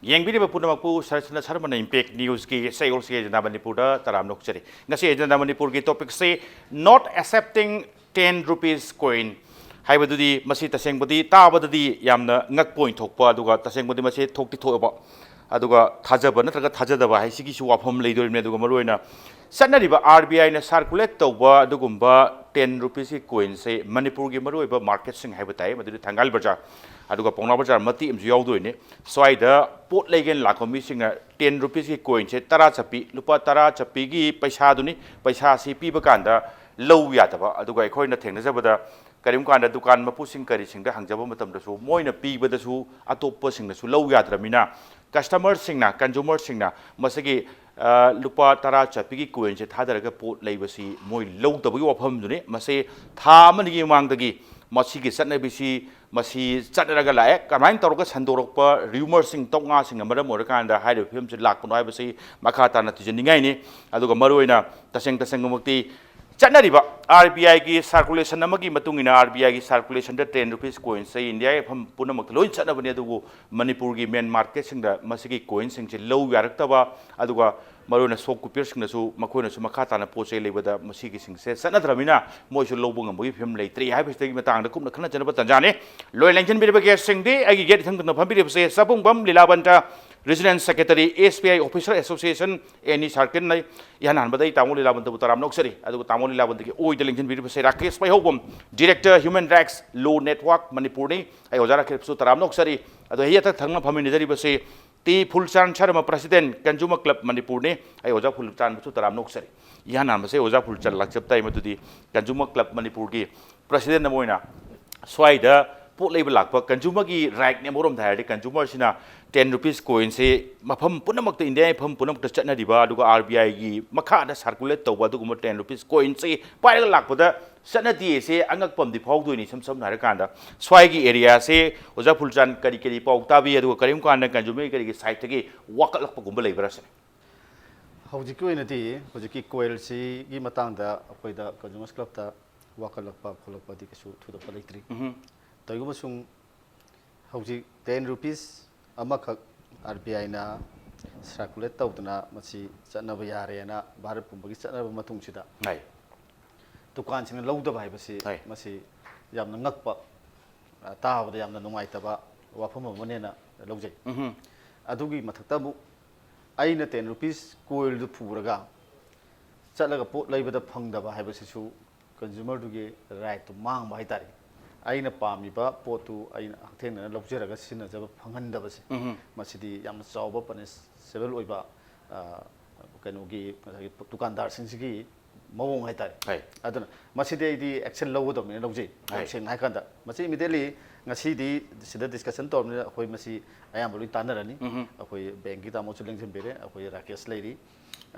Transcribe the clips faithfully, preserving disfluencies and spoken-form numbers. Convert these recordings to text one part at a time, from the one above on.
ꯌꯦꯡꯕꯤꯔꯤꯕ ꯄꯨꯝꯅꯃꯛꯄꯨ ꯁꯔꯁꯅ ꯁꯔꯃꯅ impact ꯅ꯭ꯌꯨꯁꯀꯤ ꯁꯌꯣꯜꯁꯤꯒꯤ agenda ꯃꯅꯤꯄꯨꯔꯗ ꯇꯔꯥꯝꯅ ꯑꯣꯛꯆꯔꯤ꯫ ꯉꯁꯤ ꯑꯦꯖꯦꯟꯗꯥ ꯃꯅꯤꯄꯨꯔꯒꯤ ꯇꯣꯄꯤꯛꯁꯤ not accepting ten rupees coin ꯍꯥꯏꯕꯗꯨꯗꯤ, ꯃꯁꯤ ꯇꯁꯦꯡꯕꯗꯤ ꯇꯥꯕꯗꯗꯤ ꯌꯥꯝꯅ ꯉꯛꯄ ꯑꯣꯏꯅ ꯊꯣꯛꯄ, ꯑꯗꯨꯒ ꯇꯁꯦꯡꯕꯗꯤ ꯃꯁꯤ ꯊꯣꯛꯇꯤ ꯊꯣꯛꯑꯕ, ꯑꯗꯨꯒ ꯊꯥꯖꯕ ꯅꯠꯇ꯭ꯔꯒ ꯊꯥꯖꯗꯕ ꯍꯥꯏꯁꯤꯒꯤꯁꯨ ꯋꯥꯐꯝ ꯂꯩꯗꯣꯔꯤꯕꯅꯤ꯫ ꯑꯗꯨꯒ ꯃꯔꯨꯑꯣꯏꯅ ꯆꯠꯅꯔꯤꯕ ꯑꯥꯔ ꯕꯤ ꯑꯥꯏꯅ ꯁꯥꯔꯀꯨꯂꯦꯠ ꯇꯧꯕ ꯑꯗꯨꯒꯨꯝꯕ ꯇꯦꯟ ꯔꯨꯄꯤꯁꯀꯤ ꯀꯣꯏꯟꯁꯦ ꯃꯅꯤꯄꯨꯔꯒꯤ ꯃꯔꯨꯑꯣꯏꯕ ꯃꯥꯔꯀꯦꯠꯁꯤꯡ ꯍꯥꯏꯕ ꯇꯥꯏ, ꯃꯗꯨꯗꯤ ꯊꯪꯒꯥꯜ ꯕꯖꯥꯔ, ꯑꯗꯨꯒ ꯄꯥꯎꯅꯥ ꯕꯖꯥꯔ ꯃꯇꯦꯛ ꯑꯃꯁꯨ ꯌꯥꯎꯗꯣꯏꯅꯤ꯫ ꯁ꯭ꯋꯥꯏꯗ ꯄꯣꯠ ꯂꯩꯒꯦꯅ ꯂꯥꯛꯄ ꯃꯤꯁꯤꯡꯅ ꯇꯦꯟ ꯔꯨꯄꯤꯁꯀꯤ ꯀꯣꯏꯟꯁꯦ ꯇꯔꯥ ꯆꯠꯄꯤ, ꯂꯨꯄꯥ ꯇꯔꯥ ꯆꯠꯄꯤꯒꯤ ꯄꯩꯁꯥꯗꯨꯅꯤ, ꯄꯩꯁꯥꯁꯤ ꯄꯤꯕ ꯀꯥꯟꯗ ꯂꯧ ꯌꯥꯗꯕ꯫ ꯑꯗꯨꯒ ꯑꯩꯈꯣꯏꯅ ꯊꯦꯡꯅꯖꯕꯗ, ꯀꯔꯤꯒꯨꯝꯕ ꯀꯥꯟꯗ ꯗꯨꯀꯥꯟ ꯃꯄꯨꯁꯤꯡ ꯀꯔꯤꯁꯤꯡꯗ ꯍꯪꯖꯕ ꯃꯇꯝꯗꯁꯨ, ꯃꯣꯏꯅ ꯄꯤꯕꯗꯁꯨ ꯑꯇꯣꯞꯄꯁꯤꯡꯅꯁꯨ ꯂꯧ ꯌꯥꯗ꯭ꯔꯕꯅꯤꯅ, ꯀꯁꯇꯃꯔꯁꯤꯡꯅ, ꯀꯟꯖꯨꯃꯔꯁꯤꯡꯅ ꯃꯁꯤꯒꯤ, ꯑ, ꯂꯨꯄꯥ ꯇꯔꯥ ꯆꯠꯄꯤꯒꯤ ꯀꯣꯏꯟꯁꯦ ꯊꯥꯗꯔꯒ ꯄꯣꯠ ꯂꯩꯕꯁꯤ ꯃꯣꯏ ꯂꯧꯗꯕꯒꯤ ꯋꯥꯐꯝꯗꯨꯅꯤ꯫ ꯃꯁꯤ ꯊꯥ ꯑꯃꯅꯤꯒꯤ ꯃꯃꯥꯡꯗꯒꯤ ꯃꯁꯤꯒꯤ ꯆꯠꯅꯕꯤꯁꯤ, ꯃꯁꯤ ꯆꯠꯅꯔꯒ ꯂꯥꯛꯑꯦ꯫ ꯀꯃꯥꯏꯅ ꯇꯧꯔꯒ ꯁꯟꯗꯣꯔꯛꯄ ꯔꯤꯌꯨꯃꯔꯁꯤꯡ, ꯇꯧꯅꯥꯁꯤꯡꯅ ꯃꯔꯝ ꯑꯣꯏꯔꯀꯥꯟꯗ ꯍꯥꯏꯔꯤꯕ ꯐꯤꯕꯝꯁꯤ ꯂꯥꯛꯄꯅꯣ ꯍꯥꯏꯕꯁꯤ ꯃꯈꯥ ꯇꯥꯅ ꯊꯤꯖꯤꯟꯅꯤꯡꯉꯥꯏꯅꯤ꯫ ꯑꯗꯨꯒ ꯃꯔꯨꯑꯣꯏꯅ ꯇꯁꯦꯡ ꯇꯁꯦꯡꯕꯃꯛꯇꯤ ꯆꯠꯅꯔꯤꯕ ꯑꯥꯔ ꯕꯤ ꯑꯥꯏꯒꯤ ꯁꯥꯔꯀꯨꯂꯦꯁꯟ ꯑꯃꯒꯤ ꯃꯇꯨꯡ ꯏꯟꯅ, ꯑꯥꯔ ꯕꯤ ꯑꯥꯏꯒꯤ ꯁꯥꯔꯀꯨꯂꯦꯁꯟꯗ ꯇꯦꯟ ꯔꯨꯄꯤꯁ ꯀꯣꯏꯟꯁꯦ ꯏꯟꯗꯤꯌꯥꯒꯤ ꯃꯐꯝ ꯄꯨꯝꯅꯃꯛꯇ ꯂꯣꯏ ꯆꯠꯅꯕꯅꯤ, ꯑꯗꯨꯕꯨ ꯃꯅꯤꯄꯨꯔꯒꯤ ꯃꯦꯟ ꯃꯥꯔꯀꯦꯠꯁꯤꯡꯗ ꯃꯁꯤꯒꯤ ꯀꯣꯏꯟꯁꯤꯡꯁꯦ ꯂꯧ ꯌꯥꯔꯛꯇꯕ, ꯑꯗꯨꯒ ꯃꯔꯨꯑꯣꯏꯅ ꯁꯣꯞꯀꯤꯄꯔꯁꯤꯡꯅꯁꯨ, ꯃꯈꯣꯏꯅꯁꯨ ꯃꯈꯥ ꯇꯥꯅ ꯄꯣꯠ ꯆꯩ ꯂꯩꯕꯗ ꯃꯁꯤꯒꯤꯁꯤꯡꯁꯦ ꯆꯠꯅꯗ꯭ꯔꯕꯅꯤꯅ ꯃꯣꯏꯁꯨ ꯂꯧꯕ ꯉꯝꯕꯒꯤ ꯐꯤꯕꯝ ꯂꯩꯇ꯭ꯔꯤ ꯍꯥꯏꯕꯁꯤꯗꯒꯤ ꯃꯇꯥꯡꯗ ꯀꯨꯞꯅ ꯈꯟꯅꯖꯅꯕ ꯇꯥꯟꯖꯥꯅꯤ꯫ ꯂꯣꯏ ꯂꯦꯡꯁꯤꯟꯕꯤꯔꯤꯕ ꯒꯦꯁꯁꯤꯡꯗꯤ ꯑꯩꯒꯤ ꯒꯦꯠ ꯏꯊꯪ ꯊꯪꯅ ꯐꯝꯕꯤꯔꯤꯕꯁꯦ ꯆꯥꯕꯨꯡꯕꯝ ꯂꯤꯂꯥꯕꯟꯇ, ꯔꯤꯖꯅꯦꯜ ꯁꯦꯀ꯭ꯔꯦꯇꯔꯤ, ꯑꯦꯁ ꯕꯤ ꯑꯥꯏ ꯑꯣꯐꯤꯁꯔ ꯑꯦꯁꯣꯁꯤꯌꯦꯁꯟ, ꯑꯦꯅꯤ ꯁꯥꯔꯀꯜꯅ꯫ ꯏꯍꯥꯟ ꯍꯥꯟꯕꯗ ꯑꯩ ꯇꯥꯃꯣ ꯂꯤꯂꯥꯕꯟꯇꯕꯨ ꯇꯔꯥꯝꯅ ꯑꯣꯛꯆꯔꯤ, ꯑꯗꯨꯒ ꯇꯥꯃꯣ ꯂꯤꯂꯥꯕꯟꯇꯒꯤ ꯑꯣꯏꯗ ꯂꯦꯡꯁꯤꯟꯕꯤꯔꯤꯕꯁꯦ Rakesh Meihoubam, director human rights law network ꯃꯅꯤꯄꯨꯔꯅꯤ꯫ ꯑꯩ ꯑꯣꯖꯥ ꯔꯥꯀꯦꯁꯄꯨꯁꯨ ꯇꯔꯥꯝꯅ ꯑꯣꯛꯆꯔꯤ꯫ ꯑꯗꯣ ꯑꯩ ꯏꯊꯛ ꯊꯪꯅ ꯐꯝꯃꯤꯟꯅꯖꯔꯤꯕꯁꯤ T Phulchand Sharma, president, consumer club ꯃꯅꯤꯄꯨꯔꯅꯤ꯫ ꯑꯩ ꯑꯣꯖꯥ ꯐꯨꯜꯆꯥꯟꯕꯨꯁꯨ ꯇꯔꯥꯝꯅ ꯑꯣꯛꯆꯔꯤ꯫ ꯏꯍꯥꯟ ꯍꯥꯟꯕꯁꯦ ꯑꯣꯖꯥ ꯐꯨꯜꯆꯥꯟ ꯂꯥꯛꯆꯕ ꯇꯥꯏ, ꯃꯗꯨꯗꯤ ꯀꯟꯖꯨꯃꯔ ꯀ꯭ꯂꯕ ꯃꯅꯤꯄꯨꯔꯒꯤ ꯄ꯭ꯔꯁꯤꯗꯦꯟ ꯑꯃ ꯑꯣꯏꯅ ꯁ꯭ꯋꯥꯏꯗ ꯄꯣꯠ ꯂꯩꯕ ꯂꯥꯛꯄ ꯀꯟꯖꯨꯃꯔꯒꯤ ꯔꯥꯏꯠꯅꯦ꯫ ꯑꯃꯔꯣꯝꯗ ꯍꯥꯏꯔꯗꯤ ꯀꯟꯖꯨꯃꯔꯁꯤꯅ ꯇꯦꯟ ꯔꯨꯄꯤꯁ ꯀꯣꯏꯟꯁꯦ ꯃꯐꯝ ꯄꯨꯝꯅꯃꯛꯇ, ꯏꯟꯗꯤꯌꯥꯒꯤ ꯃꯐꯝ ꯄꯨꯝꯅꯃꯛꯇ ꯆꯠꯅꯔꯤꯕ, ꯑꯗꯨꯒ ꯑꯥꯔ ꯕꯤ ꯑꯥꯏꯒꯤ ꯃꯈꯥꯗ ꯁꯥꯔꯀꯨꯂꯦꯠ ꯇꯧꯕ ꯑꯗꯨꯒꯨꯝꯕ ꯇꯦꯟ ꯔꯨꯄꯤꯁ ꯀꯣꯏꯟꯁꯦ ꯄꯥꯏꯔꯒ ꯂꯥꯛꯄꯗ ꯆꯠꯅꯗꯦ ꯁꯦ ꯑꯉꯛꯄ ꯑꯃꯗꯤ ꯐꯥꯎꯗꯣꯏꯅꯤ꯫ ꯏꯁꯝ ꯁꯝꯅ ꯍꯥꯏꯔꯀꯥꯟꯗ, ꯁ꯭ꯋꯥꯏꯒꯤ ꯑꯦꯔꯤꯌꯥꯁꯦ ꯑꯣꯖꯥ ꯐꯨꯜꯆꯥꯟ ꯀꯔꯤ ꯀꯔꯤ ꯄꯥꯎ ꯇꯥꯕꯤ, ꯑꯗꯨꯒ ꯀꯔꯤꯒꯨꯝꯕ ꯀꯥꯟꯗ ꯀꯟꯖꯨꯃꯔ ꯀꯔꯤꯒꯤ ꯁꯥꯏꯠꯇꯒꯤ ꯋꯥꯀꯠꯂꯛꯄꯒꯨꯝꯕ ꯂꯩꯕ꯭ꯔꯥ ꯁꯤꯅꯤ? ꯍꯧꯖꯤꯛꯀꯤ ꯑꯣꯏꯅꯗꯤ ꯍꯧꯖꯤꯛꯀꯤ ꯀꯣꯏꯜꯁꯤꯒꯤ ꯃꯇꯥꯡꯗ ꯑꯩꯈꯣꯏꯗ ꯀꯟꯖꯨꯃꯔꯁ ꯀ꯭ꯂꯕꯇ ꯋꯥꯀꯠꯂꯛꯄ ꯈꯣꯠꯂꯛꯄꯗꯤ ꯀꯩꯁꯨ ꯊꯣꯏꯗꯣꯛꯄ ꯂꯩꯇ꯭ꯔꯤ꯫ ꯎꯝꯍꯨꯝ꯫ ꯇꯧꯏꯒꯨꯝꯕ ꯁꯨꯝ ꯍꯧꯖꯤꯛ ꯇꯦꯟ ꯔꯨꯄꯤꯁ ꯑꯃꯈꯛ ꯑꯥꯔ ꯕꯤ ꯑꯥꯏꯅ ꯁꯔꯀꯨꯂꯦꯠ ꯇꯧꯗꯅ ꯃꯁꯤ ꯆꯠꯅꯕ ꯌꯥꯔꯦꯅ ꯚꯥꯔꯠ ꯄꯨꯝꯕꯒꯤ ꯆꯠꯅꯔꯕ ꯃꯇꯨꯡꯁꯤꯗ ꯍꯥꯏ ꯗꯨꯀꯥꯟꯁꯤꯡꯅ ꯂꯧꯗꯕ ꯍꯥꯏꯕꯁꯤ ꯍꯣꯏ꯫ ꯃꯁꯤ ꯌꯥꯝꯅ ꯉꯛꯄ, ꯑ, ꯇꯥꯕꯗ ꯌꯥꯝꯅ ꯅꯨꯡꯉꯥꯏꯇꯕ ꯋꯥꯐꯝ ꯑꯃꯅꯦꯅ ꯂꯧꯖꯩ꯫ ꯎꯝ ꯑꯗꯨꯒꯤ ꯃꯊꯛꯇ ꯑꯃꯨꯛ ꯑꯩꯅ ꯇꯦꯟ ꯔꯨꯄꯤꯁ ꯀꯣꯏꯟꯗꯨ ꯄꯨꯔꯒ ꯆꯠꯂꯒ ꯄꯣꯠ ꯂꯩꯕꯗ ꯐꯪꯗꯕ ꯍꯥꯏꯕꯁꯤꯁꯨ ꯀꯟꯖꯨꯃꯔꯗꯨꯒꯤ ꯔꯥꯏꯠꯇꯨ ꯃꯥꯡꯕ ꯍꯥꯏꯇꯥꯔꯦ꯫ ꯑꯩꯅ ꯄꯥꯝꯃꯤꯕ ꯄꯣꯠꯇꯨ ꯑꯩꯅ ꯍꯛꯊꯦꯡꯅꯅ ꯂꯧꯖꯔꯒ ꯁꯤꯖꯤꯟꯅꯖꯕ ꯐꯪꯍꯟꯗꯕꯁꯦ, ꯎꯝ ꯃꯁꯤꯗꯤ ꯌꯥꯝꯅ ꯆꯥꯎꯕ ꯄꯅꯤꯁꯦꯕꯜ ꯑꯣꯏꯕ, ꯑ, ꯀꯩꯅꯣꯒꯤ ꯉꯁꯥꯏꯒꯤ ꯗꯨꯀꯥꯟꯗꯥꯔꯁꯤꯡꯁꯤꯒꯤ ꯃꯑꯣꯡ ꯍꯥꯏꯇꯥꯔꯦ꯫ ꯍꯣꯏ꯫ ꯑꯗꯨꯅ ꯃꯁꯤꯗꯤ ꯑꯩꯗꯤ ꯑꯦꯛꯁꯟ ꯂꯧꯒꯗꯕꯅꯤꯅ ꯂꯧꯖꯩ, ꯌꯥꯝ ꯍꯣꯏ꯫ ꯁꯦꯡꯅ ꯍꯥꯏ ꯀꯥꯟꯗ ꯃꯁꯤ ꯏꯃꯤꯗꯤꯌꯦꯠꯂꯤ ꯉꯁꯤꯗꯤ ꯁꯤꯗ ꯗꯤꯁꯀꯁꯟ ꯇꯧꯔꯕꯅꯤꯅ ꯑꯩꯈꯣꯏ ꯃꯁꯤ ꯑꯌꯥꯝꯕ ꯂꯣꯏ ꯇꯥꯟꯅꯔꯅꯤ꯫ ꯎꯝ ꯑꯩꯈꯣꯏ ꯕꯦꯡꯀꯤ ꯇꯥꯃꯣꯁꯨ ꯂꯦꯡꯁꯤꯟꯕꯤꯔꯦ, ꯑꯩꯈꯣꯏ ꯔꯥꯀꯦꯁ ꯂꯩꯔꯤ,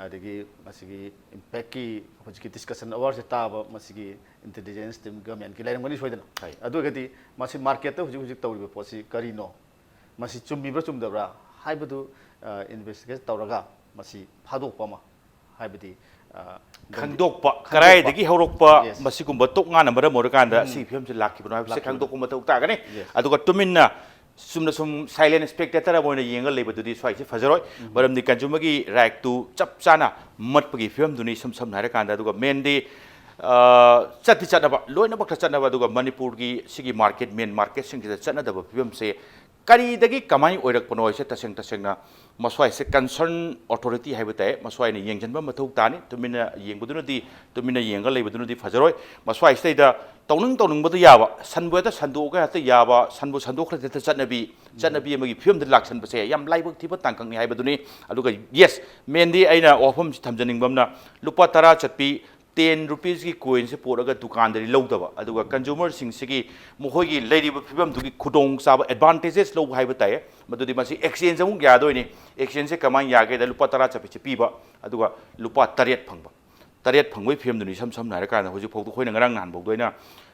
ꯑꯗꯒꯤ ꯃꯁꯤꯒꯤ ꯏꯝꯄꯦꯛꯀꯤ ꯍꯧꯖꯤꯛꯀꯤ ꯗꯤꯁꯀꯁꯟ ꯑꯋꯥꯔꯁꯦ ꯇꯥꯕ ꯃꯁꯤꯒꯤ ꯏꯟꯇꯦꯂꯤꯖꯦꯟꯁ ꯇꯤꯝ ꯒꯃꯦꯟꯒꯤ ꯂꯩꯔꯝꯒꯅꯤ ꯁꯣꯏꯗꯅ꯫ ꯍꯣꯏ꯫ ꯑꯗꯨ ꯑꯣꯏꯔꯒꯗꯤ ꯃꯁꯤ ꯃꯥꯔꯀꯦꯠꯇ ꯍꯧꯖꯤꯛ ꯍꯧꯖꯤꯛ ꯇꯧꯔꯤꯕ ꯄꯣꯠꯁꯤ ꯀꯔꯤꯅꯣ, ꯃꯁꯤ ꯆꯨꯝꯃꯤꯕ꯭ꯔꯥ ꯆꯨꯝꯗꯕ꯭ꯔꯥ ꯍꯥꯏꯕꯗꯨ, ꯑ, ꯏꯟꯚꯦꯁꯇꯤꯒꯦꯠ ꯇꯧꯔꯒ ꯃꯁꯤ ꯐꯥꯗꯣꯛꯄ ꯑꯃ, ꯍꯥꯏꯕꯗꯤ, ꯑ, ꯈꯪꯗꯣꯛꯄ, ꯈꯪꯗꯣꯛꯄ꯫ ꯀꯗꯥꯏꯗꯒꯤ ꯍꯧꯔꯛꯄ, Yes. ꯃꯁꯤꯒꯨꯝꯕ ꯇꯣꯛ ꯉꯥꯅ ꯃꯔꯝ ꯑꯣꯏꯔꯀꯥꯟꯗ ꯁꯤꯒꯤ ꯐꯤꯕꯝꯁꯤ ꯂꯥꯛꯈꯤꯕꯅꯣ ꯍꯥꯏꯕꯁꯦ ꯂꯥꯛꯈꯤꯕꯅꯣ꯫ ꯈꯪꯗꯣꯛꯄ ꯃꯊꯧ ꯇꯥꯒꯅꯤ꯫ Yes. ꯑꯗꯨꯒ ꯇꯨꯃꯤꯟꯅ ꯆꯨꯝꯅ ꯁꯨꯝ ꯁꯥꯏꯂꯦꯟ ꯁ꯭ꯄꯦꯛꯇꯦꯇꯔ ꯑꯃ ꯑꯣꯏꯅ ꯌꯦꯡꯉ ꯂꯩꯕꯗꯨꯗꯤ ꯁ꯭ꯋꯥꯏꯁꯦ ꯐꯖꯔꯣꯏ꯫ ꯃꯔꯝꯗꯤ ꯀꯟꯖꯨꯃꯔꯒꯤ ꯔꯥꯏꯠꯇꯨ ꯆꯞ ꯆꯥꯅ ꯃꯠꯄꯒꯤ ꯐꯤꯕꯝꯗꯨꯅꯤ ꯏꯁꯝ ꯁꯝꯅ ꯍꯥꯏꯔꯀꯥꯟꯗ꯫ ꯑꯗꯨꯒ ꯃꯦꯟꯗꯤ, ꯑ, ꯆꯠꯇꯤ ꯆꯠꯅꯕ, ꯂꯣꯏꯅꯃꯛꯇ ꯆꯠꯅꯕ, ꯑꯗꯨꯒ ꯃꯅꯤꯄꯨꯔꯒꯤ ꯁꯤꯒꯤ ꯃꯥꯔꯀꯦꯠ, ꯃꯦꯟ ꯃꯥꯔꯀꯦꯠꯁꯤꯡꯁꯤꯗ ꯆꯠꯅꯗꯕ ꯐꯤꯕꯝꯁꯦ ꯀꯔꯤꯗꯒꯤ ꯀꯃꯥꯏꯅ ꯑꯣꯏꯔꯛꯄꯅꯣ ꯍꯥꯏꯁꯦ ꯇꯁꯦꯡ ꯇꯁꯦꯡꯅ ꯃꯁ꯭ꯋꯥꯏꯁꯦ ꯀꯟꯁꯔꯟ ꯑꯣꯊꯣꯔꯤꯇꯤ ꯍꯥꯏꯕ ꯇꯥꯏ, ꯃꯁ꯭ꯋꯥꯏꯅ ꯌꯦꯡꯁꯤꯟꯕ ꯃꯊꯧ ꯇꯥꯅꯤ꯫ ꯇꯨꯃꯤꯟꯅ ꯌꯦꯡꯕꯗꯨꯅꯗꯤ, ꯇꯨꯃꯤꯟꯅ ꯌꯦꯡꯉ ꯂꯩꯕꯗꯨꯅꯗꯤ ꯐꯖꯔꯣꯏ꯫ ꯃꯁ꯭ꯋꯥꯏꯁꯤꯗꯩꯗ ꯇꯧꯅꯤꯡ ꯇꯧꯅꯤꯡꯕꯗ ꯌꯥꯕ, ꯁꯟꯕꯨ ꯍꯦꯛꯇ ꯁꯟꯗꯣꯛꯑꯒ ꯍꯦꯛꯇ ꯌꯥꯕ, ꯁꯟꯕꯨ ꯁꯟꯗꯣꯛꯈ꯭ꯔꯗꯤ ꯍꯦꯛꯇ ꯆꯠꯅꯕꯤ, ꯆꯠꯅꯕꯤ ꯑꯃꯒꯤ ꯐꯤꯕꯝꯗ ꯂꯥꯛꯁꯟꯕꯁꯦ ꯌꯥꯝ ꯂꯥꯏꯕꯛ ꯊꯤꯕ ꯇꯥꯡꯀꯛꯅꯤ ꯍꯥꯏꯕꯗꯨꯅꯤ꯫ ꯑꯗꯨꯒ ꯌꯦꯁ, ꯃꯦꯟꯗꯤ ꯑꯩꯅ ꯋꯥꯐꯝꯁꯤ ꯊꯝꯖꯅꯤꯡꯕ ꯑꯃꯅ, ꯂꯨꯄꯥ ꯇꯔꯥ ꯆꯠꯄꯤ ꯇꯦꯟ ꯔꯨꯄꯤꯁꯀꯤ ꯀꯣꯏꯟꯁꯦ ꯄꯨꯔꯒ ꯗꯨꯀꯥꯟꯗꯗꯤ ꯂꯧꯗꯕ, ꯑꯗꯨꯒ ꯀꯟꯖꯨꯃꯔꯁꯤꯡꯁꯤꯒꯤ ꯃꯈꯣꯏꯒꯤ ꯂꯩꯔꯤꯕ ꯐꯤꯕꯝꯗꯨꯒꯤ ꯈꯨꯗꯣꯡꯆꯥꯕ, ꯑꯦꯗꯚꯥꯟꯇꯦꯖꯦꯁ ꯂꯧꯕ ꯍꯥꯏꯕ ꯇꯥꯏ, ꯃꯗꯨꯗꯤ ꯃꯁꯤ ꯑꯦꯛꯁꯆꯦꯟꯖ ꯑꯃꯨꯛ ꯌꯥꯗꯣꯏꯅꯤ꯫ ꯑꯦꯛꯁꯆꯦꯟꯖꯁꯦ ꯀꯃꯥꯏꯅ ꯌꯥꯒꯦꯗ, ꯂꯨꯄꯥ ꯇꯔꯥ ꯆꯠꯄꯤꯁꯦ ꯄꯤꯕ, ꯑꯗꯨꯒ ꯂꯨꯄꯥ ꯇꯔꯦꯠ ꯐꯪꯕ꯫ ꯇꯔꯦꯠ ꯐꯪꯕꯒꯤ ꯐꯤꯕꯝꯗꯨꯅꯤ ꯏꯁꯝ ꯁꯝꯅ ꯍꯥꯏꯔꯀꯥꯟꯗ ꯍꯧꯖꯤꯛ ꯐꯥꯎꯗ ꯑꯩꯈꯣꯏꯅ ꯉꯔꯥꯡ ꯅꯍꯥꯟ ꯐꯥꯎꯗ ꯑꯩꯅ,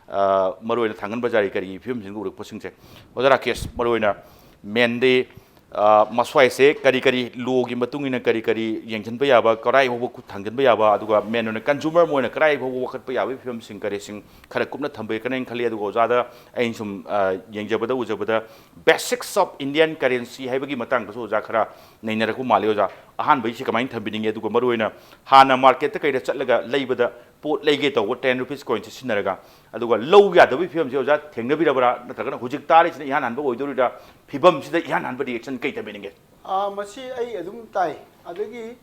ꯑ, ꯃꯔꯨꯑꯣꯏꯅ ꯊꯥꯡꯒꯜ ꯕꯖꯥꯔꯒꯤ ꯀꯔꯤꯒꯤ ꯐꯤꯕꯝꯁꯤꯡꯗꯨ ꯎꯔꯛꯄꯁꯤꯡꯁꯦ, ꯑꯣꯖꯥ ꯔꯥꯀꯦꯁ, ꯃꯔꯨꯑꯣꯏꯅ ꯃꯦꯟꯗꯤ, ꯃꯁ꯭ꯋꯥꯏꯁꯦ ꯀꯔꯤ ꯀꯔꯤ ꯂꯣꯒꯤ ꯃꯇꯨꯡ ꯏꯟꯅ ꯀꯔꯤ ꯀꯔꯤ ꯌꯦꯡꯁꯤꯟꯕ ꯌꯥꯕ, ꯀꯗꯥꯏ ꯐꯥꯎꯕ ꯈꯨꯠ ꯊꯥꯡꯖꯤꯟꯕ ꯌꯥꯕ, ꯑꯗꯨꯒ ꯃꯦꯟ ꯑꯣꯏꯅ ꯀꯟꯖꯨꯃꯔ ꯑꯃ ꯑꯣꯏꯅ ꯀꯗꯥꯏ ꯐꯥꯎꯕ ꯋꯥꯀꯠꯄ ꯌꯥꯕꯒꯤ ꯐꯤꯕꯝꯁꯤꯡ ꯀꯔꯤꯁꯤꯡ ꯈꯔ ꯀꯨꯞꯅ ꯊꯝꯕꯤꯔꯛꯀꯅꯦꯅ ꯈꯜꯂꯤ꯫ ꯑꯗꯨꯒ ꯑꯣꯖꯥꯗ ꯑꯩꯅ ꯁꯨꯝ ꯌꯦꯡꯖꯕꯗ ꯎꯖꯕꯗ, basics of Indian currency ꯍꯥꯏꯕꯒꯤ ꯃꯇꯥꯡꯗꯁꯨ ꯑꯣꯖꯥ ꯈꯔ ꯅꯩꯅꯔꯛꯄ ꯃꯥꯜꯂꯤ꯫ ꯑꯣꯖꯥ, ꯑꯍꯥꯟꯕꯒꯤꯁꯤ ꯀꯃꯥꯏꯅ ꯊꯝꯕꯤꯅꯤꯡꯉꯤ? ꯑꯗꯨꯒ ꯃꯔꯨꯑꯣꯏꯅ ꯍꯥꯟꯅ ꯃꯥꯔꯀꯦꯠꯇ ꯀꯩꯗ ꯆꯠꯂꯒ ꯂꯩꯕꯗ ꯄꯣꯠ ꯂꯩꯒꯦ ꯇꯧꯕ ten rupees coinꯁꯦ ꯁꯤꯖꯤꯟꯅꯔꯒ, ꯑꯗꯨꯒ ꯂꯧ ꯌꯥꯗꯕꯒꯤ ꯐꯤꯕꯝꯁꯤ ꯑꯣꯖꯥ ꯊꯦꯡꯅꯕꯤꯔꯕ꯭ꯔꯥ, ꯅꯠꯇ꯭ꯔꯒꯅ ꯍꯧꯖꯤꯛ ꯇꯥꯔꯤꯁꯤꯅ ꯏꯍꯥꯟ ꯍꯥꯟꯕ ꯑꯣꯏꯗꯣꯔꯤꯕ꯭ꯔꯥ? ꯐꯤꯕꯝꯁꯤꯗ ꯏꯍꯥꯟ ꯍꯥꯟꯕ ꯔꯤꯌꯦꯛꯁꯟ ꯀꯩ ꯊꯝꯕꯤꯅꯤꯡꯒꯦ? ꯑꯥ, ꯃꯁꯤ ꯑꯩ ꯑꯗꯨꯝ ꯇꯥꯏ꯫ ꯑꯗꯒꯤ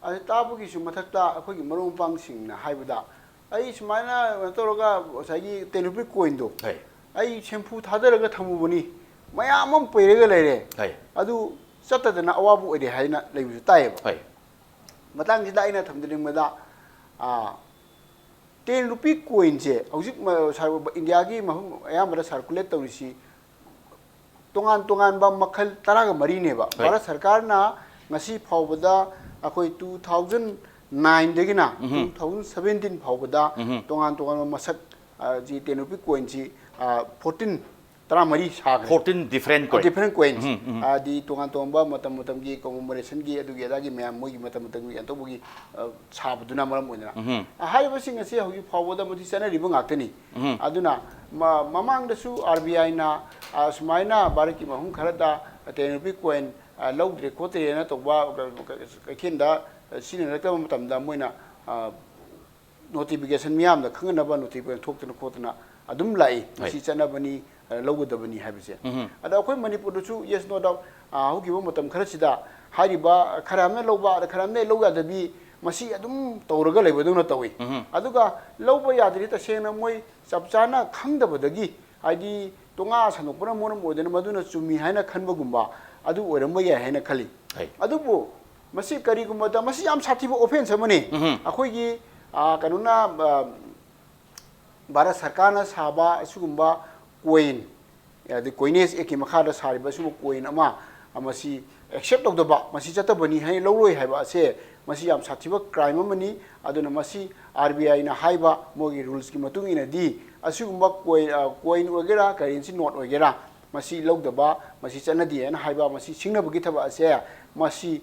ꯑꯗꯨ ꯇꯥꯕꯒꯤꯁꯨ ꯃꯊꯛꯇ ꯑꯩꯈꯣꯏꯒꯤ ꯃꯔꯨꯞ ꯃꯄꯥꯡꯁꯤꯡꯅ ꯍꯥꯏꯕꯗ, ꯑꯩ ꯁꯨꯃꯥꯏꯅ ꯀꯩꯅꯣ ꯇꯧꯔꯒ ꯉꯁꯥꯏꯒꯤ ten rupee coinꯗꯣ ꯍꯣꯏ꯫ ꯑꯩ ꯁꯦꯝꯐꯨ ꯊꯥꯗꯔꯒ ꯊꯝꯃꯨꯕꯅꯤ, ꯃꯌꯥꯝ ꯑꯃ ꯄꯩꯔꯒ ꯂꯩꯔꯦ, ꯍꯣꯏ꯫ ꯑꯗꯨ ꯆꯠꯇꯗꯅ ꯑꯋꯥꯕ ꯑꯣꯏꯔꯦ ꯍꯥꯏꯅ ꯂꯩꯕꯁꯨ ꯇꯥꯏꯌꯦꯕ꯫ ꯍꯣꯏ꯫ ꯃꯇꯥꯡꯁꯤꯗ ꯑꯩꯅ ꯊꯝꯖꯅꯤꯡꯕꯗ, ꯑꯥ, ten rupee coinꯁꯦ ꯍꯧꯖꯤꯛ ꯃ-, ꯁꯥꯔ-, ꯏꯟꯗꯤꯌꯥꯒꯤ ꯃꯐꯝ ꯑꯌꯥꯝꯕꯗ circulate ꯇꯧꯔꯤꯁꯤ ꯇꯣꯉꯥꯟ ꯇꯣꯉꯥꯟꯕ ꯃꯈꯜ ꯇꯔꯥꯒ ꯃꯔꯤꯅꯦꯕ꯫ ꯍꯣꯏ꯫ ꯚꯥꯔꯠ ꯁꯔꯀꯥꯔꯅ ꯉꯁꯤ ꯐꯥꯎꯕꯗ ꯑꯩꯈꯣꯏ two thousand nineꯗꯒꯤꯅ ꯎꯝꯍꯨꯝ꯫ two thousand seventeen ꯐꯥꯎꯕꯗ ꯎꯝꯍꯨꯝ꯫ ꯇꯣꯉꯥꯟ ꯇꯣꯉꯥꯟꯕ ꯃꯁꯛ, ꯑ, ꯁꯤ ten rupee coinꯁꯤ, ꯑ, fourteen, ꯇꯔꯥꯃꯔꯤ ꯁꯥꯈ꯭ꯔꯦ꯫ Fourteen different coin꯫ Different coins꯫ ꯎꯝꯍꯨꯝ, ꯎꯝꯍꯨꯝ꯫ ꯍꯥꯏꯗꯤ ꯇꯣꯉꯥꯟ ꯇꯣꯉꯥꯟꯕ ꯃꯇꯝ ꯃꯇꯝꯒꯤ commemorationꯒꯤ ꯑꯗꯨꯒꯤ ꯑꯗꯥꯒꯤ ꯃꯌꯥꯝ ꯃꯣꯏꯒꯤ ꯃꯇꯝ ꯃꯇꯝꯒꯤ ꯑꯇꯧꯕꯒꯤ, ꯑ, ꯁꯥꯕꯗꯨꯅ ꯃꯔꯝ ꯑꯣꯏꯗꯅ꯫ ꯎꯝꯍꯨꯝ꯫ ꯑ, ꯍꯥꯏꯔꯤꯕꯁꯤꯡ ꯑꯁꯤ ꯍꯧꯖꯤꯛ ꯐꯥꯎꯕꯗ ꯃꯗꯨ ꯆꯠꯅꯔꯤꯕ ꯉꯥꯛꯇꯅꯤ꯫ ꯎꯝꯍꯨꯝ꯫ ꯑꯗꯨꯅ ꯃ-, ꯃꯃꯥꯡꯗꯁꯨ RBIꯅ, ꯑ, ꯁꯨꯃꯥꯏꯅ ꯚꯥꯔꯠꯀꯤ ꯃꯐꯝ ꯈꯔꯗ ten rupee coin, ꯑ, ꯂꯧꯗ꯭ꯔꯦ ꯈꯣꯠꯇ꯭ꯔꯦꯅ ꯇꯧꯕ, ꯀ-, ꯀ-, ꯀꯩꯊꯦꯜꯗ, ꯑ, ꯁꯤꯖꯤꯟꯅꯔꯛꯇꯕ ꯃꯇꯝꯗ ꯃꯣꯏꯅ, ꯑ, notification ꯃꯤꯌꯥꯝꯗ ꯈꯪꯍꯟꯅꯕ notification ꯊꯣꯛꯇꯅ ꯈꯣꯠꯇꯅ ꯑꯗꯨꯝ ꯂꯥꯛꯏ꯫ ꯃꯁꯤ ꯍꯣꯏ꯫ ꯆꯠꯅꯕꯅꯤ, ꯑ, ꯂꯧꯒꯗꯕꯅꯤ ꯍꯥꯏꯕꯁꯦ꯫ ꯎꯝꯍꯨꯝ꯫ ꯑꯗ ꯑꯩꯈꯣꯏ ꯃꯅꯤꯄꯨꯔꯗꯁꯨ, yes, no doubt, ꯑ, ꯍꯧꯈꯤꯕ ꯃꯇꯝ ꯈꯔꯁꯤꯗ ꯍꯥꯏꯔꯤꯕ ꯈꯔ ꯑꯃꯅ ꯂꯧꯕ, ꯑꯗ ꯈꯔ ꯑꯃꯅ ꯂꯧ ꯌꯥꯗꯕꯤ, ꯃꯁꯤ ꯑꯗꯨꯝ ꯇꯧꯔꯒ ꯂꯩꯕꯗꯧꯅ ꯇꯧꯏ꯫ ꯎꯝꯍꯨꯝ꯫ ꯑꯗꯨꯒ ꯂꯧꯕ ꯌꯥꯗ꯭ꯔꯤ ꯇꯁꯦꯡꯅ ꯃꯣꯏ ꯆꯞ ꯆꯥꯅ ꯈꯪꯗꯕꯗꯒꯤ, ꯍꯥꯏꯗꯤ ꯇꯣꯉꯥ ꯁꯟꯗꯣꯛꯄꯅ ꯃꯔꯝ ꯑꯣꯏꯗꯨꯅ ꯃꯗꯨꯅ ꯆꯨꯝꯃꯤ ꯍꯥꯏꯅ ꯈꯟꯕꯒꯨꯝꯕ ꯑꯗꯨ ꯑꯣꯏꯔꯝꯕ ꯌꯥꯏ ꯍꯥꯏꯅ ꯈꯜꯂꯤ꯫ ꯍꯣꯏ꯫ ꯑꯗꯨꯕꯨ ꯃꯁꯤ ꯀꯔꯤꯒꯨꯝꯕꯗ ꯃꯁꯤ ꯌꯥꯝ ꯁꯥꯊꯤꯕ offence ꯑꯃꯅꯤ꯫ ꯎꯝꯍꯨꯝ꯫ ꯑꯩꯈꯣꯏꯒꯤ, ꯑ, ꯀꯩꯅꯣꯅ, ꯑ, ꯚꯥꯔꯠ ꯁꯔꯀꯥꯔꯅ ꯁꯥꯕ ꯑꯁꯤꯒꯨꯝꯕ coin, ꯑꯗꯩ Coinage Actꯀꯤ ꯃꯈꯥꯗ ꯁꯥꯔꯤꯕ ꯑꯁꯤꯒꯨꯝꯕ coin ꯑꯃ, ꯑ, ꯃꯁꯤ accept ꯇꯧꯗꯕ, ꯃꯁꯤ ꯆꯠꯇꯕꯅꯤ ꯍꯥꯏꯅ ꯂꯧꯔꯣꯏ ꯍꯥꯏꯕ ꯑꯁꯦ, ꯃꯁꯤ ꯌꯥꯝ ꯁꯥꯊꯤꯕ crime ꯑꯃꯅꯤ꯫ ꯑꯗꯨꯅ ꯃꯁꯤ RBIꯅ ꯍꯥꯏꯕ ꯃꯣꯏꯒꯤ rulesꯀꯤ ꯃꯇꯨꯡ ꯏꯟꯅꯗꯤ ꯑꯁꯤꯒꯨꯝꯕ coin, ꯑ, coin ꯑꯣꯏꯒꯦꯔꯥ, currency note ꯑꯣꯏꯒꯦꯔꯥ, ꯃꯁꯤ ꯂꯧꯗꯕ, ꯃꯁꯤ ꯆꯠꯅꯗꯦ ꯍꯥꯏꯅ ꯍꯥꯏꯕ, ꯃꯁꯤ ꯁꯤꯡꯅꯕꯒꯤ ꯊꯕꯛ ꯑꯁꯦ ꯃꯁꯤ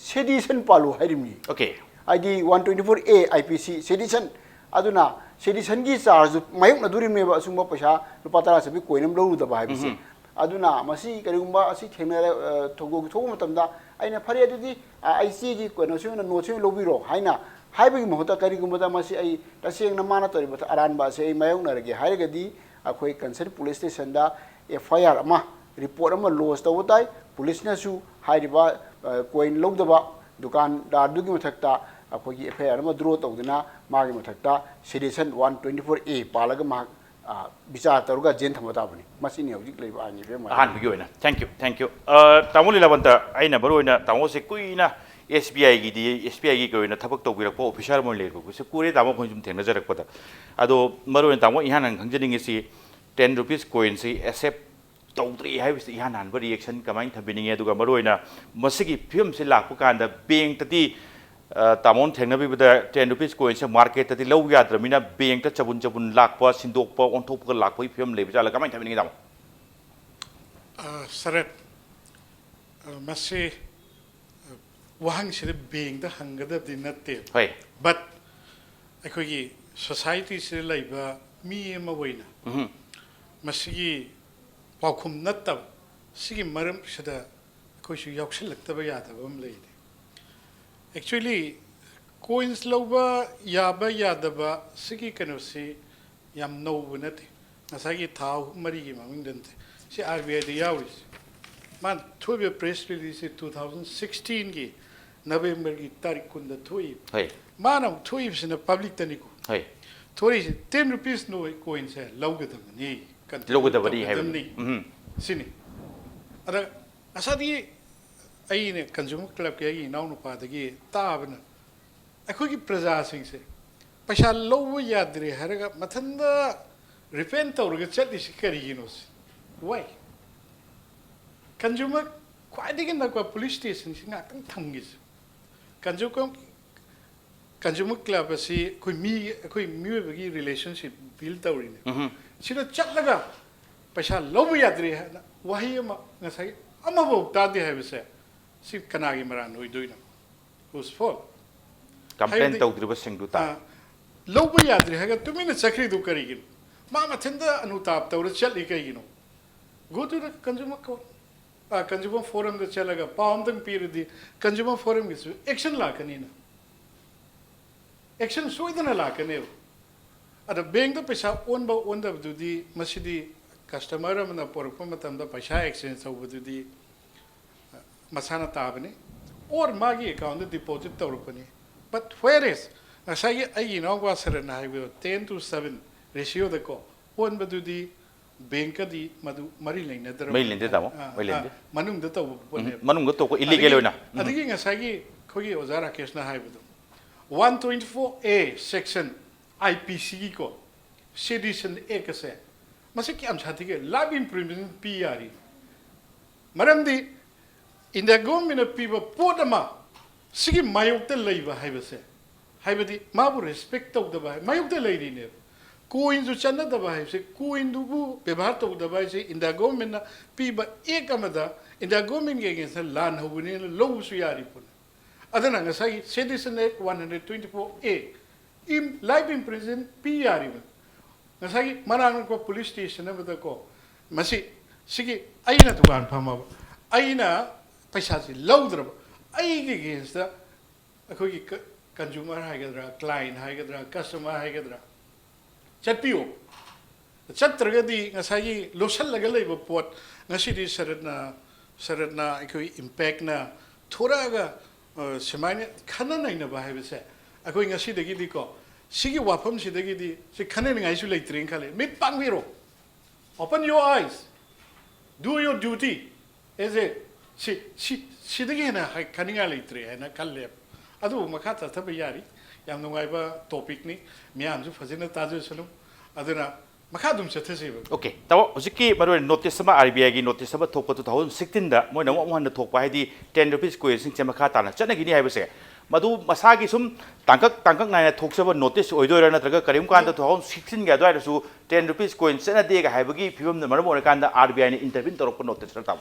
sedition ꯄꯥꯜꯂꯨ ꯍꯥꯏꯔꯤꯕꯅꯤ꯫ Okay. ꯍꯥꯏꯗꯤ one twenty four A I P C sedition꯫ ꯑꯗꯨꯅ seditionꯒꯤ chargeꯗꯨ ꯃꯥꯌꯣꯛꯅꯗꯣꯔꯤꯕꯅꯦꯕ, ꯑꯁꯨꯝꯕ ꯄꯩꯁꯥ ꯂꯨꯄꯥ ꯇꯔꯥ ꯆꯠꯄꯤ coin ꯑꯃ ꯂꯧꯔꯨꯗꯕ ꯍꯥꯏꯕꯁꯦ꯫ ꯑꯗꯨꯅ ꯃꯁꯤ ꯀꯔꯤꯒꯨꯝꯕ ꯑꯁꯤ ꯊꯦꯡꯅꯔ ꯑ, ꯊꯧꯗꯣꯛ ꯊꯣꯛꯄ ꯃꯇꯝꯗ ꯑꯩꯅ ꯐꯔꯦ ꯑꯗꯨꯗꯤ ꯑ, ꯑꯩ ꯆꯦꯒꯤ ꯀꯩꯅꯣꯁꯤ ꯑꯣꯏꯅ noteꯁꯤ ꯑꯣꯏꯅ ꯂꯧꯕꯤꯔꯣ ꯍꯥꯏꯅ ꯍꯥꯏꯕꯒꯤ ꯃꯍꯨꯠꯇ ꯀꯔꯤꯒꯨꯝꯕꯗ ꯃꯁꯤ ꯑꯩ ꯇꯁꯦꯡꯅ ꯃꯥꯅ ꯇꯧꯔꯤꯕ ꯑꯔꯥꯟꯕ ꯑꯁꯦ ꯑꯩ ꯃꯥꯌꯣꯛꯅꯔꯒꯦ ꯍꯥꯏꯔꯒꯗꯤ ꯑꯩꯈꯣꯏ concerned police stationꯗ F I R ꯑꯃ, report ꯑꯃ lodge ꯇꯧꯕ ꯇꯥꯏ꯫ Policeꯅꯁꯨ ꯍꯥꯏꯔꯤꯕ ꯑ, coin ꯂꯧꯗꯕ ꯗꯨꯀꯥꯟꯗꯥꯔꯗꯨꯒꯤ ꯃꯊꯛꯇ ꯑꯩꯈꯣꯏꯒꯤ F I R ꯑꯃ draw ꯇꯧꯗꯨꯅ ꯃꯥꯒꯤ ꯃꯊꯛꯇ sedition one twenty four A ꯄꯥꯜꯂꯒ ꯃꯍꯥꯛ ꯑ, ꯕꯤꯆꯥꯔ ꯇꯧꯔꯒ ꯖꯦꯟ ꯊꯝꯕ ꯇꯥꯕꯅꯤ꯫ ꯃꯁꯤꯅꯤ ꯍꯧꯖꯤꯛ ꯂꯩꯕ ꯑꯥꯏꯟꯒꯤ ꯐꯤꯕꯝ ꯍꯥꯏꯕꯗꯨ꯫ ꯑꯍꯥꯟꯕꯒꯤ ꯑꯣꯏꯅ꯫ Thank you, thank you꯫ ꯑ, ꯇꯥꯃꯣ ꯂꯤꯂꯥꯕꯟꯇ, ꯑꯩꯅ ꯃꯔꯨ ꯑꯣꯏꯅ ꯇꯥꯃꯣꯁꯦ ꯀꯨꯏꯅ S B I ꯒꯤꯗꯤ, S B I ꯒꯤ ꯑꯣꯏꯅ ꯊꯕꯛ ꯇꯧꯕꯤꯔꯛꯄ officer ꯑꯃ ꯑꯣꯏꯅ ꯂꯩꯔꯛꯄꯁꯦ ꯀꯨꯏꯔꯦ ꯇꯥꯃꯣ, ꯑꯩꯈꯣꯏ ꯁꯨꯝ ꯊꯦꯡꯅꯖꯔꯛꯄꯗ꯫ ꯑꯗꯣ ꯃꯔꯨ ꯑꯣꯏꯅ ꯇꯥꯃꯣ, ꯏꯍꯥꯟ ꯍꯥꯟꯅ ꯈꯪꯖꯅꯤꯡꯉꯤꯁꯤ ten rupees coinꯁꯤ accept ꯇꯧꯗ꯭ꯔꯤ ꯍꯥꯏꯕꯁꯤꯗ ꯏꯍꯥꯟ ꯍꯥꯟꯕ reaction ꯀꯃꯥꯏꯅ ꯊꯝꯕꯤꯅꯤꯡꯉꯤ? ꯑꯗꯨꯒ ꯃꯔꯨ ꯑꯣꯏꯅ ꯃꯁꯤꯒꯤ ꯐꯤꯕꯝꯁꯤ ꯂꯥꯛꯄ ꯀꯥꯟꯗ bankꯇꯗꯤ, ꯑ, ꯇꯥꯃꯣꯅ ꯊꯦꯡꯅꯕꯤꯕꯗ ten rupees coinꯁꯦ marketꯇꯗꯤ ꯂꯧ ꯌꯥꯗ꯭ꯔꯕꯅꯤꯅ bankꯇ ꯆꯕꯨꯟ ꯆꯕꯨꯟ ꯂꯥꯛꯄ, ꯁꯤꯟꯗꯣꯛꯄ, ꯑꯣꯟꯊꯣꯛꯄꯒ ꯂꯥꯛꯄꯒꯤ ꯐꯤꯕꯝ ꯂꯩꯕ ꯖꯥꯠꯂ? ꯀꯃꯥꯏꯅ ꯊꯝꯕꯤꯅꯤꯡꯉꯤ ꯇꯥꯃꯣ? ꯑ, ꯁꯔꯠ, ꯑ, ꯃꯁꯤ, ꯑ, ꯋꯥꯍꯪꯁꯤꯗ bankꯇ ꯍꯪꯒꯗꯕꯗꯤ ꯅꯠꯇꯦ꯫ ꯍꯣꯏ꯫ But ꯑꯩꯈꯣꯏꯒꯤ societyꯁꯤꯗ ꯂꯩꯕ ꯃꯤ ꯑꯃ ꯑꯣꯏꯅ ꯎꯝ꯫ ꯃꯁꯤꯒꯤ ꯄꯥꯎꯈꯨꯝ ꯅꯠꯇꯕ ꯁꯤꯒꯤ ꯃꯔꯝꯁꯤꯗ ꯑꯩꯈꯣꯏꯁꯨ ꯌꯥꯎꯁꯤꯜꯂꯛꯇꯕ ꯌꯥꯗꯕ ꯑꯃ ꯂꯩꯔꯤ꯫ Actually, coins ꯂꯧꯕ ꯌꯥꯕ ꯌꯥꯗꯕ ꯁꯤꯒꯤ ꯀꯩꯅꯣꯁꯤ ꯌꯥꯝ ꯅꯧꯕ ꯅꯠꯇꯦ꯫ ꯉꯁꯥꯏꯒꯤ ꯊꯥ ꯑꯍꯨꯝ ꯃꯔꯤꯒꯤ ꯃꯃꯤꯡꯗ ꯅꯠꯇꯦ꯫ ꯁꯤ R B I ꯗ ꯌꯥꯎꯔꯤꯁꯦ꯫ ꯃꯥꯅ ꯊꯣꯛꯏꯕ press releaseꯁꯤ two thousand sixteenꯒꯤ Novemberꯒꯤ ꯇꯥꯔꯤꯛ ꯀꯨꯟꯗ ꯊꯣꯛꯏ꯫ ꯍꯣꯏ꯫ ꯃꯥꯅ ꯑꯃꯨꯛ ꯊꯣꯛꯏꯕꯁꯤꯅ publicꯇꯅꯤꯀꯣ꯫ ꯍꯣꯏ꯫ ꯊꯣꯛꯏꯁꯦ ten rupees ꯅꯣꯏ coinꯁꯦ ꯂꯧꯒꯗꯕꯅꯤ꯫ Continue ꯂꯧꯒꯗꯕꯅꯤ ꯍꯥꯏꯕꯅꯤ꯫ ꯇꯧꯒꯗꯕꯅꯤ꯫ ꯎꯝ꯫ ꯁꯤꯅꯤ꯫ ꯑꯗ ꯉꯁꯥꯏꯗꯒꯤ ꯑꯩꯅ consumer clubꯀꯤ ꯑꯩꯒꯤ ꯏꯅꯥꯎꯅꯨꯄꯥꯗꯒꯤ ꯇꯥꯕꯅ ꯑꯩꯈꯣꯏꯒꯤ ꯄ꯭ꯔꯖꯥꯁꯤꯡꯁꯦ ꯄꯩꯁꯥ ꯂꯧꯕ ꯌꯥꯗ꯭ꯔꯦ ꯍꯥꯏꯔꯒ ꯃꯊꯟꯇ repent ꯇꯧꯔꯒ ꯆꯠꯂꯤꯁꯤ ꯀꯔꯤꯒꯤꯅꯣ ꯁꯤ? Why? Consumer ꯈ꯭ꯋꯥꯏꯗꯒꯤ ꯅꯛꯄ police stationꯁꯤ ꯉꯥꯛꯇꯪ ꯊꯝꯈꯤꯁꯦ꯫ Consumer, consumer club ꯑꯁꯤ ꯑꯩꯈꯣꯏ ꯃꯤ, ꯑꯩꯈꯣꯏ ꯃꯤꯑꯣꯏꯕꯒꯤ relationship build ꯇꯧꯔꯤꯅꯦ꯫ ꯎꯝ꯫ ꯁꯤꯗ ꯆꯠꯂꯒ ꯄꯩꯁꯥ ꯂꯧꯕ ꯌꯥꯗ꯭ꯔꯦ ꯍꯥꯏꯅ ꯋꯥꯍꯩ ꯑꯃ ꯉꯁꯥꯏ ꯑꯃꯐꯥꯎ ꯇꯥꯗꯦ ꯍꯥꯏꯕꯁꯦ, ꯁꯤ ꯀꯅꯥꯒꯤ ꯃꯔꯥꯟ ꯑꯣꯏꯗꯣꯏꯅꯣ? Whose fault? ꯀꯝꯄ꯭ꯂꯦꯟ ꯍꯥꯏꯕꯗꯤ, ꯇꯧꯗ꯭ꯔꯤꯕꯁꯤꯡꯗꯨ ꯇꯥꯏ꯫ ꯑ, ꯂꯧꯕ ꯌꯥꯗ꯭ꯔꯦ ꯍꯥꯏꯔꯒ ꯇꯨꯃꯤꯟꯅ ꯆꯠꯈ꯭ꯔꯤꯗꯨ ꯀꯔꯤꯒꯤꯅꯣ? ꯃꯥ ꯃꯊꯟꯇ ꯑꯅꯨꯇꯥꯞ ꯇꯧꯔ ꯆꯠꯂꯤ ꯀꯩꯒꯤꯅꯣ? Go to the consumer court, ꯑ, consumer forumꯗ ꯆꯠꯂꯒ ꯄꯥꯎ ꯑꯝꯇꯪ ꯄꯤꯔꯗꯤ consumer forumꯒꯤꯁꯨ action ꯂꯥꯛꯀꯅꯤꯅ꯫ Action ꯁꯣꯏꯗꯅ ꯂꯥꯛꯀꯅꯦꯕ꯫ ꯑꯗ bankꯇ ꯄꯩꯁꯥ ꯑꯣꯟꯕ ꯑꯣꯟꯗꯕꯗꯨꯗꯤ, ꯃꯁꯤꯗꯤ customer ꯑꯃꯅ ꯄꯣꯔꯛꯄ ꯃꯇꯝꯗ ꯄꯩꯁꯥ exchange ꯇꯧꯕꯗꯨꯗꯤ, ꯑ, ꯃꯁꯥꯅ ꯇꯥꯕꯅꯤ, or ꯃꯥꯒꯤ accountꯇ deposit ꯇꯧꯔꯛꯄꯅꯤ꯫ But whereas ꯉꯁꯥꯏꯒꯤ ꯑꯩꯒꯤ ꯏꯅꯥꯎꯄꯥ ꯁꯔꯠꯅ ꯍꯥꯏꯕꯗꯣ, ten to seven ratioꯗꯀꯣ ꯑꯣꯟꯕꯗꯨꯗꯤ bankꯀꯗꯤ ꯃꯗꯨ ꯃꯔꯤ ꯂꯩꯅꯗ꯭ꯔꯕ꯫ ꯃꯔꯤ ꯂꯩꯅꯗꯦ, ꯇꯥꯃꯣ, ꯑ, ꯃꯔꯤ ꯑ, ꯂꯩꯅꯗꯦ꯫ ꯃꯅꯨꯡꯗ ꯇꯧꯕ ꯎꯝ, ꯄꯣꯠꯅꯦꯕ꯫ ꯃꯅꯨꯡꯗ ꯇꯧꯕ, illegal ꯑꯗꯒꯤ, ꯑꯣꯏꯅ꯫ ꯎꯝ꯫ ꯑꯗꯒꯤ ꯉꯁꯥꯏꯒꯤ ꯑꯩꯈꯣꯏꯒꯤ ꯑꯣꯖꯥ ꯔꯥꯀꯦꯁꯅ ꯍꯥꯏꯕꯗꯣ, one twenty four A section, IPCꯒꯤꯀꯣ, Sedition Actꯁꯦ, ꯃꯁꯤ ꯀꯌꯥꯝ ꯁꯥꯊꯤꯒꯦ? Life imprisonment ꯄꯤ ꯌꯥꯔꯤ꯫ ꯃꯔꯝꯗꯤ India governmentꯅ ꯄꯤꯕ ꯄꯣꯠ ꯑꯃ ꯁꯤꯒꯤ ꯃꯥꯌꯣꯛꯇ ꯂꯩꯕ ꯍꯥꯏꯕꯁꯦ, ꯍꯥꯏꯕꯗꯤ ꯃꯥꯕꯨ respect ꯇꯧꯗꯕ ꯍꯥꯏ, ꯃꯥꯌꯣꯛꯇ ꯂꯩꯔꯤꯅꯦꯕ꯫ Coinꯁꯨ ꯆꯠꯅꯗꯕ ꯍꯥꯏꯕꯁꯦ, coinꯗꯨꯕꯨ ꯕꯦꯕꯥꯔ ꯇꯧꯗꯕ ꯍꯥꯏꯁꯦ India governmentꯅ ꯄꯤꯕ act ꯑꯃꯗ India governmentꯀꯤ againstꯇ ꯂꯥꯟ ꯍꯧꯕꯅꯦꯅ ꯂꯧꯕꯁꯨ ꯌꯥꯔꯤ ꯄꯣꯠꯅꯤ꯫ ꯑꯗꯨꯅ ꯉꯁꯥꯏꯒꯤ Sedition Act one hundred twenty four A, ꯏꯝ-, life imprison ꯄꯤ ꯌꯥꯔꯤꯕꯅꯤ꯫ ꯉꯁꯥꯏꯒꯤ ꯃꯅꯥꯛ ꯅꯛꯄ police station ꯑꯃꯗꯀꯣ, ꯃꯁꯤ, ꯁꯤꯒꯤ ꯑꯩꯅ ꯗꯨꯀꯥꯟ ꯐꯝꯃꯕ, ꯑꯩꯅ ꯄꯩꯁꯥꯁꯤ ꯂꯧꯗ꯭ꯔꯕ, ꯑꯩꯒꯤ againstꯇ ꯑꯩꯈꯣꯏꯒꯤ ꯀ-, consumer ꯍꯥꯏꯒꯗ꯭ꯔꯥ, client ꯍꯥꯏꯒꯗ꯭ꯔꯥ, customer ꯍꯥꯏꯒꯗ꯭ꯔꯥ, ꯆꯠꯄꯤꯌꯨ꯫ ꯆꯠꯇ꯭ꯔꯒꯗꯤ ꯉꯁꯥꯏꯒꯤ ꯂꯣꯠꯁꯤꯜꯂꯒ ꯂꯩꯕ ꯄꯣꯠ, ꯉꯁꯤꯗꯤ ꯁꯔꯠꯅ, ꯁꯔꯠꯅ ꯑꯩꯈꯣꯏ ꯏꯝꯄꯦꯛꯅ ꯊꯣꯔꯛꯑꯒ, ꯑ, ꯁꯨꯃꯥꯏꯅ ꯈꯟꯅ ꯅꯩꯅꯕ ꯍꯥꯏꯕꯁꯦ, ꯑꯩꯈꯣꯏ ꯉꯁꯤꯗꯒꯤꯗꯤꯀꯣ, ꯁꯤꯒꯤ ꯋꯥꯐꯝꯁꯤꯗꯒꯤꯗꯤ ꯁꯤ ꯈꯟꯅꯅꯤꯡꯉꯥꯏꯁꯨ ꯂꯩꯇ꯭ꯔꯦꯅ ꯈꯜꯂꯦ꯫ ꯃꯤꯠ ꯄꯥꯡꯕꯤꯔꯣ, open your eyes, do your duty, as a, ꯁꯤ, ꯁꯤ, ꯁꯤꯗꯒꯤ ꯍꯦꯟꯅ ꯍꯥꯏ-, ꯈꯟꯅꯤꯡꯉꯥꯏ ꯂꯩꯇ꯭ꯔꯦ ꯍꯥꯏꯅ ꯈꯜꯂꯦꯕ꯫ ꯑꯗꯨꯕꯨ ꯃꯈꯥ ꯆꯠꯊꯕ ꯌꯥꯔꯤ꯫ ꯌꯥꯝ ꯅꯨꯡꯉꯥꯏꯕ topicꯅꯤ, ꯃꯤꯌꯥꯝꯁꯨ ꯐꯖꯅ ꯇꯥꯖꯁꯅꯨ꯫ ꯑꯗꯨꯅ ꯃꯈꯥ ꯑꯗꯨꯝ ꯆꯠꯊꯁꯦꯕ꯫ OK, ꯇꯥꯃꯣ, ꯍꯧꯖꯤꯛꯀꯤ ꯃꯔꯨꯑꯣꯏꯅ notice ꯑꯃ, RBIꯒꯤ notice ꯑꯃ ꯊꯣꯛꯄ two thousand sixteenꯗ ꯃꯣꯏꯅ ꯑꯃꯨꯛ ꯑꯃꯨꯛ ꯍꯟꯅ ꯊꯣꯛꯄ, ꯍꯥꯏꯗꯤ ten rupees coinꯁꯤꯡꯁꯦ ꯃꯈꯥ ꯇꯥꯅ ꯆꯠꯅꯈꯤꯅꯤ ꯍꯥꯏꯕꯁꯦ, ꯃꯗꯨ ꯃꯁꯥꯒꯤ ꯁꯨꯝ ꯇꯥꯡꯀꯛ ꯇꯥꯡꯀꯛ ꯅꯥꯏꯅ ꯊꯣꯛꯆꯕ ꯅꯣꯇꯤꯁ ꯑꯣꯏꯗꯣꯏꯔꯥ, ꯅꯠꯇ꯭ꯔꯒ ꯀꯔꯤꯒꯨꯝ ꯀꯥꯟꯗ ꯇꯨ ꯊꯥꯎꯖꯟ ꯁꯤꯛꯁꯇꯤꯟꯒꯤ ꯑꯗꯨꯋꯥꯏꯗꯁꯨ ꯇꯦꯟ ꯔꯨꯄꯤꯁ ꯀꯣꯏꯟ ꯆꯠꯅꯗꯦꯒ ꯍꯥꯏꯕꯒꯤ ꯐꯤꯕꯝꯅ ꯃꯔꯝ ꯑꯣꯏꯔꯀꯥꯟꯗ ꯑꯥꯔ ꯕꯤ ꯑꯥꯏꯅ ꯏꯟꯇꯔꯚꯤꯟ ꯇꯧꯔꯛꯄ ꯅꯣꯇꯤꯁ ꯅꯠꯇꯕ?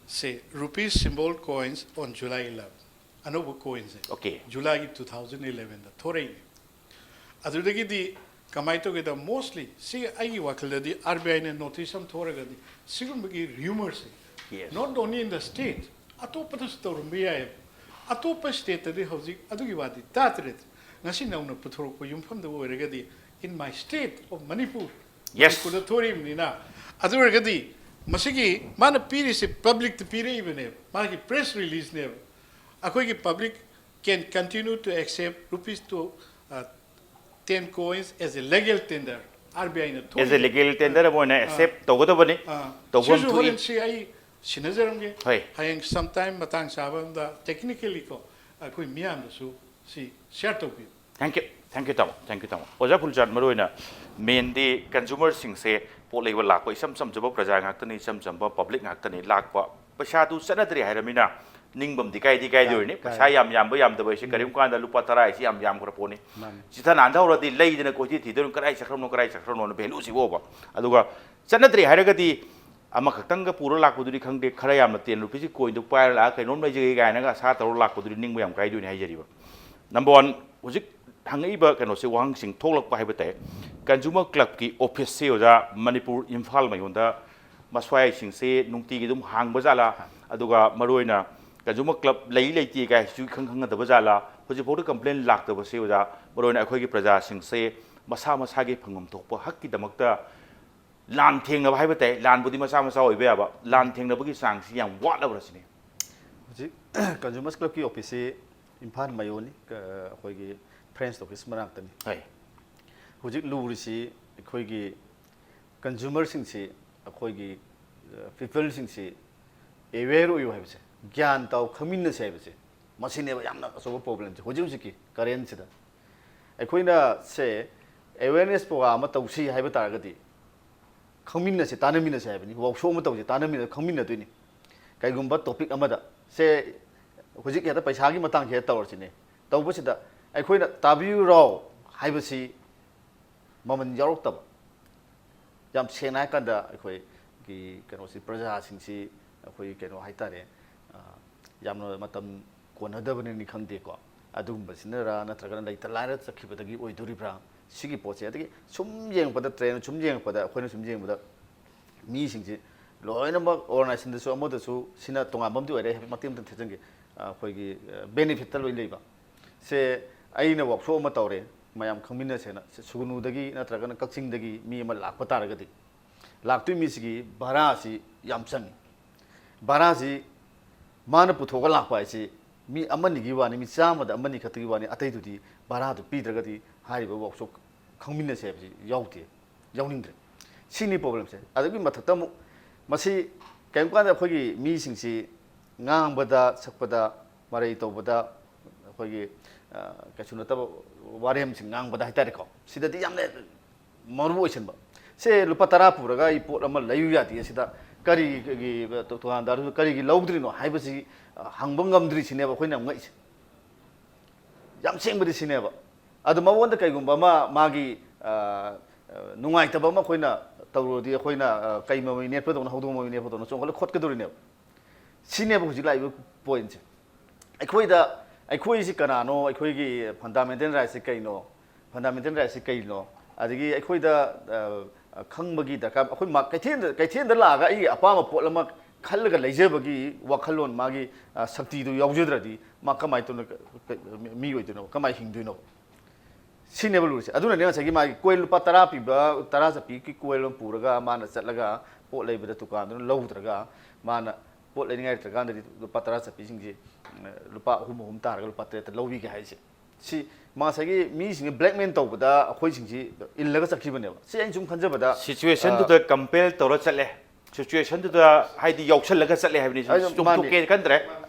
ꯁꯦ, rupees symbol coins on July eleven, ꯑꯅꯧꯕ ꯀꯣꯏꯟꯁꯦ ꯑꯣꯀꯦ꯫ ꯖꯨꯂꯥꯏꯒꯤ ꯇꯨ ꯊꯥꯎꯖꯟ ꯏꯂꯦꯚꯦꯟꯗ ꯊꯣꯔꯛꯏꯅꯦ꯫ ꯑꯗꯨꯗꯒꯤꯗꯤ ꯀꯃꯥꯏꯅ ꯇꯧꯒꯦꯗ, ꯃꯣꯁꯂꯤ ꯁꯤ ꯑꯩꯒꯤ ꯋꯥꯈꯜꯗꯗꯤ ꯑꯥꯔ ꯕꯤ ꯑꯥꯏꯅ ꯅꯣꯇꯤꯁ ꯑꯃ ꯊꯣꯛꯑꯒꯗꯤ ꯁꯤꯒꯨꯝꯕꯒꯤ ꯔꯤꯌꯨꯃꯔꯁꯦ Yes. ꯅꯣꯠ ꯑꯣꯟꯂꯤ ꯏꯟ ꯗ ꯁ꯭ꯇꯦꯠ, ꯑꯇꯣꯞꯄꯗꯁꯨ ꯇꯧꯔꯝꯕ ꯌꯥꯏꯑꯕ꯫ ꯑꯇꯣꯞꯄ ꯁ꯭ꯇꯦꯠꯇꯗꯤ ꯍꯧꯖꯤꯛ ꯑꯗꯨꯒꯤ ꯋꯥꯗꯤ ꯇꯥꯗ꯭ꯔꯦ꯫ ꯉꯁꯤ ꯅꯧꯅ ꯄꯨꯊꯣꯔꯛꯄ ꯌꯨꯝꯐꯝꯗ ꯑꯣꯏꯔꯒꯗꯤ, in my state of Manipur, Yes. ꯃꯅꯤꯄꯨꯔꯗ ꯊꯣꯔꯛꯏꯕꯅꯤꯅ, ꯑꯗꯨ ꯑꯣꯏꯔꯒꯗꯤ ꯃꯁꯤꯒꯤ ꯃꯥꯅ ꯄꯤꯔꯤꯁꯦ ꯄꯕ꯭ꯂꯤꯛꯇ ꯄꯤꯔꯛꯏꯕꯅꯦꯕ, ꯃꯥꯒꯤ ꯄ꯭ꯔꯦꯁ ꯔꯤꯂꯤꯖꯅꯦꯕ꯫ ꯑꯩꯈꯣꯏꯒꯤ public can continue to accept rupees to, uh, ten coins as a legal tender, R B ꯑꯥꯏꯅ ꯑꯦꯁ ꯑꯦ ꯂꯤꯒꯦꯜ ꯇꯦꯟꯗꯔ ꯑꯃ ꯑꯣꯏꯅ ꯑꯦꯛꯁꯦꯞ ꯇꯧꯒꯗꯕꯅꯤ꯫ ꯇꯧꯐꯝ ꯁꯤꯁꯨ ꯊꯣꯛꯏ꯫ ꯍꯣꯔꯦꯟ ꯁꯤ ꯑꯩ ꯁꯤꯟꯅꯖꯔꯝꯒꯦ꯫ ꯍꯣꯏ꯫ ꯍꯌꯦꯡ ꯁꯝ ꯇꯥꯏꯝ ꯃꯇꯥꯡ ꯆꯥꯕ ꯑꯝꯗ ꯇꯦꯛꯅꯤꯀꯦꯜꯂꯤꯀꯣ ꯑꯩꯈꯣꯏ ꯃꯤꯌꯥꯝꯗꯁꯨ ꯁꯤ ꯁꯤꯌꯥꯔ ꯇꯧꯕꯤꯌꯨ꯫ Thank you, thank you ꯇꯥꯃꯣ, thank you ꯇꯥꯃꯣ꯫ ꯑꯣꯖꯥ ꯐꯨꯜꯆꯥꯟ, ꯃꯔꯨꯑꯣꯏꯅ ꯃꯦꯟꯗꯤ ꯀꯟꯖꯨꯃꯔꯁꯤꯡꯁꯦ, ꯄꯣꯠ ꯂꯩꯕ ꯂꯥꯛꯄ ꯏꯆꯝ ꯆꯝꯖꯕ ꯄ꯭ꯔꯖꯥ ꯉꯥꯛꯇꯅꯤ, ꯏꯆꯝ ꯆꯝꯕ ꯄꯕ꯭ꯂꯤꯛ ꯉꯥꯛꯇꯅꯤ ꯂꯥꯛꯄ꯫ ꯄꯩꯁꯥꯗꯨ ꯆꯠꯅꯗ꯭ꯔꯦ ꯍꯥꯏꯔꯃꯤꯅ ꯅꯤꯡꯕ ꯑꯃꯗꯤ ꯀꯥꯏꯗꯤ ꯀꯥꯏꯗꯣꯏꯅꯤ꯫ ꯀꯥꯏ- ꯄꯩꯁꯥ ꯌꯥꯝ ꯌꯥꯝꯕ ꯌꯥꯝꯗꯕ ꯍꯥꯏꯁꯦ ꯀꯔꯤꯒꯨꯝꯕ ꯀꯥꯟꯗ ꯂꯨꯄꯥ ꯇꯔꯥ ꯍꯥꯏꯁꯤ ꯌꯥꯝ ꯌꯥꯝꯈ꯭ꯔ ꯄꯣꯠꯅꯤ꯫ ꯃꯥꯅꯤ꯫ ꯆꯤꯊ ꯅꯥꯟꯊꯍꯧꯔꯗꯤ ꯂꯩꯗꯅ ꯀꯣꯏꯊꯤ ꯊꯤꯗꯣꯏꯅꯤ, ꯀꯗꯥꯏ ꯆꯠꯈ꯭ꯔꯕꯅꯣ, ꯀꯗꯥꯏ ꯆꯠꯈ꯭ꯔꯕꯅꯣꯅ ꯚꯦꯂꯨꯁꯤꯕꯨ ꯑꯣꯏꯕ꯫ ꯑꯗꯨꯒ ꯆꯠꯅꯗ꯭ꯔꯦ ꯍꯥꯏꯔꯒꯗꯤ ꯑꯃꯈꯛꯇꯪꯒ ꯄꯨꯔ ꯂꯥꯛꯄꯗꯨꯗꯤ ꯈꯪꯗꯦ, ꯈꯔ ꯌꯥꯝꯅ ꯇꯦꯟ ꯔꯨꯄꯤꯁꯀꯤ ꯀꯣꯏꯟꯗꯨ ꯄꯥꯏꯔ ꯂꯥꯛꯑꯒ ꯀꯩꯅꯣꯝ ꯂꯩꯖꯒꯦ ꯀꯥꯏꯅꯒ ꯑꯁꯥ ꯇꯧꯔ ꯂꯥꯛꯄꯗꯨꯗꯤ ꯅꯤꯡꯕ ꯌꯥꯝ ꯀꯥꯏꯗꯣꯏꯅꯤ ꯍꯥꯏꯖꯔꯤꯕ꯫ ꯅꯝꯕꯔ ꯋꯥꯟ, ꯍꯧꯖꯤꯛ ꯍꯪꯉꯛꯏꯕ ꯀꯩꯅꯣꯁꯦ, ꯋꯥꯍꯪꯁꯤꯡ ꯊꯣꯛꯂꯛꯄ ꯍꯥꯏꯕ ꯇꯥꯏ꯫ ꯀꯟꯖꯨꯃꯔ ꯀ꯭ꯂꯕꯀꯤ ꯑꯣꯐꯤꯁꯁꯦ ꯑꯣꯖꯥ ꯃꯅꯤꯄꯨꯔ ꯏꯝꯐꯥꯜ ꯃꯌꯣꯟꯗ ꯃꯁ꯭ꯋꯥꯏꯁꯤꯡꯁꯦ ꯅꯨꯡꯇꯤꯒꯤ ꯑꯗꯨꯝ ꯍꯥꯡꯕ ꯖꯥꯠꯂꯥ? ꯑꯗꯨꯒ ꯃꯔꯨꯑꯣꯏꯅ ꯀꯟꯖꯨꯃꯔ ꯀ꯭ꯂꯕ ꯂꯩ ꯂꯩꯇꯦ ꯀꯥꯏꯁꯤꯁꯨ ꯏꯈꯪ ꯈꯪꯅꯗꯕ ꯖꯥꯠꯂꯥ? ꯍꯧꯖꯤꯛꯐꯥꯎꯗ ꯀꯝꯄ꯭ꯂꯦꯟ ꯂꯥꯛꯇꯕꯁꯦ ꯑꯣꯖꯥ, ꯃꯔꯨꯑꯣꯏꯅ ꯑꯩꯈꯣꯏꯒꯤ ꯄ꯭ꯔꯖꯥꯁꯤꯡꯁꯦ ꯃꯁꯥ ꯃꯁꯥꯒꯤ ꯐꯪꯐꯝ ꯊꯣꯛꯄ ꯍꯛꯀꯤꯗꯃꯛꯇ ꯂꯥꯟ ꯊꯦꯡꯅꯕ ꯍꯥꯏꯕ ꯇꯥꯏ, ꯂꯥꯟꯕꯨꯗꯤ ꯃꯆꯥ ꯃꯆꯥ ꯑꯣꯏꯕ ꯌꯥꯕ, ꯂꯥꯟ ꯊꯦꯡꯅꯕꯒꯤ ꯆꯥꯡꯁꯤ ꯌꯥꯝ ꯋꯥꯠꯂꯕ꯭ꯔꯥ ꯁꯤꯅꯤ꯫ ꯍꯧꯖꯤꯛ ꯀꯟꯖꯨꯃꯔꯁ ꯀ꯭ꯂꯕꯀꯤ ꯑꯣꯐꯤꯁꯁꯤ ꯏꯝꯐꯥꯜ ꯃꯌꯣꯟꯅꯤ, ꯀ- ꯑꯩꯈꯣꯏꯒꯤ ꯐ꯭ꯔꯦꯟꯁ ꯑꯣꯐꯤꯁ ꯃꯅꯥꯛꯇꯅꯤ꯫ ꯍꯣꯏ꯫ ꯍꯧꯖꯤꯛ ꯂꯨꯔꯤꯁꯤ ꯑꯩꯈꯣꯏꯒꯤ ꯀꯟꯖꯨꯃꯔꯁꯤꯡꯁꯤ, ꯑꯩꯈꯣꯏꯒꯤ ꯄꯤꯄꯜꯁꯤꯡꯁꯤ ꯑꯦꯋꯦꯌꯔ ꯑꯣꯏꯌꯨ ꯍꯥꯏꯕꯁꯦ, ꯒ꯭ꯌꯥꯟ ꯇꯥꯎ, ꯈꯪꯃꯤꯟꯅꯁꯦ ꯍꯥꯏꯕꯁꯦ, ꯃꯁꯤꯅꯦꯕ ꯌꯥꯝꯅ ꯑꯆꯧꯕ ꯄ꯭ꯔꯣꯕ꯭ꯂꯦꯝꯁꯦ ꯍꯧꯖꯤꯛ ꯍꯧꯖꯤꯛꯀꯤ ꯀꯔꯦꯟꯁꯤꯗ꯫ ꯑꯩꯈꯣꯏꯅ ꯁꯦ ꯑꯦꯋꯦꯌꯔꯅꯦꯁ ꯄ꯭ꯔꯣꯒ꯭ꯔꯥꯝ ꯑꯃ ꯇꯧꯁꯤ ꯍꯥꯏꯕ ꯇꯥꯔꯒꯗꯤ ꯈꯪꯃꯤꯟꯅꯁꯤ, ꯇꯥꯟꯅꯃꯤꯟꯅꯁꯤ ꯍꯥꯏꯕꯅꯤ꯫ ꯋꯥꯛꯁꯣꯞ ꯑꯃ ꯇꯧꯁꯤ, ꯇꯥꯟꯅꯃꯤꯟꯅ ꯈꯪꯃꯤꯟꯅꯗꯣꯏꯅꯤ꯫ ꯀꯩꯒꯨꯝꯕ ꯇꯣꯄꯤꯛ ꯑꯃꯗ ꯁꯦ ꯍꯧꯖꯤꯛ ꯍꯦꯛꯇ ꯄꯩꯁꯥꯒꯤ ꯃꯇꯥꯡꯁꯦ ꯍꯦꯛꯇ ꯇꯧꯔꯁꯤꯅꯦ꯫ ꯇꯧꯕꯁꯤꯗ ꯑꯩꯈꯣꯏꯅ ꯇꯥꯕꯤꯔꯣ ꯍꯥꯏꯕꯁꯤ ꯃꯃꯜ ꯌꯥꯎꯔꯛꯇꯕ꯫ ꯌꯥꯝ ꯁꯦꯡꯅ ꯍꯥꯏꯔꯀꯥꯟꯗ ꯑꯩꯈꯣꯏꯒꯤ ꯀꯩꯅꯣꯁꯤ, ꯄ꯭ꯔꯖꯥꯁꯤꯡꯁꯤ ꯑꯩꯈꯣꯏ ꯀꯩꯅꯣ ꯍꯥꯏꯇꯥꯔꯦ, ꯑ, ꯌꯥꯝꯅ ꯃꯇꯝ ꯀꯣꯟꯅꯗꯕꯅꯅꯤ ꯈꯪꯗꯦꯀꯣ, ꯑꯗꯨꯒꯨꯝꯕꯁꯤꯅꯔ ꯅꯠꯇ꯭ꯔꯒꯅ ꯂꯩꯇ ꯂꯥꯏꯔ ꯆꯠꯈꯤꯕꯗꯒꯤ ꯑꯣꯏꯗꯣꯔꯤꯕ꯭ꯔꯥ ꯁꯤꯒꯤ ꯄꯣꯠꯁꯦ? ꯑꯗꯒꯤ ꯁꯨꯝ ꯌꯦꯡꯉꯛꯄꯗ, ꯇ꯭ꯔꯦꯟ ꯁꯨꯝ ꯌꯦꯡꯉꯛꯄꯗ, ꯑꯩꯈꯣꯏꯅ ꯁꯨꯝ ꯌꯦꯡꯕꯗ ꯃꯤꯁꯤꯡꯁꯤ ꯂꯣꯏꯅꯃꯛ ꯑꯣꯔꯒꯅꯥꯏꯖꯦꯁꯟꯗꯁꯨ ꯑꯃꯗꯁꯨ, ꯁꯤꯅ ꯇꯣꯉꯥꯟꯕ ꯑꯃꯗꯤ ꯑꯣꯏꯔꯦ, ꯃꯇꯦꯛ ꯑꯃꯇ ꯊꯦꯠꯆꯟꯒꯦ꯫ ꯑꯩꯈꯣꯏꯒꯤ ꯕꯦꯅꯤꯐꯤꯠꯇ ꯂꯣꯏ ꯂꯩꯕ꯫ ꯁꯦ, ꯑꯩꯅ ꯋꯥꯛꯁꯣꯞ ꯑꯃ ꯇꯧꯔꯦ, ꯃꯌꯥꯝ ꯈꯪꯃꯤꯟꯅꯁꯦꯅ꯫ ꯁꯦ, ꯁꯨꯒꯅꯨꯗꯒꯤ ꯅꯠꯇ꯭ꯔꯒꯅ ꯀꯛꯆꯤꯡꯗꯒꯤ ꯃꯤ ꯑꯃ ꯂꯥꯛꯄ ꯇꯥꯔꯒꯗꯤ, ꯂꯥꯛꯇꯣꯏ ꯃꯤꯁꯤꯒꯤ ꯚꯔꯥꯁꯤ ꯌꯥꯝ ꯆꯪꯉꯤ꯫ ꯚꯔꯥꯁꯤ ꯃꯥꯅ ꯄꯨꯊꯣꯛꯑꯒ ꯂꯥꯛꯄ ꯍꯥꯏꯁꯤ ꯃꯤ ꯑꯃꯅꯤꯒꯤ ꯋꯥꯅꯤ, ꯃꯤ ꯆꯥꯝꯃꯗ ꯑꯃꯅꯤ ꯈꯛꯇꯒꯤ ꯋꯥꯅꯤ, ꯑꯇꯩꯗꯨꯗꯤ ꯚꯔꯥꯗꯨ ꯄꯤꯗ꯭ꯔꯒꯗꯤ ꯍꯥꯏꯔꯤꯕ ꯋꯥꯛꯁꯣꯞ ꯈꯪꯃꯤꯟꯅꯁꯦ ꯍꯥꯏꯕꯁꯤ ꯌꯥꯎꯗꯦ, ꯌꯥꯎꯅꯤꯡꯗ꯭ꯔꯦ꯫ ꯁꯤꯅꯤ ꯄ꯭ꯔꯣꯕ꯭ꯂꯦꯝꯁꯦ꯫ ꯑꯗꯨꯒꯤ ꯃꯊꯛꯇ ꯑꯃꯨꯛ ꯃꯁꯤ ꯀꯔꯤꯒꯨꯝꯕ ꯀꯥꯟꯗ ꯑꯩꯈꯣꯏꯒꯤ ꯃꯤꯁꯤꯡꯁꯤ ꯉꯥꯡꯕꯗ ꯁꯛꯄꯗ, ꯃꯔꯩ ꯇꯧꯕꯗ, ꯑꯩꯈꯣꯏꯒꯤ, ꯑ, ꯀꯩꯁꯨ ꯅꯠꯇꯕ ꯋꯥꯔꯦꯝꯁꯤꯡ ꯉꯥꯡꯕꯗ ꯍꯥꯏꯇꯥꯔꯦꯀꯣ, ꯁꯤꯗꯗꯤ ꯌꯥꯝꯅ ꯃꯔꯨ ꯑꯣꯏꯁꯤꯟꯕ꯫ ꯁꯦ, ꯂꯨꯄꯥ ꯇꯔꯥ ꯄꯨꯔꯒ ꯑꯩ ꯄꯣꯠ ꯑꯃ ꯂꯩꯌꯨ ꯌꯥꯗꯦ, ꯁꯤꯗ ꯀꯔꯤꯒꯤ, ꯗꯨꯀꯥꯟꯗꯥꯔꯗꯨ ꯀꯔꯤꯒꯤ ꯂꯧꯗ꯭ꯔꯤꯅꯣ ꯍꯥꯏꯕꯁꯤ, ꯑ, ꯍꯪꯕ ꯉꯝꯗ꯭ꯔꯤꯁꯤꯅꯦꯕ ꯑꯩꯈꯣꯏꯅ ꯌꯥꯝ ꯉꯛꯏꯁꯦ꯫ ꯌꯥꯝ ꯁꯦꯡꯕꯗꯤ ꯁꯤꯅꯦꯕ꯫ ꯑꯗꯨ ꯃꯉꯣꯟꯗ ꯀꯩꯒꯨꯝꯕ ꯑꯃ ꯃꯥꯒꯤ, ꯑ, ꯑ, ꯅꯨꯡꯉꯥꯏꯇꯕ ꯑꯃ ꯑꯩꯈꯣꯏꯅ ꯇꯧꯔꯨꯔꯗꯤ, ꯑꯩꯈꯣꯏꯅ, ꯑ, ꯀꯩ ꯃꯃꯩ ꯅꯦꯠꯄꯗꯧꯅ, ꯍꯧꯗꯣꯡ ꯃꯃꯩ ꯅꯦꯠꯄꯗꯧꯅ ꯆꯣꯡꯈꯠꯂ ꯈꯣꯠꯀꯗꯧꯔꯤꯅꯦꯕ꯫ ꯁꯤꯅꯦꯕ ꯍꯧꯖꯤꯛ ꯂꯥꯛꯏꯕ ꯄꯣꯏꯟꯁꯦ꯫ ꯑꯩꯈꯣꯏꯗ, ꯑꯩꯈꯣꯏꯁꯤ ꯀꯅꯥꯅꯣ, ꯑꯩꯈꯣꯏꯒꯤ ꯐꯟꯗꯥꯃꯦꯟꯇꯦꯜ ꯔꯥꯏꯠꯁꯤ ꯀꯩꯅꯣ, ꯐꯟꯗꯥꯃꯦꯟꯇꯦꯜ ꯔꯥꯏꯠꯁꯤ ꯀꯩꯅꯣ, ꯑꯗꯒꯤ ꯑꯩꯈꯣꯏꯗ, ꯑ, ꯈꯪꯕꯒꯤ ꯗꯔꯀꯥꯔ, ꯑꯩꯈꯣꯏ ꯃꯥ-, ꯀꯩꯊꯦꯜꯗ, ꯀꯩꯊꯦꯜꯗ ꯂꯥꯛꯑꯒ ꯑꯩꯒꯤ ꯑꯄꯥꯝꯕ ꯄꯣꯠ ꯑꯃ ꯈꯜꯂꯒ ꯂꯩꯖꯕꯒꯤ ꯋꯥꯈꯜꯂꯣꯟ, ꯃꯥꯒꯤ, ꯑ, ꯁꯛꯇꯤꯗꯨ ꯌꯥꯎꯖꯗ꯭ꯔꯗꯤ ꯃꯥ ꯀꯃꯥꯏꯅ ꯇꯧꯅ ꯀ-, ꯀ-, ꯃꯤ ꯑꯣꯏꯗꯣꯏꯅꯣ? ꯀꯃꯥꯏꯅ ꯍꯤꯡꯗꯣꯏꯅꯣ? ꯁꯤꯅꯦꯕ ꯂꯨꯔꯤꯁꯦ꯫ ꯑꯗꯨꯅꯅꯦ ꯉꯁꯥꯏꯒꯤ ꯃꯥꯒꯤ ꯀꯣꯏꯜ ꯂꯨꯄꯥ ꯇꯔꯥ ꯄꯤꯕ, ꯇꯔꯥ ꯆꯠꯄꯤꯒꯤ ꯀꯣꯏꯜ ꯑꯃ ꯄꯨꯔꯒ ꯃꯥꯅ ꯆꯠꯂꯒ ꯄꯣꯠ ꯂꯩꯕꯗ ꯗꯨꯀꯥꯟꯗꯨꯅ ꯂꯧꯗ꯭ꯔꯒ, ꯃꯥꯅ ꯄꯣꯠ ꯂꯩꯅꯤꯡꯉꯥꯏ ꯂꯩꯇ꯭ꯔꯀꯥꯟꯗꯗꯤ ꯂꯨꯄꯥ ꯇꯔꯥ ꯆꯠꯄꯤꯁꯤꯡꯁꯤ, ꯎꯝ, ꯂꯨꯄꯥ ꯑꯍꯨꯝ ꯑꯍꯨꯝ ꯇꯥꯔꯒ ꯂꯨꯄꯥ ꯇꯔꯦꯠꯇ ꯂꯧꯕꯤꯒꯦ ꯍꯥꯏꯁꯦ꯫ ꯁꯤ ꯃꯥ ꯉꯁꯥꯏꯒꯤ ꯃꯤꯁꯤꯡꯁꯤ ꯕ꯭ꯂꯦꯛꯃꯦꯜ ꯇꯧꯕꯗ ꯑꯩꯈꯣꯏꯁꯤꯡꯁꯤ ꯏꯜꯂꯒ ꯆꯠꯈꯤꯕꯅꯦꯕ꯫ ꯁꯤ ꯑꯩꯅ ꯁꯨꯝ ꯈꯟꯖꯕꯗ, ꯁꯤꯆꯨꯋꯦꯁꯟꯗꯨꯗ ꯑ, ꯀꯝꯄꯦꯜ ꯇꯧꯔ ꯆꯠꯂꯦ꯫ ꯁꯤꯆꯨꯋꯦꯁꯟꯗꯨꯗ ꯍꯥꯏꯗꯤ ꯌꯥꯎꯁꯜꯂꯒ ꯆꯠꯂꯦ ꯍꯥꯏꯕꯅꯤ꯫ ꯑꯩ ꯁꯨꯝ ꯃꯥꯅꯤ꯫ ꯆꯨꯝꯊꯣꯛꯀꯦ ꯈꯟꯗ꯭ꯔꯦ꯫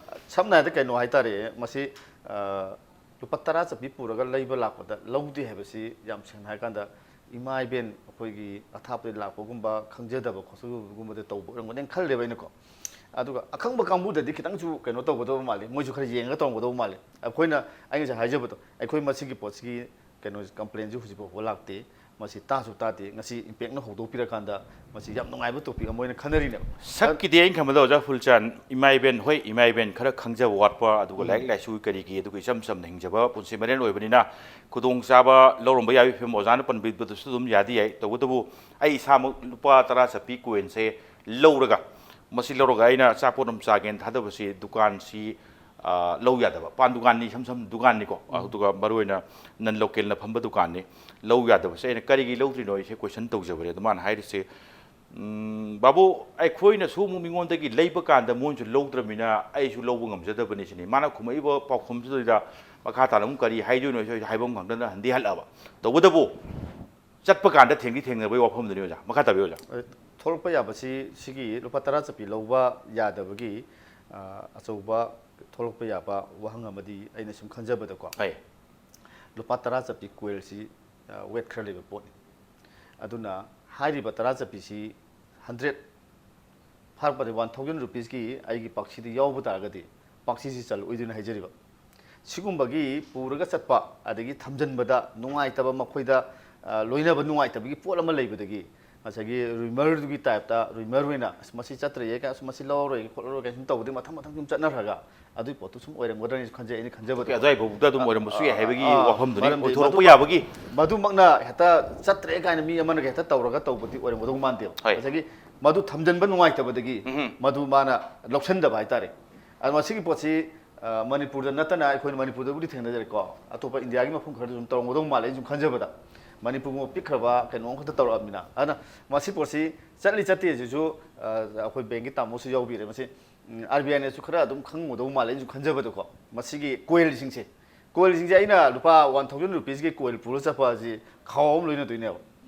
ꯁꯝꯅ ꯍꯥꯏꯔꯕꯗ ꯀꯩꯅꯣ ꯍꯥꯏꯇꯥꯔꯦ, ꯃꯁꯤ, ꯑ, ꯂꯨꯄꯥ ꯇꯔꯥ ꯆꯠꯄꯤ ꯄꯨꯔꯒ ꯂꯩꯕ ꯂꯥꯛꯄꯗ ꯂꯧꯗꯦ ꯍꯥꯏꯕꯁꯤ ꯌꯥꯝ ꯁꯦꯡꯅ ꯍꯥꯏꯔꯀꯥꯟꯗ ꯏꯃꯥ ꯏꯕꯦꯟ ꯑꯩꯈꯣꯏꯒꯤ ꯑꯊꯥꯞꯄꯗ ꯂꯥꯛꯄꯒꯨꯝꯕ, ꯈꯪꯖꯗꯕ ꯈꯣꯠꯆꯗꯕꯒꯨꯝꯕꯗ ꯇꯧꯕ ꯑꯣꯏꯔꯝꯒꯅꯤ ꯈꯜꯂꯦꯕ ꯑꯩꯅꯀꯣ꯫ ꯑꯗꯨꯒ ꯑꯈꯪꯕ ꯀꯥꯡꯕꯨꯗꯗꯤ ꯈꯤꯇꯪꯁꯨ ꯀꯩꯅꯣ ꯇꯧꯒꯗꯧꯕ ꯃꯥꯜꯂꯤ, ꯃꯣꯏꯁꯨ ꯈꯔ ꯌꯦꯡꯉꯒ ꯇꯧꯔꯝꯒꯗꯧꯕ ꯃꯥꯜꯂꯤ꯫ ꯑꯩꯈꯣꯏꯅ, ꯑꯩ ꯉꯁꯥꯏ ꯍꯥꯏꯖꯕꯗꯣ, ꯑꯩꯈꯣꯏ ꯃꯁꯤꯒꯤ ꯄꯣꯠꯁꯤꯒꯤ ꯀꯩꯅꯣ, ꯀꯝꯄ꯭ꯂꯦꯟꯁꯤ ꯍꯧꯖꯤꯛ ꯐꯥꯎꯕ ꯂꯥꯛꯇꯦ꯫ ꯃꯁꯤ ꯇꯥꯁꯨ ꯇꯥꯗꯦ꯫ ꯉꯁꯤ ꯏꯝꯄꯦꯛꯅ ꯍꯧꯗꯣꯛꯄꯤꯔꯀꯥꯟꯗ ꯃꯁꯤ ꯌꯥꯝ ꯅꯨꯡꯉꯥꯏꯕ ꯇꯣꯄꯤꯛ ꯑꯃ ꯑꯣꯏꯅ ꯈꯟꯅꯔꯤꯅꯦꯕ꯫ ꯁꯛꯀꯤꯗꯤ ꯑꯩꯅ ꯈꯟꯕꯗ ꯑꯣꯖꯥ ꯐꯨꯜꯆꯥꯟ, ꯏꯃꯥ ꯏꯕꯦꯟ, ꯍꯣꯏ, ꯏꯃꯥ ꯏꯕꯦꯟ ꯈꯔ ꯈꯪꯖꯕ ꯋꯥꯠꯄ, ꯑꯗꯨꯒ ꯎꯝ꯫ ꯂꯥꯏꯔꯤꯛ ꯂꯥꯏꯁꯨ ꯀꯔꯤꯒꯤ, ꯑꯗꯨꯒ ꯏꯆꯝ ꯆꯝꯅ ꯍꯤꯡꯖꯕ ꯄꯨꯟꯁꯤ ꯃꯔꯦꯜ ꯑꯣꯏꯕꯅꯤꯅ ꯈꯨꯗꯣꯡꯆꯥꯕ ꯂꯧꯔꯝꯕ ꯌꯥꯕꯒꯤ ꯐꯤꯕꯝ ꯑꯣꯖꯥꯅ ꯄꯟꯕꯤꯕꯗꯨꯁꯨ ꯑꯗꯨꯝ ꯌꯥꯗꯤ ꯌꯥꯏ꯫ ꯇꯧꯕꯇꯕꯨ ꯑꯩ ꯏꯁꯥꯃꯛ ꯂꯨꯄꯥ ꯇꯔꯥ ꯆꯠꯄꯤ ꯀꯣꯏꯟꯁꯦ ꯂꯧꯔꯒ, ꯃꯁꯤ ꯂꯧꯔꯒ ꯑꯩꯅ ꯑꯆꯥꯄꯣꯠ ꯑꯃ ꯆꯥꯒꯦꯅ ꯊꯥꯗꯕꯁꯤ ꯗꯨꯀꯥꯟꯁꯤ, ꯑ, ꯂꯧ ꯌꯥꯗꯕ꯫ ꯄꯥꯟ ꯗꯨꯀꯥꯟꯅꯤ, ꯏꯁꯝ ꯁꯝ ꯗꯨꯀꯥꯟꯅꯤꯀꯣ꯫ ꯎꯝ꯫ ꯑꯗꯨꯒ ꯃꯔꯨꯑꯣꯏꯅ ꯅꯟ ꯂꯣꯀꯦꯜꯅ ꯐꯝꯕ ꯗꯨꯀꯥꯟꯅꯤ꯫ ꯂꯧ ꯌꯥꯗꯕꯁꯦ ꯑꯩꯅ ꯀꯔꯤꯒꯤ ꯂꯧꯗ꯭ꯔꯤꯅꯣ ꯑꯩꯁꯦ ꯀꯣꯏꯁꯟ ꯇꯧꯖꯕꯅꯦ꯫ ꯑꯗꯨ ꯃꯥꯅ ꯍꯥꯏꯔꯤꯁꯦ, "ꯎꯝ, ꯕꯥꯕꯨ, ꯑꯩꯈꯣꯏꯅꯁꯨ ꯑꯃꯨꯛ ꯃꯤꯉꯣꯟꯗꯒꯤ ꯂꯩꯕ ꯀꯥꯟꯗ ꯃꯣꯏꯅꯁꯨ ꯂꯧꯗ꯭ꯔꯕꯅꯤꯅ ꯑꯩꯁꯨ ꯂꯧꯕ ꯉꯝꯖꯗꯕꯅꯤ" ꯁꯤꯅꯤ꯫ ꯃꯥꯅ ꯈꯨꯝꯃꯛꯏꯕ ꯄꯥꯎꯈꯨꯝꯁꯤꯗꯩꯗ ꯃꯈꯥ ꯇꯥꯅ ꯑꯃꯨꯛ ꯀꯔꯤ ꯍꯥꯏꯗꯣꯏꯅꯣ ꯑꯩꯁꯨ ꯍꯥꯏꯐꯝ ꯈꯪꯗꯅ ꯍꯟꯗꯤ ꯍꯜꯂꯛꯑꯕ꯫ ꯇꯧꯕꯇꯕꯨ ꯆꯠꯄ ꯀꯥꯟꯗ ꯊꯦꯡꯗꯤ ꯊꯦꯡꯅꯕꯒꯤ ꯋꯥꯐꯝꯗꯨꯅꯤ ꯑꯣꯖꯥ꯫ ꯃꯈꯥ ꯇꯥꯕꯤꯌꯨ ꯑꯣꯖꯥ꯫ ꯑ, ꯊꯣꯛꯂꯛꯄ ꯌꯥꯕꯁꯤ, ꯁꯤꯒꯤ ꯂꯨꯄꯥ ꯇꯔꯥ ꯆꯠꯄꯤ ꯂꯧꯕ ꯌꯥꯗꯕꯒꯤ, ꯑ, ꯑꯆꯧꯕ ꯊꯣꯛꯂꯛꯄ ꯌꯥꯕ ꯋꯥꯍꯪ ꯑꯃꯗꯤ ꯑꯩꯅ ꯁꯨꯝ ꯈꯟꯖꯕꯗꯀꯣ, ꯍꯣꯏ꯫ ꯂꯨꯄꯥ ꯇꯔꯥ ꯆꯠꯄꯤ ꯀꯣꯏꯜꯁꯤ, ꯑ, ꯋꯦꯠ ꯈꯔ ꯂꯩꯕ ꯄꯣꯠꯅꯤ꯫ ꯑꯗꯨꯅ ꯍꯥꯏꯔꯤꯕ ꯇꯔꯥ ꯆꯠꯄꯤꯁꯤ ꯍꯟꯗ꯭ꯔꯦꯠ ꯐꯥꯔꯛꯄꯗ ꯋꯥꯟ ꯊꯥꯎꯖꯟ ꯔꯨꯄꯤꯁꯀꯤ ꯑꯩꯒꯤ ꯄꯥꯛꯁꯤꯗ ꯌꯥꯎꯕ ꯇꯥꯔꯒꯗꯤ, ꯄꯥꯛꯁꯤꯁꯤ ꯆꯜꯂꯛꯑꯣꯏꯗꯣꯏꯅ ꯍꯥꯏꯖꯔꯤꯕ꯫ ꯁꯤꯒꯨꯝꯕꯒꯤ ꯄꯨꯔꯒ ꯆꯠꯄ, ꯑꯗꯒꯤ ꯊꯝꯖꯤꯟꯕꯗ ꯅꯨꯡꯉꯥꯏꯇꯕ, ꯃꯈꯣꯏꯗ, ꯑ, ꯂꯣꯏꯅꯕ ꯅꯨꯡꯉꯥꯏꯇꯕꯒꯤ ꯄꯣꯠ ꯑꯃ ꯂꯩꯕꯗꯒꯤ, ꯉꯁꯥꯏꯒꯤ ꯔꯨꯃꯔꯗꯨꯒꯤ ꯇꯥꯏꯞꯇ, ꯔꯨꯃꯔ ꯑꯣꯏꯅ, "ꯑꯁ, ꯃꯁꯤ ꯆꯠꯇ꯭ꯔꯦ, ꯀꯥꯏ, ꯑꯁ, ꯃꯁꯤ ꯂꯧꯔꯔꯣꯏꯒꯦ, ꯈꯣꯠꯂꯔꯣꯏꯒꯦ", ꯁꯨꯝ ꯇꯧꯕꯗꯒꯤ ꯃꯊꯪ ꯃꯊꯪ ꯁꯨꯝ ꯆꯠꯅꯈ꯭ꯔꯒ ꯑꯗꯨꯒꯤ ꯄꯣꯠꯇꯨ ꯁꯨꯝ ꯑꯣꯏꯔꯝꯒꯗ꯭ꯔꯅ ꯈꯟꯖꯩ, ꯑꯩꯅ ꯈꯟꯖꯕꯗ꯫ ꯑꯗꯨꯋꯥꯏ ꯐꯥꯎꯕꯗ ꯑꯗꯨꯝ ꯑꯣꯏꯔꯝꯕꯁꯨ ꯌꯥꯏ ꯍꯥꯏꯕꯒꯤ ꯑꯥ, ꯋꯥꯐꯝꯗꯨꯅꯤ, ꯃꯔꯝꯗꯤ ꯑꯣꯏꯊꯣꯔꯛꯄ ꯃꯗꯨꯃꯛ-, ꯌꯥꯕꯒꯤ꯫ ꯃꯗꯨꯃꯛꯅ ꯍꯦꯛꯇ ꯆꯠꯇ꯭ꯔꯦ ꯀꯥꯏꯅ ꯃꯤ ꯑꯃꯅꯒ ꯍꯦꯛꯇ ꯇꯧꯔꯒ ꯇꯧꯕꯗꯤ ꯑꯣꯏꯔꯝꯒꯗꯧ ꯃꯥꯟꯗꯦꯕ꯫ ꯍꯣꯏ꯫ ꯉꯁꯥꯏꯒꯤ ꯃꯗꯨ ꯊꯝꯖꯤꯟꯕ ꯅꯨꯡꯉꯥꯏꯇꯕꯗꯒꯤ ꯎꯝꯍꯨꯝ꯫ ꯃꯗꯨ ꯃꯥꯅ ꯂꯧꯁꯟꯗꯕ ꯍꯥꯏꯇꯥꯔꯦ꯫ ꯑꯗꯣ ꯃꯁꯤꯒꯤ ꯄꯣꯠꯁꯤ, ꯑ, ꯃꯅꯤꯄꯨꯔꯗ ꯅꯠꯇꯅ ꯑꯩꯈꯣꯏꯅ ꯃꯅꯤꯄꯨꯔꯗꯕꯨꯗꯤ ꯊꯦꯡꯅꯖꯔꯦꯀꯣ, ꯑꯇꯣꯞꯄ ꯏꯟꯗꯤꯌꯥꯒꯤ ꯃꯐꯝ ꯈꯔꯗ ꯑꯗꯨꯝ ꯇꯧꯔꯝꯒꯗꯧ ꯃꯥꯜꯂꯦ, ꯑꯩꯅ ꯁꯨꯝ ꯈꯟꯖꯕꯗ꯫ ꯃꯅꯤꯄꯨꯔꯒꯨꯝꯕ ꯄꯤꯛꯈ꯭ꯔꯕ ꯀꯩꯅꯣ ꯑꯃꯈꯛꯇ ꯇꯧꯔꯛꯑꯕꯅꯤꯅ꯫ ꯑꯗꯨꯅ ꯃꯁꯤ ꯄꯣꯠꯁꯤ ꯆꯠꯂꯤ ꯆꯠꯇꯦꯁꯤꯁꯨ, ꯑ, ꯑꯩꯈꯣꯏ ꯕꯦꯡꯒꯤ ꯇꯥꯃꯣꯁꯨ ꯌꯥꯎꯕꯤꯔꯦ꯫ ꯃꯁꯤ, ꯎꯝ, ꯑꯥꯔ ꯕꯤ ꯑꯥꯏꯅꯁꯨ ꯈꯔ ꯑꯗꯨꯝ ꯈꯪꯉꯝꯒꯗꯧ ꯃꯥꯜꯂꯦ, ꯑꯩꯅ ꯁꯨꯝ ꯈꯟꯖꯕꯗꯀꯣ꯫ ꯃꯁꯤꯒꯤ ꯀꯣꯏꯜꯁꯤꯡꯁꯦ, ꯀꯣꯏꯜꯁꯤꯡꯁꯦ ꯑꯩꯅ ꯂꯨꯄꯥ ꯋꯥꯟ ꯊꯥꯎꯖꯟ ꯔꯨꯄꯤꯁꯀꯤ ꯀꯣꯏꯜ ꯄꯨꯔ ꯆꯠꯄ ꯑꯁꯤ ꯈꯥꯎ ꯑꯃ ꯂꯣꯏꯅꯗꯣꯏꯅꯦꯕ꯫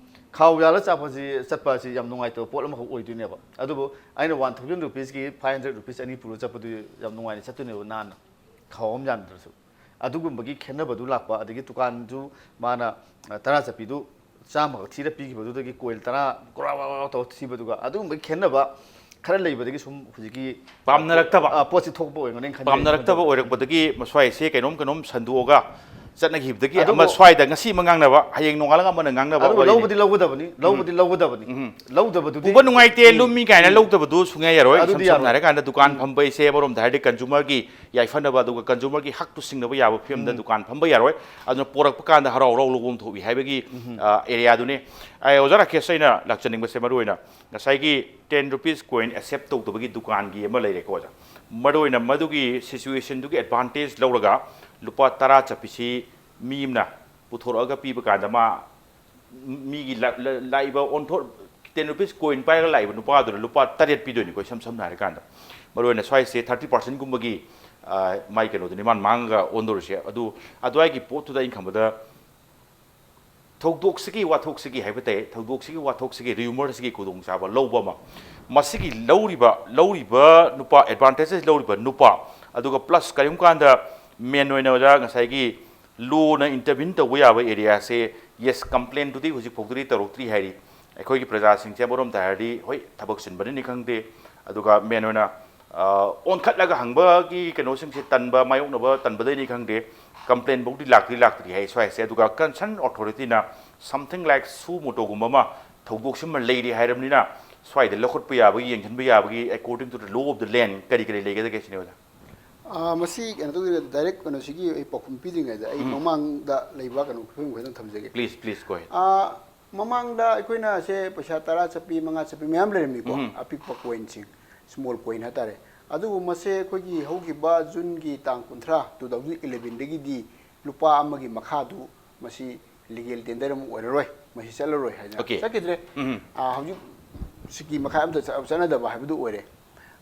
ꯈꯥꯎ ꯌꯥꯜꯂ ꯆꯠꯄꯁꯤ, ꯆꯠꯄ ꯑꯁꯤ ꯌꯥꯝ ꯅꯨꯡꯉꯥꯏꯇꯕ ꯄꯣꯠ ꯑꯃꯈꯛ ꯑꯣꯏꯗꯣꯏꯅꯦꯕ꯫ ꯑꯗꯨꯕꯨ ꯑꯩꯅ ꯋꯥꯟ ꯊꯥꯎꯖꯟ ꯔꯨꯄꯤꯁꯀꯤ ꯐꯥꯏꯚ ꯍꯟꯗ꯭ꯔꯦꯠ ꯔꯨꯄꯤꯁ ꯑꯅꯤ ꯄꯨꯔ ꯆꯠꯄꯗꯨ ꯌꯥꯝ ꯅꯨꯡꯉꯥꯏꯅ ꯆꯠꯇꯣꯏꯅꯦꯕ, ꯅꯥꯟꯅ, ꯈꯥꯎ ꯑꯃ ꯌꯥꯟꯗ꯭ꯔꯁꯨ꯫ ꯑꯗꯨꯒꯨꯝꯕꯒꯤ ꯈꯦꯠꯅꯕꯗꯨ ꯂꯥꯛꯄ, ꯑꯗꯒꯤ ꯗꯨꯀꯥꯟꯁꯨ ꯃꯥꯅ, ꯑ, ꯇꯔꯥ ꯆꯠꯄꯤꯗꯨ ꯆꯥꯝꯃꯈꯛ ꯊꯤꯔ ꯄꯤꯈꯤꯕꯗꯨꯗꯒꯤ ꯀꯣꯏꯜ ꯇꯔꯥ ꯀ꯭ꯔꯥ ꯀ꯭ꯔꯥ ꯀ꯭ꯔꯥ ꯇꯧꯔ ꯊꯤꯕꯗꯨꯒ, ꯑꯗꯨꯒꯨꯝꯕꯒꯤ ꯈꯦꯠꯅꯕ ꯈꯔ ꯂꯩꯕꯗꯒꯤ ꯁꯨꯝ ꯍꯧꯖꯤꯛꯀꯤ ꯄꯥꯝꯅꯔꯛꯇꯕ꯫ ꯑ, ꯄꯣꯠꯁꯤ ꯊꯣꯛꯄ ꯑꯣꯏꯔꯝꯒꯅꯤ ꯈꯟꯖꯩ꯫ ꯄꯥꯝꯅꯔꯛꯇꯕ ꯑꯣꯏꯔꯛꯄꯗꯒꯤ ꯃꯁ꯭ꯋꯥꯏꯁꯦ ꯀꯩꯅꯣꯝ ꯀꯩꯅꯣꯝ ꯁꯟꯗꯣꯛꯑꯒ ꯆꯠꯅꯈꯤꯕꯗꯒꯤ ꯑꯗꯨꯕꯨ ꯑꯃ ꯁ꯭ꯋꯥꯏꯗ ꯉꯁꯤ ꯑꯃ ꯉꯥꯡꯅꯕ, ꯍꯌꯦꯡ ꯅꯣꯡꯉꯥꯜꯂꯒ ꯑꯃꯅ ꯉꯥꯡꯅꯕ ꯑꯗꯨꯕꯨ ꯋꯥꯔꯤꯅꯤ꯫ ꯂꯧꯕꯗꯤ ꯂꯧꯒꯗꯕꯅꯤ, ꯂꯧꯕꯗꯤ ꯂꯧꯒꯗꯕꯅꯤ꯫ ꯂꯧꯗꯕꯗꯨꯗꯤ ꯎꯕ ꯅꯨꯡꯉꯥꯏꯇꯦ, ꯂꯨꯝꯃꯤ ꯀꯥꯏꯅ ꯂꯧꯗꯕꯗꯨ ꯁꯨꯡꯌꯥ ꯌꯥꯔꯣꯏ꯫ ꯑꯗꯨꯗꯤ ꯏꯁꯝ ꯁꯝꯅ ꯌꯥꯔꯣꯏ꯫ ꯍꯥꯏꯔꯀꯥꯟꯗ ꯗꯨꯀꯥꯟ ꯐꯝꯕ ꯍꯥꯏꯁꯦ ꯑꯃꯔꯣꯝꯗ ꯍꯥꯏꯔꯗꯤ consumerꯒꯤ ꯌꯥꯏꯐꯅꯕ, ꯑꯗꯨꯒ consumerꯒꯤ ꯍꯛꯇꯨ ꯁꯤꯡꯅꯕ ꯌꯥꯕ ꯐꯤꯕꯝꯗ ꯗꯨꯀꯥꯟ ꯐꯝꯕ ꯌꯥꯔꯣꯏ꯫ ꯑꯗꯨꯅ ꯄꯣꯔꯛꯄ ꯀꯥꯟꯗ ꯍꯔꯥꯎ ꯍꯔꯥꯎ ꯂꯧꯐꯝ ꯊꯣꯛꯏ ꯍꯥꯏꯕꯒꯤ ꯑ, areaꯗꯨꯅꯤ꯫ ꯑꯩ ꯑꯣꯖꯥ ꯔꯥꯀꯦꯁ, ꯑꯩꯅ ꯂꯥꯛꯆꯅꯤꯡꯕꯁꯦ ꯃꯔꯨ ꯑꯣꯏꯅ ꯉꯁꯥꯏꯒꯤ ten rupees coin accept ꯇꯧꯗꯕꯒꯤ ꯗꯨꯀꯥꯟꯒꯤ ꯑꯃ ꯂꯩꯔꯦꯀꯣ ꯑꯣꯖꯥ꯫ ꯃꯔꯨ ꯑꯣꯏꯅ ꯃꯗꯨꯒꯤ situationꯗꯨꯒꯤ advantage ꯂꯧꯔꯒ ꯂꯨꯄꯥ ꯇꯔꯥ ꯆꯠꯄꯤꯁꯤ ꯃꯤ ꯑꯃꯅ ꯄꯨꯊꯣꯔꯛꯑꯒ ꯄꯤꯕ ꯀꯥꯟꯗ ꯃꯥ ꯃꯤꯒꯤ ꯂꯥ-, ꯂꯥ-, ꯂꯥꯛꯏꯕ ꯑꯣꯟꯊꯣꯛ ten rupees coin ꯄꯥꯏꯔꯒ ꯂꯥꯛꯏꯕ ꯅꯨꯄꯥꯗꯨꯅ ꯂꯨꯄꯥ ꯇꯔꯦꯠ ꯄꯤꯗꯣꯏꯅꯤꯀꯣ, ꯏꯁꯝ ꯁꯝꯅ ꯍꯥꯏꯔꯀꯥꯟꯗ꯫ ꯃꯔꯨ ꯑꯣꯏꯅ ꯁ꯭ꯋꯥꯏꯁꯦ thirty percentꯒꯨꯝꯕꯒꯤ, ꯑ, ꯃꯥꯏ ꯀꯩꯅꯣꯗꯨꯅꯤ ꯃꯥꯅ ꯃꯥꯡꯉꯒ ꯑꯣꯟꯗꯧꯔꯤꯁꯦ꯫ ꯑꯗꯨ ꯑꯗꯨꯋꯥꯏꯒꯤ ꯄꯣꯠꯇꯨꯗ ꯑꯩꯅ ꯈꯟꯕꯗ ꯊꯧꯗꯣꯛꯁꯤꯒꯤ ꯋꯥꯊꯣꯛꯁꯤꯒꯤ ꯍꯥꯏꯕ ꯇꯥꯏ, ꯊꯧꯗꯣꯛꯁꯤꯒꯤ ꯋꯥꯊꯣꯛꯁꯤꯒꯤ rumourꯁꯤꯒꯤ ꯈꯨꯗꯣꯡꯆꯥꯕ ꯂꯧꯕ ꯑꯃ, ꯃꯁꯤꯒꯤ ꯂꯧꯔꯤꯕ, ꯂꯧꯔꯤꯕ ꯅꯨꯄꯥ, advantages ꯂꯧꯔꯤꯕ ꯅꯨꯄꯥ, ꯑꯗꯨꯒ plus ꯀꯔꯤꯒꯨꯝꯕ ꯀꯥꯟꯗ main ꯑꯣꯏꯅ ꯑꯣꯖꯥ ꯉꯁꯥꯏꯒꯤ lawꯅ intervene ꯇꯧꯕ ꯌꯥꯕ areaꯁꯦ, yes, complaintꯇꯨꯗꯤ ꯍꯧꯖꯤꯛ ꯐꯥꯎꯗꯗꯤ ꯇꯧꯔꯛꯇ꯭ꯔꯤ ꯍꯥꯏꯔꯤ꯫ ꯑꯩꯈꯣꯏꯒꯤ ꯄ꯭ꯔꯖꯥꯁꯤꯡꯁꯦ ꯑꯃꯔꯣꯝꯗ ꯍꯥꯏꯔꯗꯤ ꯍꯣꯏ ꯊꯕꯛ ꯆꯤꯟꯕꯅꯅꯤ ꯈꯪꯗꯦ, ꯑꯗꯨꯒ main ꯑꯣꯏꯅ ꯑ, ꯑꯣꯟꯈꯠꯂꯒ ꯍꯪꯕꯒꯤ ꯀꯩꯅꯣꯁꯤꯡꯁꯦ ꯇꯟꯕ, ꯃꯥꯌꯣꯛꯅꯕ ꯇꯟꯕꯗꯩꯅꯤ ꯈꯪꯗꯦ, complaintꯐꯥꯎꯗꯤ ꯂꯥꯛꯇ꯭ꯔꯤ ꯂꯥꯛꯇ꯭ꯔꯤ ꯍꯥꯏ ꯁ꯭ꯋꯥꯏꯁꯦ꯫ ꯑꯗꯨꯒ concern authorityꯅ something like suo motoꯒꯨꯝꯕ ꯑꯃ ꯊꯧꯗꯣꯛꯁꯤꯃ ꯂꯩꯔꯤ ꯍꯥꯏꯔꯕꯅꯤꯅ ꯁ꯭ꯋꯥꯏꯗ ꯂꯧꯈꯠꯄ ꯌꯥꯕꯒꯤ, ꯌꯦꯡꯁꯤꯟꯕ ꯌꯥꯕꯒꯤ according to the law of the land ꯀꯔꯤ ꯀꯔꯤ ꯂꯩꯒꯗꯒꯦ ꯁꯤꯅꯤ ꯑꯣꯖꯥ꯫ ꯑꯥ, ꯃꯁꯤ ꯀꯩꯅꯣ ꯇꯧꯗꯣꯏꯅꯦ, direct ꯀꯩꯅꯣꯁꯤꯒꯤ ꯑꯩ ꯄꯥꯎꯈꯨꯝ ꯄꯤꯗ꯭ꯔꯤꯉꯩꯗ ꯑꯩ ꯃꯃꯥꯡꯗ ꯂꯩꯕ ꯀꯩꯅꯣ ꯐꯤꯕꯝ ꯈꯔꯗꯪ ꯊꯝꯖꯒꯦ꯫ Please, please go ahead. ꯑꯥ, ꯃꯃꯥꯡꯗ ꯑꯩꯈꯣꯏꯅ ꯁꯦ ꯄꯩꯁꯥ ꯇꯔꯥ ꯆꯠꯄꯤ, ꯃꯉꯥ ꯆꯠꯄꯤ ꯃꯌꯥꯝ ꯂꯩꯔꯝꯃꯤꯀꯣ, ꯑꯄꯤꯛꯄ coinꯁꯤꯡ, small coin ꯍꯥꯏꯇꯥꯔꯦ꯫ ꯑꯗꯨꯕꯨ ꯃꯁꯦ ꯑꯩꯈꯣꯏꯒꯤ ꯍꯧꯈꯤꯕ Juneꯒꯤ ꯇꯥꯡ ꯀꯨꯟꯊ꯭ꯔꯥ, two thousand elevenꯗꯒꯤꯗꯤ ꯂꯨꯄꯥ ꯑꯃꯒꯤ ꯃꯈꯥꯗꯨ ꯃꯁꯤ legal tender ꯑꯃ ꯑꯣꯏꯔꯔꯣꯏ, ꯃꯁꯤ ꯆꯠꯂꯔꯣꯏ ꯍꯥꯏꯅ Okay. ꯆꯠꯈꯤꯗ꯭ꯔꯦ꯫ ꯑꯥ, ꯍꯧꯖꯤꯛ ꯁꯤꯀꯤ ꯃꯈꯥ ꯑꯝꯇ ꯆꯠ-, ꯆꯠꯅꯗꯕ ꯍꯥꯏꯕꯗꯨ ꯑꯣꯏꯔꯦ꯫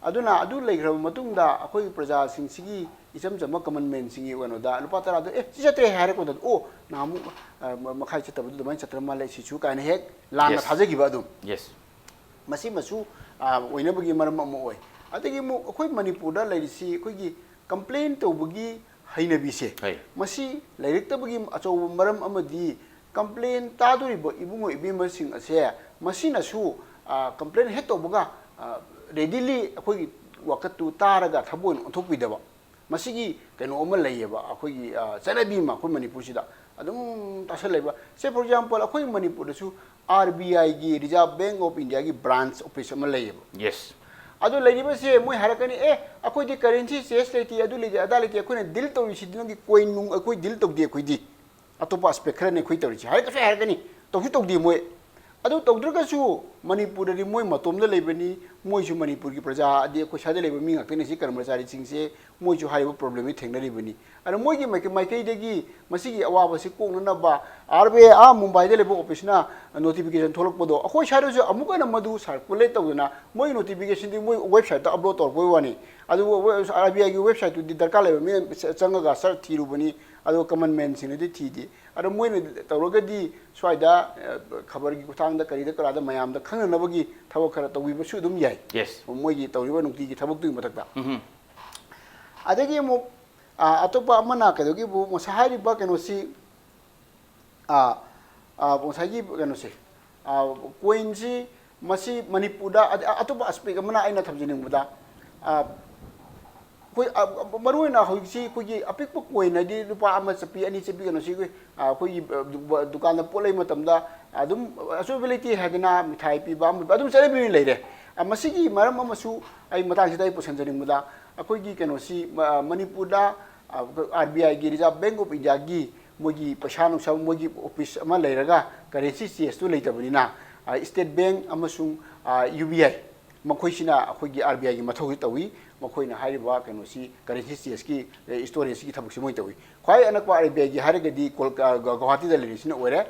ꯑꯗꯨꯅ ꯑꯗꯨ ꯂꯩꯈ꯭ꯔꯕ ꯃꯇꯨꯡꯗ ꯑꯩꯈꯣꯏꯒꯤ ꯄ꯭ꯔꯖꯥꯁꯤꯡꯁꯤꯒꯤ, ꯏꯆꯝ ꯆꯝꯕ common manꯁꯤꯡꯒꯤ ꯀꯩꯅꯣꯗ ꯂꯨꯄꯥ ꯇꯔꯥꯗꯣ, "ꯑꯦ, ꯁꯤ ꯆꯠꯇ꯭ꯔꯦ" ꯍꯥꯏꯔꯛꯄꯗ, "ꯑꯣ, ꯅꯍꯥꯟꯃꯨꯛ, ꯑ, ꯃ-, ꯃꯈꯥꯏ ꯆꯠꯇꯕꯗꯨ ꯑꯗꯨꯃꯥꯏꯅ ꯆꯠꯇ꯭ꯔ ꯃꯥꯜꯂꯦ ꯁꯤꯁꯨ" ꯀꯥꯏꯅ ꯍꯦꯛ ꯂꯥꯟꯅ Yes. ꯊꯥꯖꯈꯤꯕ ꯑꯗꯨꯝ꯫ Yes. ꯃꯁꯤꯃꯁꯨ, ꯑ, ꯑꯣꯏꯅꯕꯒꯤ ꯃꯔꯝ ꯑꯃ ꯑꯣꯏ꯫ ꯑꯗꯒꯤ ꯑꯃꯨꯛ ꯑꯩꯈꯣꯏ ꯃꯅꯤꯄꯨꯔꯗ ꯂꯩꯔꯤꯁꯤ ꯑꯩꯈꯣꯏꯒꯤ complain ꯇꯧꯕꯒꯤ ꯍꯩꯅꯕꯤꯁꯦ, ꯍꯩ꯫ ꯃꯁꯤ ꯂꯩꯔꯛꯇꯕꯒꯤ ꯑꯆꯧꯕ ꯃꯔꯝ ꯑꯃꯗꯤ complain ꯇꯥꯗꯣꯔꯤꯕ ꯏꯕꯨꯡꯉꯣ ꯏꯕꯦꯝꯃꯁꯤꯡ ꯑꯁꯦ ꯃꯁꯤꯅꯁꯨ, ꯑ, complain ꯍꯦꯛ ꯇꯧꯕꯒ, ꯔꯦꯗꯤꯂꯤ ꯑꯩꯈꯣꯏꯒꯤ ꯋꯥꯀꯠꯇꯨ ꯇꯥꯔꯒ ꯊꯕꯛ ꯑꯣꯏꯅ ꯑꯣꯟꯊꯣꯛꯄꯤꯗꯕ, ꯃꯁꯤꯒꯤ ꯀꯩꯅꯣ ꯑꯃ ꯂꯩꯌꯦꯕ, ꯑꯩꯈꯣꯏꯒꯤ ꯆꯠꯅꯕꯤ ꯑꯃ ꯑꯩꯈꯣꯏ ꯃꯅꯤꯄꯨꯔꯁꯤꯗ ꯑꯗꯨꯝ ꯇꯥꯁꯜꯂꯛꯏꯕ꯫ ꯁꯦ, ꯐꯣꯔ ꯑꯦꯛꯖꯥꯝꯄꯜ, ꯑꯩꯈꯣꯏ ꯃꯅꯤꯄꯨꯔꯗꯁꯨ ꯑꯥꯔ ꯕꯤ ꯑꯥꯏꯒꯤ, ꯔꯤꯖꯥꯔꯚ ꯕꯦꯡ ꯑꯣꯐ ꯏꯟꯗꯤꯌꯥꯒꯤ ꯕ꯭ꯔꯥꯟꯁ ꯑꯣꯐꯤꯁ ꯑꯃ ꯂꯩꯌꯦꯕ꯫ ꯌꯦꯁ꯫ ꯑꯗꯨ ꯂꯩꯔꯤꯕꯁꯦ ꯃꯣꯏ ꯍꯥꯏꯔꯛꯀꯅꯤ, "ꯑꯦ, ꯑꯩꯈꯣꯏꯗꯤ ꯀꯔꯦꯟꯁꯤ ꯆꯦꯟꯖ ꯂꯩꯇꯦ, ꯑꯗꯨ ꯂꯩꯇꯦ, ꯑꯗꯥ ꯂꯩꯇꯦ, ꯑꯩꯈꯣꯏꯅ ꯗꯤꯜ ꯇꯧꯔꯤꯁꯤꯗꯤ ꯅꯪꯒꯤ ꯀꯣꯏꯟ ꯅꯨꯡ ꯑꯩꯈꯣꯏ ꯗꯤꯜ ꯇꯧꯗꯦ, ꯑꯩꯈꯣꯏꯗꯤ ꯑꯇꯣꯞꯄ ꯑꯁꯄꯦꯛ ꯈꯔꯅꯤ ꯑꯩꯈꯣꯏ ꯇꯧꯔꯤꯁꯦ", ꯍꯥꯏꯔꯛꯀꯁꯨ ꯍꯥꯏꯔꯛꯀꯅꯤ꯫ ꯇꯧꯁꯨ ꯇꯧꯗꯦ ꯃꯣꯏ꯫ ꯑꯗꯨ ꯇꯧꯗ꯭ꯔꯒꯁꯨ ꯃꯅꯤꯄꯨꯔꯗꯗꯤ ꯃꯣꯏ ꯃꯇꯣꯝꯗ ꯂꯩꯕꯅꯤ, ꯃꯣꯏꯁꯨ ꯃꯅꯤꯄꯨꯔꯒꯤ ꯄ꯭ꯔꯖꯥ, ꯑꯗꯤ ꯑꯩꯈꯣꯏ ꯁ꯭ꯋꯥꯏꯗ ꯂꯩꯕ ꯃꯤ ꯉꯥꯛꯇꯅꯤ, ꯁꯤ ꯀꯔꯃꯆꯥꯔꯤꯁꯤꯡꯁꯦ, ꯃꯣꯏꯁꯨ ꯍꯥꯏꯔꯤꯕ ꯄ꯭ꯔꯣꯕ꯭ꯂꯦꯝꯁꯤ ꯊꯦꯡꯅꯔꯤꯕꯅꯤ꯫ ꯑꯗꯣ ꯃꯣꯏꯒꯤ ꯃꯥꯏꯀꯩ- ꯃꯥꯏꯀꯩꯗꯒꯤ ꯃꯁꯤꯒꯤ ꯑꯋꯥꯕꯁꯤ ꯀꯣꯛꯅꯅꯕ ꯑꯥꯔ ꯕꯤ ꯑꯥꯏ ꯑꯥ ꯃꯨꯝꯕꯥꯏꯗ ꯂꯩꯕ ꯑꯣꯐꯤꯁꯅ ꯅꯣꯇꯤꯐꯤꯀꯦꯁꯟ ꯊꯣꯛꯂꯛꯄꯗꯣ, ꯑꯩꯈꯣꯏ ꯁ꯭ꯋꯥꯏꯗꯁꯨ ꯑꯃꯨꯛ ꯍꯟꯅ ꯃꯗꯨ ꯁꯥꯔꯀꯨꯂꯦꯠ ꯇꯧꯗꯅ ꯃꯣꯏ ꯅꯣꯇꯤꯐꯤꯀꯦꯁꯟꯗꯤ ꯃꯣꯏ ꯋꯦꯕꯁꯥꯏꯠꯇ ꯑꯞꯂꯣꯗ ꯇꯧꯔꯛꯄꯒꯤ ꯋꯥꯅꯤ꯫ ꯑꯗꯨꯕꯨ ꯑꯥꯔ ꯕꯤ ꯑꯥꯏꯒꯤ ꯋꯦꯕꯁꯥꯏꯠꯇꯨꯗꯤ ꯗꯔꯀꯥꯔ ꯂꯩꯕ ꯃꯤ ꯆꯪꯉꯒ ꯁꯔ ꯊꯤꯔꯨꯕꯅꯤ, ꯑꯗꯨꯒ ꯀꯃꯟ ꯃꯦꯟꯁꯤꯡꯅꯗꯤ ꯊꯤꯗꯦ꯫ ꯑꯗꯣ ꯃꯣꯏꯅ ꯇꯧꯔꯒꯗꯤ ꯁ꯭ꯋꯥꯏꯗ, ꯑ, ꯈꯕꯔꯒꯤ ꯈꯨꯠꯊꯥꯡꯗ ꯀꯔꯤꯗ ꯀꯔꯥꯗ ꯃꯌꯥꯝꯗ ꯈꯪꯅꯅꯕꯒꯤ ꯊꯕꯛ ꯈꯔ ꯇꯧꯕꯤꯕꯁꯨ ꯑꯗꯨꯝ ꯌꯥꯏ꯫ ꯌꯦꯁ꯫ ꯃꯣꯏꯒꯤ ꯇꯧꯔꯤꯕ ꯅꯨꯡꯇꯤꯒꯤ ꯊꯕꯛꯇꯨꯒꯤ ꯃꯊꯛꯇ꯫ ꯎꯝ꯫ ꯑꯗꯒꯤ ꯑꯃꯨꯛ, ꯑ, ꯑꯇꯣꯞꯄ ꯑꯃꯅ ꯀꯩꯗꯧꯒꯦꯕꯨ, ꯉꯁꯥꯏ ꯍꯥꯏꯔꯤꯕ ꯀꯩꯅꯣꯁꯤ, ꯑ, ꯑ, ꯉꯁꯥꯏꯒꯤ ꯀꯩꯅꯣꯁꯦ, ꯑ, ꯀꯣꯏꯟꯁꯤ, ꯃꯁꯤ ꯃꯅꯤꯄꯨꯔꯗ, ꯑ-, ꯑꯇꯣꯞꯄ ꯑꯁꯄꯦꯛ ꯑꯃꯅ ꯑꯩꯅ ꯊꯝꯖꯅꯤꯡꯕꯗ, ꯑ, ꯑꯩꯈꯣꯏ, ꯑ, ꯃꯔꯨꯑꯣꯏꯅ ꯍꯧꯖꯤꯛꯁꯤ ꯑꯩꯈꯣꯏꯒꯤ ꯑꯄꯤꯛꯄ ꯀꯣꯏꯟ, ꯍꯥꯏꯗꯤ ꯂꯨꯄꯥ ꯑꯃ ꯆꯠꯄꯤ, ꯑꯅꯤ ꯆꯠꯄꯤ ꯀꯩꯅꯣꯁꯤ ꯑꯩꯈꯣꯏ, ꯑ, ꯑꯩꯈꯣꯏꯒꯤ, ꯑ, ꯗꯨ-, ꯗꯨꯀꯥꯟꯗ ꯄꯣꯠ ꯂꯩꯕ ꯃꯇꯝꯗ ꯑꯗꯨꯝ ꯑꯆꯣꯏꯕ ꯂꯩꯇꯦ ꯍꯥꯏꯗꯅ ꯃꯤꯊꯥꯏ ꯄꯤꯕ ꯑꯃ ꯄꯤꯕ ꯑꯗꯨꯝ ꯆꯠꯅꯕꯤ ꯑꯣꯏꯅ ꯂꯩꯔꯦ꯫ ꯑ, ꯃꯁꯤꯒꯤ ꯃꯔꯝ ꯑꯃꯁꯨ ꯑꯩ ꯃꯇꯥꯡꯁꯤꯗ ꯑꯩ ꯄꯨꯁꯤꯟꯖꯅꯤꯡꯕꯗ, ꯑꯩꯈꯣꯏꯒꯤ ꯀꯩꯅꯣꯁꯤ, ꯃ-, ꯃꯅꯤꯄꯨꯔꯗ, ꯑ, ꯑꯥꯔ ꯕꯤ ꯑꯥꯏꯒꯤ, ꯔꯤꯖꯥꯔꯚ ꯕꯦꯡ ꯑꯣꯐ ꯏꯟꯗꯤꯌꯥꯒꯤ ꯃꯣꯏꯒꯤ ꯄꯩꯁꯥ ꯅꯨꯡꯁꯥ, ꯃꯣꯏꯒꯤ ꯑꯣꯐꯤꯁ ꯑꯃ ꯂꯩꯔꯒ ꯀꯔꯦꯟꯁꯤ ꯆꯦꯟꯖꯇꯨ ꯂꯩꯇꯕꯅꯤꯅ, ꯑ, ꯁ꯭ꯇꯦꯠ ꯕꯦꯡ ꯑꯃꯁꯨꯡ, ꯑ, ꯌꯨ ꯕꯤ ꯑꯥꯏ, ꯃꯈꯣꯏꯁꯤꯅ ꯑꯩꯈꯣꯏꯒꯤ ꯑꯥꯔ ꯕꯤ ꯑꯥꯏꯒꯤ ꯃꯊꯧꯁꯤ ꯇꯧꯏ꯫ ꯃꯈꯣꯏꯅ ꯍꯥꯏꯔꯤꯕ ꯀꯩꯅꯣꯁꯤ, ꯀꯔꯦꯟꯁꯤ ꯆꯦꯟꯖꯀꯤ, ꯑ, ꯁ꯭ꯇꯣꯔꯦꯖꯀꯤ ꯊꯕꯛꯁꯤ ꯃꯣꯏ ꯇꯧꯏ꯫ ꯈ꯭ꯋꯥꯏ ꯑꯅꯛꯄ ꯑꯥꯔ ꯕꯤ ꯑꯥꯏꯒꯤ ꯍꯥꯏꯔꯒꯗꯤ ꯀꯣꯜ-, ꯑ, ꯒ-, ꯒꯧꯍꯥꯇꯤꯗ ꯂꯩꯔꯤꯁꯤꯅ ꯑꯣꯏꯔꯦ꯫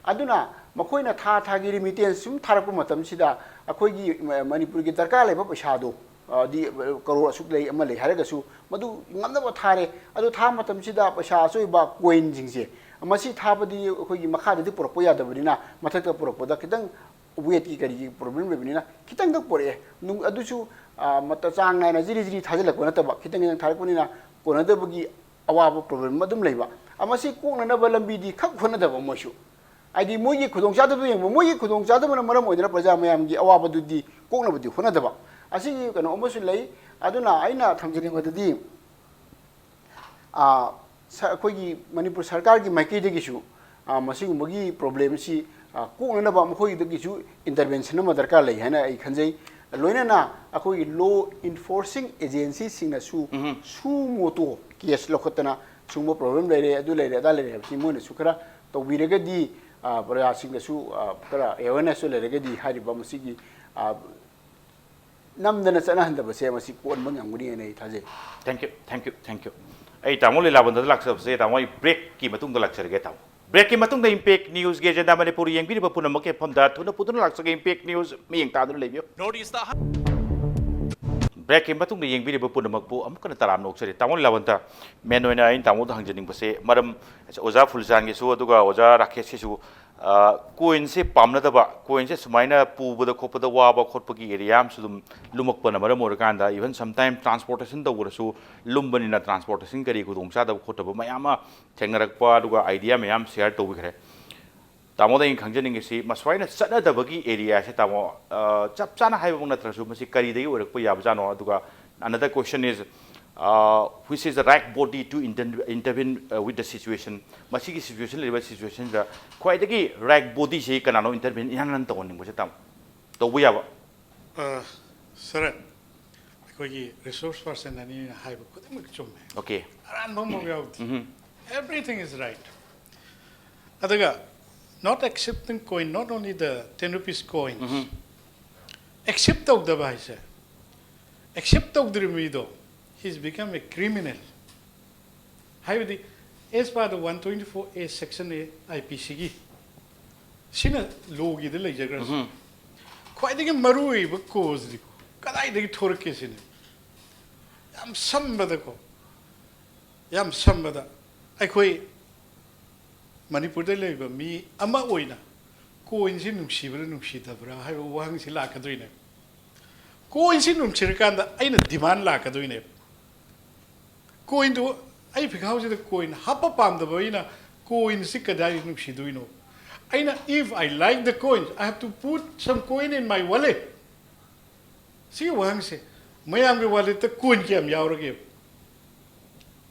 ꯑꯗꯨꯅ ꯃꯈꯣꯏꯅ ꯊꯥ ꯊꯥꯒꯤ ꯔꯤꯃꯤꯇꯦꯟꯁ ꯁꯨꯝ ꯊꯥꯔꯛꯄ ꯃꯇꯝꯁꯤꯗ ꯑꯩꯈꯣꯏꯒꯤ ꯃ-, ꯃꯅꯤꯄꯨꯔꯒꯤ ꯗꯔꯀꯥꯔ ꯂꯩꯕ ꯄꯩꯁꯥꯗꯣ, ꯑ, ꯗꯤ, ꯑ, ꯀꯔꯣꯔ ꯑꯁꯨꯛ ꯂꯩ ꯑꯃ ꯂꯩ ꯍꯥꯏꯔꯒꯁꯨ ꯃꯗꯨ ꯉꯝꯅꯕ ꯊꯥꯔꯦ꯫ ꯑꯗꯨ ꯊꯥꯕ ꯃꯇꯝꯁꯤꯗ ꯄꯩꯁꯥ ꯑꯆꯣꯏꯕ ꯀꯣꯏꯟꯁꯤꯡꯁꯦ ꯃꯁꯤ ꯊꯥꯕꯗꯤ ꯑꯩꯈꯣꯏꯒꯤ ꯃꯈꯥꯗꯗꯤ ꯄꯨꯔꯛꯄ ꯌꯥꯗꯕꯅꯤꯅ ꯃꯊꯛꯇ ꯄꯨꯔꯛꯄꯗ ꯈꯤꯇꯪ ꯋꯦꯠꯀꯤ ꯀꯔꯤꯒꯤ ꯄ꯭ꯔꯣꯕ꯭ꯂꯦꯝ ꯂꯩꯕꯅꯤꯅ ꯈꯤꯇꯪꯈꯛ ꯄꯨꯔꯛꯑꯦ꯫ ꯅꯨꯡ-, ꯑꯗꯨꯁꯨ, ꯑ, ꯃꯇ-, ꯆꯥꯡ ꯅꯥꯏꯅ ꯖꯤꯔꯤ ꯖꯤꯔꯤ ꯊꯥꯖꯤꯜꯂꯛꯄ ꯅꯠꯇꯕ, ꯈꯤꯇꯪ ꯈꯤꯇꯪ ꯊꯥꯔꯛꯄꯅꯤꯅ ꯀꯣꯟꯅꯗꯕꯒꯤ ꯑꯋꯥꯕ ꯄ꯭ꯔꯣꯕ꯭ꯂꯦꯝ ꯑꯃ ꯑꯗꯨꯝ ꯂꯩꯕ꯫ ꯑ, ꯃꯁꯤ ꯀꯣꯛꯅꯅꯕ ꯂꯝꯕꯤꯗꯤ ꯈꯛ ꯍꯣꯠꯅꯗꯕ ꯃꯣꯏꯁꯨ꯫ ꯍꯥꯏꯗꯤ ꯃꯣꯏꯒꯤ ꯈꯨꯗꯣꯡꯆꯥꯗꯕꯗꯨ ꯌꯦꯡꯕ, ꯃꯣꯏꯒꯤ ꯈꯨꯗꯣꯡꯆꯥꯗꯕꯅ ꯃꯔꯝ ꯑꯣꯏꯗꯨꯅ ꯄ꯭ꯔꯖꯥ ꯃꯌꯥꯝꯒꯤ ꯑꯋꯥꯕꯗꯨꯗꯤ ꯀꯣꯛꯅꯕꯗꯤ ꯍꯣꯠꯅꯗꯕ, ꯑꯁꯤꯒꯤ ꯀꯩꯅꯣ ꯑꯃꯁꯨ ꯂꯩ꯫ ꯑꯗꯨꯅ ꯑꯩꯅ ꯊꯝꯖꯅꯤꯡꯕꯗꯗꯤ, ꯑ, ꯁ-, ꯑꯩꯈꯣꯏꯒꯤ ꯃꯅꯤꯄꯨꯔ ꯁꯔꯀꯥꯔꯒꯤ ꯃꯥꯏꯀꯩꯗꯒꯤꯁꯨ, ꯑ, ꯃꯁꯤꯒꯨꯝꯕꯒꯤ problemꯁꯤ, ꯑ, ꯀꯣꯛꯅꯅꯕ ꯃꯈꯣꯏꯗꯒꯤꯁꯨ intervention ꯑꯃ ꯗꯔꯀꯥꯔ ꯂꯩ ꯍꯥꯏꯅ ꯑꯩ ꯈꯟꯖꯩ꯫ ꯂꯣꯏꯅꯅ ꯑꯩꯈꯣꯏꯒꯤ law enforcing agencyꯁꯤꯡꯅꯁꯨ suo motu case ꯂꯧꯈꯠꯇꯅ ꯁꯤꯒꯨꯝꯕ problem ꯂꯩꯔꯦ, ꯑꯗꯨ ꯂꯩꯔꯦ, ꯑꯗꯥ ꯂꯩꯔꯦ ꯍꯥꯏꯕꯁꯤ ꯃꯣꯏꯅꯁꯨ ꯈꯔ ꯇꯧꯕꯤꯔꯒꯗꯤ, ꯑ, ꯄ꯭ꯔꯖꯥꯁꯤꯡꯗꯁꯨ, ꯑ, ꯈꯔ awareness ꯂꯩꯔꯒꯗꯤ ꯍꯥꯏꯔꯤꯕ ꯃꯁꯤꯒꯤ, ꯑ, ꯅꯝꯗꯅ ꯆꯠꯅꯍꯟꯗꯕꯁꯦ ꯃꯁꯤ ꯀꯣꯟꯕ ꯉꯝꯒꯅꯤ ꯍꯥꯏꯅ ꯑꯩ ꯊꯥꯖꯩ꯫ Thank you, thank you, thank you. ꯑꯩ ꯇꯥꯃꯣ ꯂꯤꯂꯥꯕꯟꯗꯗ ꯂꯥꯛꯆꯕꯁꯦ, ꯇꯥꯃꯣ, ꯑꯩ breakꯀꯤ ꯃꯇꯨꯡꯗ ꯂꯥꯛꯆꯔꯒꯦ, ꯇꯥꯃꯣ꯫ Breakꯀꯤ ꯃꯇꯨꯡꯗ Impact Newsꯒꯤ Agenda ꯃꯅꯤꯄꯨꯔ ꯌꯦꯡꯕꯤꯔꯤꯕ ꯄꯨꯝꯅꯃꯛꯀꯤ ꯃꯐꯝꯗ ꯊꯨꯅ ꯄꯨꯗꯨꯅ ꯂꯥꯛꯆꯒꯦ꯫ Impact News ꯃꯤꯠꯌꯦꯡ ꯇꯥꯗꯨꯅ ꯂꯩꯕꯤꯌꯨ꯫ Breakꯀꯤ ꯃꯇꯨꯡꯗ ꯌꯦꯡꯕꯤꯔꯤꯕ ꯄꯨꯝꯅꯃꯛꯄꯨ ꯑꯃꯨꯛꯀ ꯍꯟꯅ ꯇꯔꯥꯝꯅ ꯑꯣꯛꯆꯔꯤ꯫ ꯇꯥꯃꯣ ꯂꯤꯂꯥꯕꯟꯇ, main ꯑꯣꯏꯅ ꯑꯩꯅ ꯇꯥꯃꯣꯗ ꯍꯪꯖꯅꯤꯡꯕꯁꯦ, ꯃꯔꯝ ꯑꯣꯖꯥ ꯐꯨꯜꯆꯥꯟꯒꯤꯁꯨ ꯑꯗꯨꯒ ꯑꯣꯖꯥ ꯔꯥꯀꯦꯁꯀꯤꯁꯨ, ꯑ, coinꯁꯦ ꯄꯥꯝꯅꯗꯕ, coinꯁꯦ ꯁꯨꯃꯥꯏꯅ ꯄꯨꯕꯗ ꯈꯣꯠꯄꯗ ꯋꯥꯕ ꯈꯣꯠꯄꯒꯤ area ꯑꯃꯁꯨ ꯑꯗꯨꯝ ꯂꯨꯝꯃꯛꯄꯅ ꯃꯔꯝ ꯑꯣꯏꯔꯀꯥꯟꯗ, even sometime transportation ꯇꯧꯕꯗꯁꯨ ꯂꯨꯝꯕꯅꯤꯅ transportation ꯀꯔꯤ ꯈꯨꯗꯣꯡꯆꯥꯗꯕ ꯈꯣꯠꯇꯕ ꯃꯌꯥꯝ ꯑꯃ ꯊꯦꯡꯅꯔꯛꯄ, ꯑꯗꯨꯒ idea ꯃꯌꯥꯝ share ꯇꯧꯕꯤꯈ꯭ꯔꯦ꯫ ꯇꯥꯃꯣꯗ ꯑꯩꯅ ꯈꯪꯖꯅꯤꯡꯉꯤꯁꯤ, ꯃꯁꯨꯃꯥꯏꯅ ꯆꯠꯅꯗꯕꯒꯤ areaꯁꯦ, ꯇꯥꯃꯣ, ꯑ, ꯆꯞ ꯆꯥꯅ ꯍꯥꯏꯕꯃꯛ ꯅꯠꯇ꯭ꯔꯁꯨ, ꯃꯁꯤ ꯀꯔꯤꯗꯒꯤ ꯑꯣꯏꯔꯛꯄ ꯌꯥꯕꯖꯥꯠꯅꯣ? ꯑꯗꯨꯒ another question is, uh, which is the right body to inter-, intervene, uh, with the situation? ꯃꯁꯤꯒꯤ situation, ꯂꯩꯔꯤꯕ situationꯗ ꯈ꯭ꯋꯥꯏꯗꯒꯤ right bodyꯁꯤ ꯀꯅꯥꯅꯣ intervene ꯏꯍꯥꯟ ꯍꯥꯟꯅ ꯇꯧꯍꯟꯅꯤꯡꯕꯁꯦ, ꯇꯥꯃꯣ? ꯇꯧꯕ ꯌꯥꯕ? ꯑ, sir, ꯑꯩꯈꯣꯏꯒꯤ resource person ꯑꯅꯤꯅ ꯍꯥꯏꯕ ꯈꯨꯗꯤꯡꯃꯛ ꯆꯨꯝꯃꯦ꯫ Okay. ꯑꯔꯥꯟꯕ ꯑꯃꯐꯥꯎ ꯌꯥꯎꯗꯦ꯫ ꯎꯝꯍꯨꯝ꯫ Everything is right. ꯑꯗꯨꯒ not accepting coin, not only the ten rupees coins, accept ꯇꯧꯗꯕ ꯍꯥꯏꯁꯦ, accept ꯇꯧꯗ꯭ꯔꯤꯕ ꯃꯤꯗꯣ, he is become a criminal. ꯍꯥꯏꯕꯗꯤ, as per the one twenty-four A section A I P Cꯒꯤ, ꯁꯤꯅ lawꯒꯤꯗ ꯂꯩꯖꯈ꯭ꯔꯁꯨ, ꯎꯝꯍꯨꯝ꯫ ꯈ꯭ꯋꯥꯏꯗꯒꯤ ꯃꯔꯨ ꯑꯣꯏꯕ causeꯗꯤꯀꯣ, ꯀꯗꯥꯏꯗꯒꯤ ꯊꯣꯔꯛꯀꯦ ꯁꯤꯅꯤ꯫ ꯌꯥꯝ ꯁꯝꯕꯗꯀꯣ, ꯌꯥꯝ ꯁꯝꯕꯗ, ꯑꯩꯈꯣꯏ ꯃꯅꯤꯄꯨꯔꯗ ꯂꯩꯕ ꯃꯤ ꯑꯃ ꯑꯣꯏꯅ coinꯁꯤ ꯅꯨꯡꯁꯤꯕ꯭ꯔꯥ ꯅꯨꯡꯁꯤꯗꯕ꯭ꯔꯥ ꯍꯥꯏꯕ ꯋꯥꯍꯪꯁꯤ ꯂꯥꯛꯀꯗꯣꯏꯅꯦꯕ꯫ Coinꯁꯤ ꯅꯨꯡꯁꯤꯔꯀꯥꯟꯗ ꯑꯩꯅ demand ꯂꯥꯛꯀꯗꯣꯏꯅꯦꯕ꯫ Coinꯗꯨ, ꯑꯩ ꯐꯤꯈꯥꯎꯁꯤꯗ coin ꯍꯥꯞꯄ ꯄꯥꯝꯗꯕ ꯑꯩꯅ coinꯁꯤ ꯀꯗꯥꯏ ꯅꯨꯡꯁꯤꯗꯣꯏꯅꯣ? ꯑꯩꯅ, if I like the coins, I have to put some coin in my wallet. ꯁꯤꯒꯤ ꯋꯥꯍꯪꯁꯦ, ꯃꯌꯥꯝꯒꯤ walletꯇ coin ꯀꯌꯥꯝ ꯌꯥꯎꯔꯒꯦ?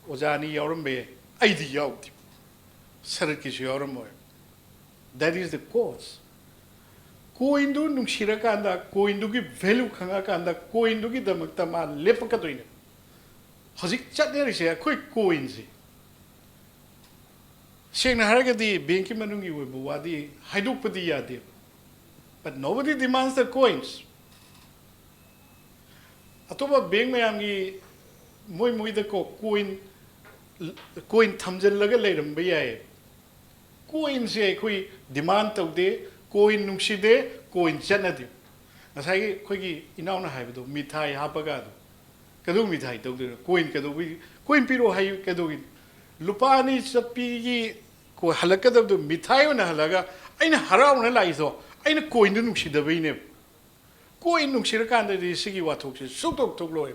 ꯑꯣꯖꯥ ꯑꯅꯤ ꯌꯥꯎꯔꯝꯕ ꯌꯥꯏ, ꯑꯩꯗꯤ ꯌꯥꯎꯗꯦ꯫ ꯁꯔꯠꯀꯤꯁꯨ ꯌꯥꯎꯔꯝꯃꯣꯏ꯫ That is the cause. Coinꯗꯨ ꯅꯨꯡꯁꯤꯔꯀꯥꯟꯗ, coinꯗꯨꯒꯤ value ꯈꯪꯉꯀꯥꯟꯗ, coinꯗꯨꯒꯤꯗꯃꯛꯇ ꯃꯥ ꯂꯦꯞꯄꯛꯀꯗꯣꯏꯅꯦ꯫ ꯍꯧꯖꯤꯛ ꯆꯠꯅꯔꯤꯁꯦ ꯑꯩꯈꯣꯏ coinꯁꯦ, ꯁꯦꯡꯅ ꯍꯥꯏꯔꯒꯗꯤ bankꯀꯤ ꯃꯅꯨꯡꯒꯤ ꯑꯣꯏꯕ ꯋꯥꯗꯤ ꯍꯥꯏꯗꯣꯛꯄꯗꯤ ꯌꯥꯗꯦꯕ, but nobody demands the coins. ꯑꯇꯣꯞꯄ bank ꯃꯌꯥꯝꯒꯤ ꯃꯣꯏ ꯃꯣꯏꯗꯀꯣ coin, coin ꯊꯝꯖꯤꯜꯂꯒ ꯂꯩꯔꯝꯕ ꯌꯥꯏꯌꯦꯕ꯫ Coinꯁꯦ ꯑꯩꯈꯣꯏ demand ꯇꯧꯗꯦ, coin ꯅꯨꯡꯁꯤꯗꯦ, coin ꯆꯠꯅꯗꯦ꯫ ꯉꯁꯥꯏꯒꯤ ꯑꯩꯈꯣꯏꯒꯤ ꯏꯅꯥꯎꯅ ꯍꯥꯏꯕꯗꯣ, ꯃꯤꯊꯥꯏ ꯍꯥꯞꯄꯒ ꯑꯗꯣ, ꯀꯩꯗꯧ ꯃꯤꯊꯥꯏ ꯇꯧꯗꯣꯏꯅꯣ? Coin ꯀꯩꯗꯧꯕꯩ, coin ꯄꯤꯔꯛꯑꯣ ꯍꯥꯏ ꯀꯩꯗꯧꯒꯤꯅꯣ? ꯂꯨꯄꯥ ꯑꯅꯤ ꯆꯠꯄꯤꯒꯤ ꯀꯣ-, ꯍꯜꯂꯛꯀꯗꯕꯗꯣ ꯃꯤꯊꯥꯏ ꯑꯣꯏꯅ ꯍꯜꯂꯒ ꯑꯩꯅ ꯍꯔꯥꯎꯅ ꯂꯥꯛꯏꯗꯣ ꯑꯩꯅ coinꯗꯨ ꯅꯨꯡꯁꯤꯗꯕꯩꯅꯦꯕ꯫ Coin ꯅꯨꯡꯁꯤꯔꯀꯥꯟꯗꯗꯤ ꯁꯤꯒꯤ ꯋꯥꯊꯣꯛꯁꯦ ꯁꯨꯛꯊꯣꯛ ꯊꯣꯛꯂꯣꯏ꯫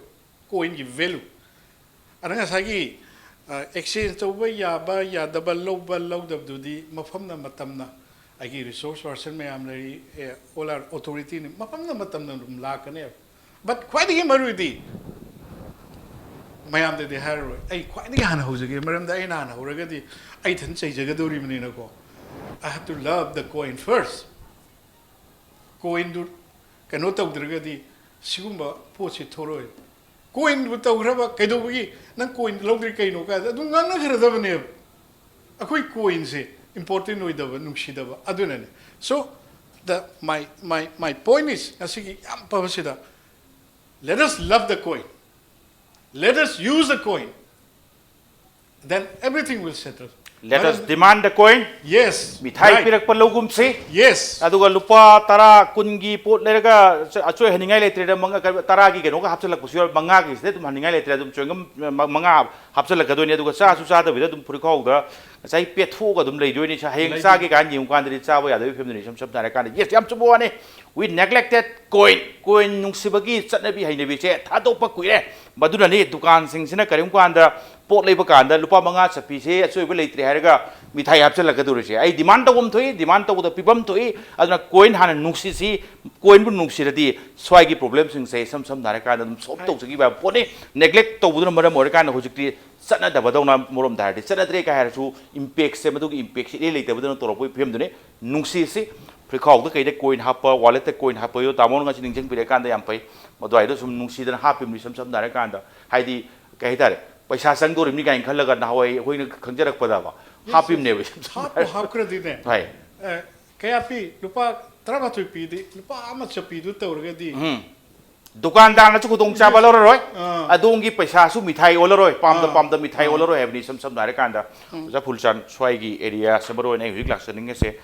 Coinꯒꯤ value꯫ ꯑꯗ ꯉꯁꯥꯏꯒꯤ, ꯑ, exchange ꯇꯧꯕ ꯌꯥꯕ ꯌꯥꯗꯕ, ꯂꯧꯕ ꯂꯧꯗꯕꯗꯨꯗꯤ ꯃꯐꯝꯅ ꯃꯇꯝꯅ, ꯑꯩꯒꯤ resource person ꯃꯌꯥꯝ ꯂꯩꯔꯤ, ꯑꯦ, all are authorityꯅꯤ, ꯃꯐꯝꯅ ꯃꯇꯝꯅ ꯑꯗꯨꯝ ꯂꯥꯛꯀꯅꯦꯕ꯫ But ꯈ꯭ꯋꯥꯏꯗꯒꯤ ꯃꯔꯨꯗꯤ ꯃꯌꯥꯝꯗꯗꯤ ꯍꯥꯏꯔꯔꯣꯏ, ꯑꯩ ꯈ꯭ꯋꯥꯏꯗꯒꯤ ꯍꯥꯟꯅ ꯍꯧꯖꯒꯦ, ꯃꯔꯝꯗꯤ ꯑꯩꯅ ꯍꯥꯟꯅ ꯍꯧꯔꯒꯗꯤ ꯑꯩ ꯏꯊꯟ ꯆꯩꯖꯒꯗꯧꯔꯤꯕꯅꯤꯅꯀꯣ꯫ I have to love the coin first. Coinꯗꯨ ꯀꯩꯅꯣ ꯇꯧꯗ꯭ꯔꯒꯗꯤ ꯁꯤꯒꯨꯝꯕ ꯄꯣꯠꯁꯤ ꯊꯣꯛꯂꯛꯑꯣꯏ꯫ Coinꯕꯨ ꯇꯧꯈ꯭ꯔꯕ ꯀꯩꯗꯧꯕꯒꯤ ꯅꯪ coin ꯂꯧꯗ꯭ꯔꯤ ꯀꯩꯅꯣ ꯀꯥꯏꯗ ꯑꯗꯨꯝ ꯉꯥꯡꯅꯈ꯭ꯔꯗꯕꯅꯦꯕ꯫ ꯑꯩꯈꯣꯏ coinꯁꯦ important ꯑꯣꯏꯗꯕ, ꯅꯨꯡꯁꯤꯗꯕ ꯑꯗꯨꯅꯅꯦ꯫ So, the, my, my, my point is, ꯉꯁꯤꯒꯤ ꯌꯥꯝ ꯐꯕꯁꯤꯗ, let us love the coin, let us use the coin, then everything will settle. Let us demand the coin. Yes, mithai right. ꯄꯤꯔꯛꯄ ꯂꯧꯒꯨꯝꯁꯤ꯫ Yes. ꯑꯗꯨꯒ ꯂꯨꯄꯥ ꯇꯔꯥ, ꯀꯨꯟꯒꯤ ꯄꯣꯠ ꯂꯩꯔꯒ ꯑꯆꯣꯏ ꯍꯟꯅꯤꯡꯉꯥꯏ ꯂꯩꯇ꯭ꯔꯦꯗ, ꯃꯉꯥ, ꯇꯔꯥꯒꯤ ꯀꯩꯅꯣꯒ ꯍꯥꯞꯆꯤꯜꯂꯛꯄꯁꯨ ꯌꯥꯎꯔꯦ, ꯃꯉꯥꯒꯤꯁꯤꯗ ꯑꯗꯨꯝ ꯍꯟꯅꯤꯡꯉꯥꯏ ꯂꯩꯇ꯭ꯔꯦ, ꯑꯗꯨꯝ ꯆ꯭ꯋꯤꯡꯒꯝ ꯃ-, ꯃꯉꯥ ꯍꯥꯞꯆꯤꯜꯂꯛꯀꯗꯣꯏꯅꯤ꯫ ꯑꯗꯨꯒ ꯆꯥꯁꯨ ꯆꯥꯗꯕꯤꯗ ꯑꯗꯨꯝ ꯐꯨꯔꯤꯠꯈꯥꯎꯗ ꯉꯁꯥꯏ ꯄꯦꯠꯊꯣꯛꯑꯒ ꯑꯗꯨꯝ ꯂꯩꯗꯣꯏꯅꯤ꯫ ꯍꯌꯦꯡ ꯂꯩꯗꯣꯏꯅꯤ꯫ ꯆꯥꯒꯦ ꯀꯥꯏꯅ ꯌꯦꯡꯉꯨ ꯀꯥꯟꯗꯗꯤ ꯆꯥꯕ ꯌꯥꯗꯕꯒꯤ ꯐꯤꯕꯝꯗꯅꯤ꯫ ꯏꯁꯝ ꯁꯝꯅ ꯍꯥꯏꯔ ꯀꯥꯟꯗ, yes, ꯌꯥꯝ ꯆꯨꯝꯕ ꯋꯥꯅꯤ꯫ We neglected coin. Coin ꯅꯨꯡꯁꯤꯕꯒꯤ ꯆꯠꯅꯕꯤ ꯍꯩꯅꯕꯤꯁꯦ ꯊꯥꯗꯣꯛꯄ ꯀꯨꯏꯔꯦ꯫ ꯃꯗꯨꯅꯅꯤ ꯗꯨꯀꯥꯟꯁꯤꯡꯁꯤꯅ ꯀꯔꯤꯒꯨꯝꯕ ꯀꯥꯟꯗ ꯄꯣꯠ ꯂꯩꯕ ꯀꯥꯟꯗ ꯂꯨꯄꯥ ꯃꯉꯥ ꯆꯠꯄꯤꯁꯦ ꯑꯆꯣꯏꯕ ꯂꯩꯇ꯭ꯔꯦ ꯍꯥꯏꯔꯒ ꯃꯤꯊꯥꯏ ꯍꯥꯞꯆꯤꯜꯂꯛꯀꯗꯧꯔꯤꯁꯦ꯫ ꯑꯩ ꯗꯤꯃꯥꯟ ꯇꯧꯐꯝ ꯊꯣꯛꯏ, ꯗꯤꯃꯥꯟ ꯇꯧꯕꯗ ꯄꯤꯐꯝ ꯊꯣꯛꯏ꯫ ꯑꯗꯨꯅ ꯀꯣꯏꯟ ꯍꯥꯟꯅ ꯅꯨꯡꯁꯤꯁꯤ꯫ ꯀꯣꯏꯟꯕꯨ ꯅꯨꯡꯁꯤꯔꯗꯤ ꯁ꯭ꯋꯥꯏꯒꯤ ꯄ꯭ꯔꯣꯕ꯭ꯂꯦꯝꯁꯤꯡꯁꯦ ꯏꯁꯝ ꯁꯝꯅ ꯍꯥꯏꯔꯀꯥꯟꯗ ꯑꯗꯨꯝ ꯁꯣꯜꯕ ꯇꯧꯖꯈꯤꯕ ꯌꯥꯕ ꯄꯣꯠꯅꯤ꯫ ꯅꯦꯒ꯭ꯂꯦꯛ ꯇꯧꯕꯗꯨꯅ ꯃꯔꯝ ꯑꯣꯏꯔꯀꯥꯟꯗ ꯍꯧꯖꯤꯛꯇꯤ ꯆꯠꯅꯗꯕꯗꯧꯅ, ꯑꯃꯔꯣꯝꯗ ꯍꯥꯏꯔꯗꯤ ꯆꯠꯅꯗ꯭ꯔꯦ ꯀꯥꯏ ꯍꯥꯏꯔꯁꯨ ꯏꯝꯄꯦꯛꯁꯦ, ꯃꯗꯨꯒꯤ ꯏꯝꯄꯦꯛꯁꯦ ꯏꯔꯩ ꯂꯩꯇꯕꯗꯧꯅ ꯇꯧꯔꯛꯄꯒꯤ ꯐꯤꯕꯝꯗꯨꯅꯤ꯫ ꯅꯨꯡꯁꯤꯁꯤ꯫ ꯐ꯭ꯔꯤꯈꯥꯎꯗ ꯀꯩꯗ ꯀꯣꯏꯟ ꯍꯥꯞꯄ, ꯋꯥꯂꯦꯠꯇ ꯀꯣꯏꯟ ꯍꯥꯞꯄ, ꯑꯗꯣ ꯇꯥꯃꯣꯅ ꯉꯁꯤ ꯅꯤꯡꯁꯤꯡꯕꯤꯔꯀꯥꯟꯗ ꯌꯥꯝ ꯐꯩ꯫ ꯃꯗꯨꯋꯥꯏꯗꯣ ꯁꯨꯝ ꯅꯨꯡꯁꯤꯗꯅ ꯍꯥꯞꯄꯤꯕꯅꯤ꯫ ꯏꯁꯝ ꯁꯝꯅ ꯍꯥꯏꯔꯀꯥꯟꯗ, ꯍꯥꯏꯗꯤ, ꯀꯩ ꯍꯥꯏꯇꯥꯔꯦ, ꯄꯩꯁꯥ ꯆꯪꯗꯣꯔꯤꯕꯅꯤ ꯀꯥꯏꯅ ꯈꯜꯂꯒ ꯅꯍꯥꯟꯋꯥꯏ ꯑꯩꯈꯣꯏꯅ ꯈꯪꯖꯔꯛꯄꯗꯕ ꯍꯥꯞꯄꯤꯕꯅꯦꯕ꯫ ꯏꯁꯝ ꯁꯝꯅ ꯍꯥꯞꯄꯨ ꯍꯥꯏꯔ-, ꯍꯥꯞꯈ꯭ꯔꯗꯤꯅꯦ꯫ ꯍꯣꯏ꯫ ꯑꯦ, ꯀꯌꯥ ꯄꯤ? ꯂꯨꯄꯥ ꯇꯔꯥꯃꯥꯊꯣꯏ ꯄꯤꯗꯤ, ꯂꯨꯄꯥ ꯑꯃ ꯆꯠꯄꯤꯗꯨ ꯇꯧꯔꯒꯗꯤ, ꯎꯝ꯫ ꯗꯨꯀꯥꯟꯗꯥꯔꯅꯁꯨ ꯈꯨꯗꯣꯡꯆꯥꯕ ꯂꯧꯔꯔꯣꯏ꯫ ꯑꯥ꯫ ꯑꯗꯣꯝꯒꯤ ꯄꯩꯁꯥꯁꯨ ꯃꯤꯊꯥꯏ ꯑꯣꯜꯂꯔꯣꯏ, ꯄꯥꯝꯗ ꯑꯥ꯫ ꯄꯥꯝꯗ ꯃꯤꯊꯥꯏ ꯑꯥ꯫ ꯑꯣꯜꯂꯔꯣꯏ ꯍꯥꯏꯕꯅꯤ꯫ ꯏꯁꯝ ꯁꯝꯅ ꯍꯥꯏꯔꯀꯥꯟꯗ, ꯎꯝ꯫ ꯑꯣꯖꯥ ꯐꯨꯜꯆꯥꯟ, ꯁ꯭ꯋꯥꯏꯒꯤ ꯑꯦꯔꯤꯌꯥꯁꯦ ꯃꯔꯨ ꯑꯣꯏꯅ ꯑꯩ ꯍꯧꯖꯤꯛ ꯂꯥꯛꯆꯅꯤꯡꯉꯤꯁꯦ,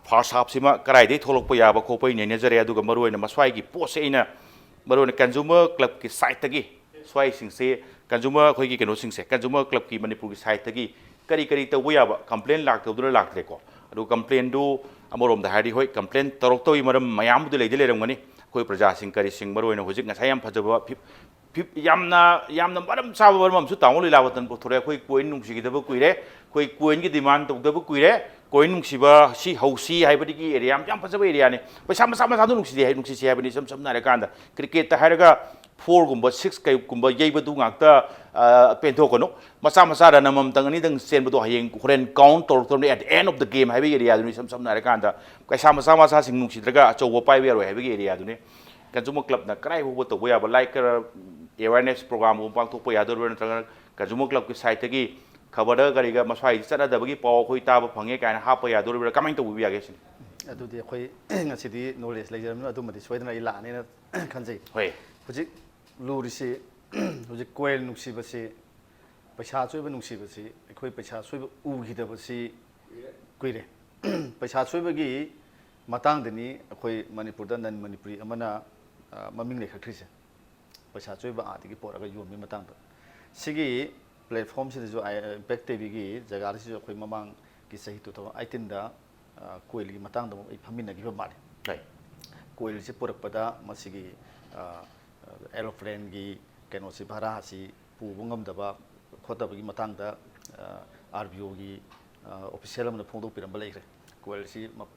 ꯐꯥꯔꯁ ꯍꯥꯞꯁꯤꯃ ꯀꯗꯥꯏꯗꯒꯤ ꯊꯣꯛꯂꯛꯄ ꯌꯥꯕ ꯈꯣꯠꯄ ꯑꯩ ꯅꯩꯅꯖꯔꯦ꯫ ꯑꯗꯨꯒ ꯃꯔꯨ ꯑꯣꯏꯅ ꯃꯁ꯭ꯋꯥꯏꯒꯤ ꯄꯣꯠꯁꯦ ꯑꯩꯅ ꯃꯔꯨ ꯑꯣꯏꯅ ꯀꯟꯖꯨꯃꯔ ꯀ꯭ꯂꯕꯀꯤ ꯁꯥꯏꯠꯇꯒꯤ, ꯁ꯭ꯋꯥꯏꯁꯤꯡꯁꯦ, ꯀꯟꯖꯨꯃꯔ ꯑꯩꯈꯣꯏꯒꯤ ꯀꯩꯅꯣꯁꯤꯡꯁꯦ, ꯀꯟꯖꯨꯃꯔ ꯀ꯭ꯂꯕꯀꯤ ꯃꯅꯤꯄꯨꯔꯒꯤ ꯁꯥꯏꯠꯇꯒꯤ ꯀꯔꯤ ꯀꯔꯤ ꯇꯧꯕ ꯌꯥꯕ, ꯀꯝꯄ꯭ꯂꯦꯟ ꯂꯥꯛꯇꯕꯗꯨꯅ ꯂꯥꯛꯇ꯭ꯔꯦꯀꯣ꯫ ꯑꯗꯨ ꯀꯝꯄ꯭ꯂꯦꯟꯗꯨ ꯑꯃꯔꯣꯝꯗ ꯍꯥꯏꯔꯗꯤ, ꯍꯣꯏ, ꯀꯝꯄ꯭ꯂꯦꯟ ꯇꯧꯔꯛꯇꯕꯒꯤ ꯃꯔꯝ ꯃꯌꯥꯝꯕꯨꯗꯤ ꯂꯩꯗꯤ ꯂꯩꯔꯝꯒꯅꯤ꯫ ꯑꯩꯈꯣꯏ ꯄ꯭ꯔꯖꯥꯁꯤꯡ ꯀꯔꯤꯁꯤꯡ ꯃꯔꯨ ꯑꯣꯏꯅ ꯍꯧꯖꯤꯛ ꯉꯁꯥꯏ ꯌꯥꯝ ꯐꯖꯕ ꯐꯤꯞ-, ꯐꯤꯞ-, ꯌꯥꯝꯅ, ꯌꯥꯝꯅ ꯃꯔꯝ ꯆꯥꯕ ꯃꯔꯝ ꯑꯃꯁꯨ ꯇꯥꯃꯣ ꯂꯤꯂꯥꯕꯇꯟ ꯄꯨꯊꯣꯔꯛꯑꯦ꯫ ꯑꯩꯈꯣꯏ ꯀꯣꯏꯟ ꯅꯨꯡꯁꯤꯈꯤꯗꯕ ꯀꯨꯏꯔꯦ, ꯑꯩꯈꯣꯏ ꯀꯣꯏꯟꯒꯤ ꯗꯤꯃꯥꯟ ꯇꯧꯗꯕ ꯀꯨꯏꯔꯦ, ꯀꯣꯏꯟ ꯅꯨꯡꯁꯤꯕ ꯁꯤ ꯍꯧꯁꯤ ꯍꯥꯏꯕꯗꯒꯤ ꯑꯦꯔꯤꯌꯥ ꯌꯥꯝ, ꯌꯥꯝ ꯐꯖꯕ ꯑꯦꯔꯤꯌꯥꯅꯤ꯫ ꯄꯩꯁꯥ ꯃꯆꯥ ꯃꯆꯥꯗꯨ ꯅꯨꯡꯁꯤꯗꯦ ꯍꯥꯏ-, ꯅꯨꯡꯁꯤꯁꯤ ꯍꯥꯏꯕꯅꯤ꯫ ꯏꯁꯝ ꯁꯝꯅ ꯍꯥꯏꯔꯀꯥꯟꯗ, ꯀ꯭ꯔꯤꯀꯦꯠꯇ ꯍꯥꯏꯔꯒ ꯐꯣꯔꯒꯨꯝꯕ, ꯁꯤꯛꯁ ꯀꯩꯒꯨꯝꯕ ꯌꯩꯕꯗꯨ ꯉꯥꯛꯇ, ꯑ, ꯄꯦꯟꯊꯣꯛꯀꯅꯨ꯫ ꯃꯆꯥ ꯃꯆꯥ ꯔꯟ ꯑꯃꯃꯝꯇꯪ ꯑꯅꯤꯗꯪ ꯆꯦꯟꯕꯗꯣ ꯍꯌꯦꯡ ꯍꯣꯔꯦꯟ ꯀꯥꯎꯟ ꯇꯧꯔꯛꯇꯧꯔꯤꯕꯅꯤ at the end of the game ꯍꯥꯏꯕꯒꯤ ꯑꯦꯔꯤꯌꯥꯗꯨꯅꯤ꯫ ꯏꯁꯝ ꯁꯝꯅ ꯍꯥꯏꯔꯀꯥꯟꯗ, ꯄꯩꯁꯥ ꯃꯆꯥ ꯃꯆꯥꯁꯤꯡ ꯅꯨꯡꯁꯤꯗ꯭ꯔꯒ ꯑꯆꯧꯕ ꯄꯥꯏꯕ ꯌꯥꯔꯣꯏ ꯍꯥꯏꯕꯒꯤ ꯑꯦꯔꯤꯌꯥꯗꯨꯅꯤ꯫ ꯀꯟꯖꯨꯃꯔ ꯀ꯭ꯂꯕꯅ ꯀꯗꯥꯏ ꯐꯥꯎꯕ ꯇꯧꯕ ꯌꯥꯕ, ꯂꯥꯏꯛ, ꯑꯦꯋꯥꯔꯅꯦꯁ ꯄ꯭ꯔꯣꯒ꯭ꯔꯥꯝꯒꯨꯝꯕ ꯄꯥꯡꯊꯣꯛꯄ ꯌꯥꯗꯣꯔꯤꯕ꯭ꯔꯥ, ꯅꯠꯇ꯭ꯔꯒꯅ ꯀꯟꯖꯨꯃꯔ ꯀ꯭ꯂꯕꯀꯤ ꯁꯥꯏꯠꯇꯒꯤ ꯈꯕꯔꯗ ꯀꯔꯤꯒ ꯃꯁ꯭ꯋꯥꯏꯗ ꯆꯠꯅꯗꯕꯒꯤ ꯄꯥꯎ ꯑꯩꯈꯣꯏ ꯇꯥꯕ ꯐꯪꯉꯦ ꯀꯥꯏꯅ ꯍꯥꯞꯄ ꯌꯥꯗꯣꯔꯤꯕ꯭ꯔꯥ, ꯀꯃꯥꯏꯅ ꯇꯧꯕꯤꯕ ꯌꯥꯒꯦ ꯁꯤꯅꯤ? ꯑꯗꯨꯗꯤ ꯑꯩꯈꯣꯏ ꯉꯁꯤꯗꯤ ꯅꯣꯂꯦꯖ ꯂꯩꯖꯔꯕꯅꯤꯅ ꯑꯗꯨꯃꯗꯤ ꯁꯣꯏꯗꯅ ꯑꯩ ꯂꯥꯛꯑꯅꯤꯅ ꯈꯟꯖꯩ꯫ ꯍꯣꯏ꯫ ꯍꯧꯖꯤꯛ ꯂꯨꯔꯤꯁꯤ, ꯍꯧꯖꯤꯛ ꯀꯣꯏꯟ ꯅꯨꯡꯁꯤꯕꯁꯤ, ꯄꯩꯁꯥ ꯑꯆꯣꯏꯕ ꯅꯨꯡꯁꯤꯕꯁꯤ, ꯑꯩꯈꯣꯏ ꯄꯩꯁꯥ ꯑꯆꯣꯏꯕ ꯎꯈꯤꯗꯕꯁꯤ ꯀꯨꯏꯔꯦ꯫ ꯄꯩꯁꯥ ꯑꯆꯣꯏꯕꯒꯤ ꯃꯇꯥꯡꯗꯅꯤ ꯑꯩꯈꯣꯏ ꯃꯅꯤꯄꯨꯔꯗ ꯅꯟ ꯃꯅꯤꯄꯨꯔꯤ ꯑꯃꯅ, ꯑ, ꯃꯃꯤꯡ ꯂꯩꯈꯠꯈ꯭ꯔꯤꯁꯦ꯫ ꯄꯩꯁꯥ ꯑꯆꯣꯏꯕ ꯑꯥꯗꯒꯤ ꯄꯣꯔꯛꯑꯒ ꯌꯣꯟꯕꯒꯤ ꯃꯇꯥꯡꯗ꯫ ꯁꯤꯒꯤ ꯄ꯭ꯂꯦꯠꯐꯣꯔꯝꯁꯤꯗꯁꯨ, ꯑꯥꯏ-, ꯏꯝꯄꯦꯛ ꯇꯤꯚꯤꯒꯤ ꯖꯒꯥꯗꯁꯤꯁꯨ ꯑꯩꯈꯣꯏ ꯃꯃꯥꯡꯒꯤ ꯆꯍꯤ two thousand eighteenꯗ, ꯑ, ꯀꯣꯏꯜꯒꯤ ꯃꯇꯥꯡꯗ ꯑꯃꯨꯛ ꯑꯩ ꯐꯝꯃꯤꯟꯅꯈꯤꯕ ꯃꯥꯜꯂꯤ꯫ ꯍꯣꯏ꯫ ꯀꯣꯏꯜꯁꯤ ꯄꯨꯔꯛꯄꯗ ꯃꯁꯤꯒꯤ, ꯑ, ꯑꯦꯔꯣꯄ꯭ꯂꯦꯟꯒꯤ ꯀꯩꯅꯣꯁꯤ, ꯚꯥꯔꯥꯁꯤ ꯄꯨꯕ ꯉꯝꯗꯕ, ꯈꯣꯠꯇꯕꯒꯤ ꯃꯇꯥꯡꯗ ꯑꯥꯔ ꯕꯤ ꯑꯣꯒꯤ ꯑꯣꯐꯤꯁꯤꯌꯦꯜ ꯑꯃꯅ ꯐꯣꯡꯗꯣꯛꯄꯤꯔꯝꯕ ꯂꯩꯈ꯭ꯔꯦ꯫ ꯀꯣꯏꯜꯁꯤ ꯃ-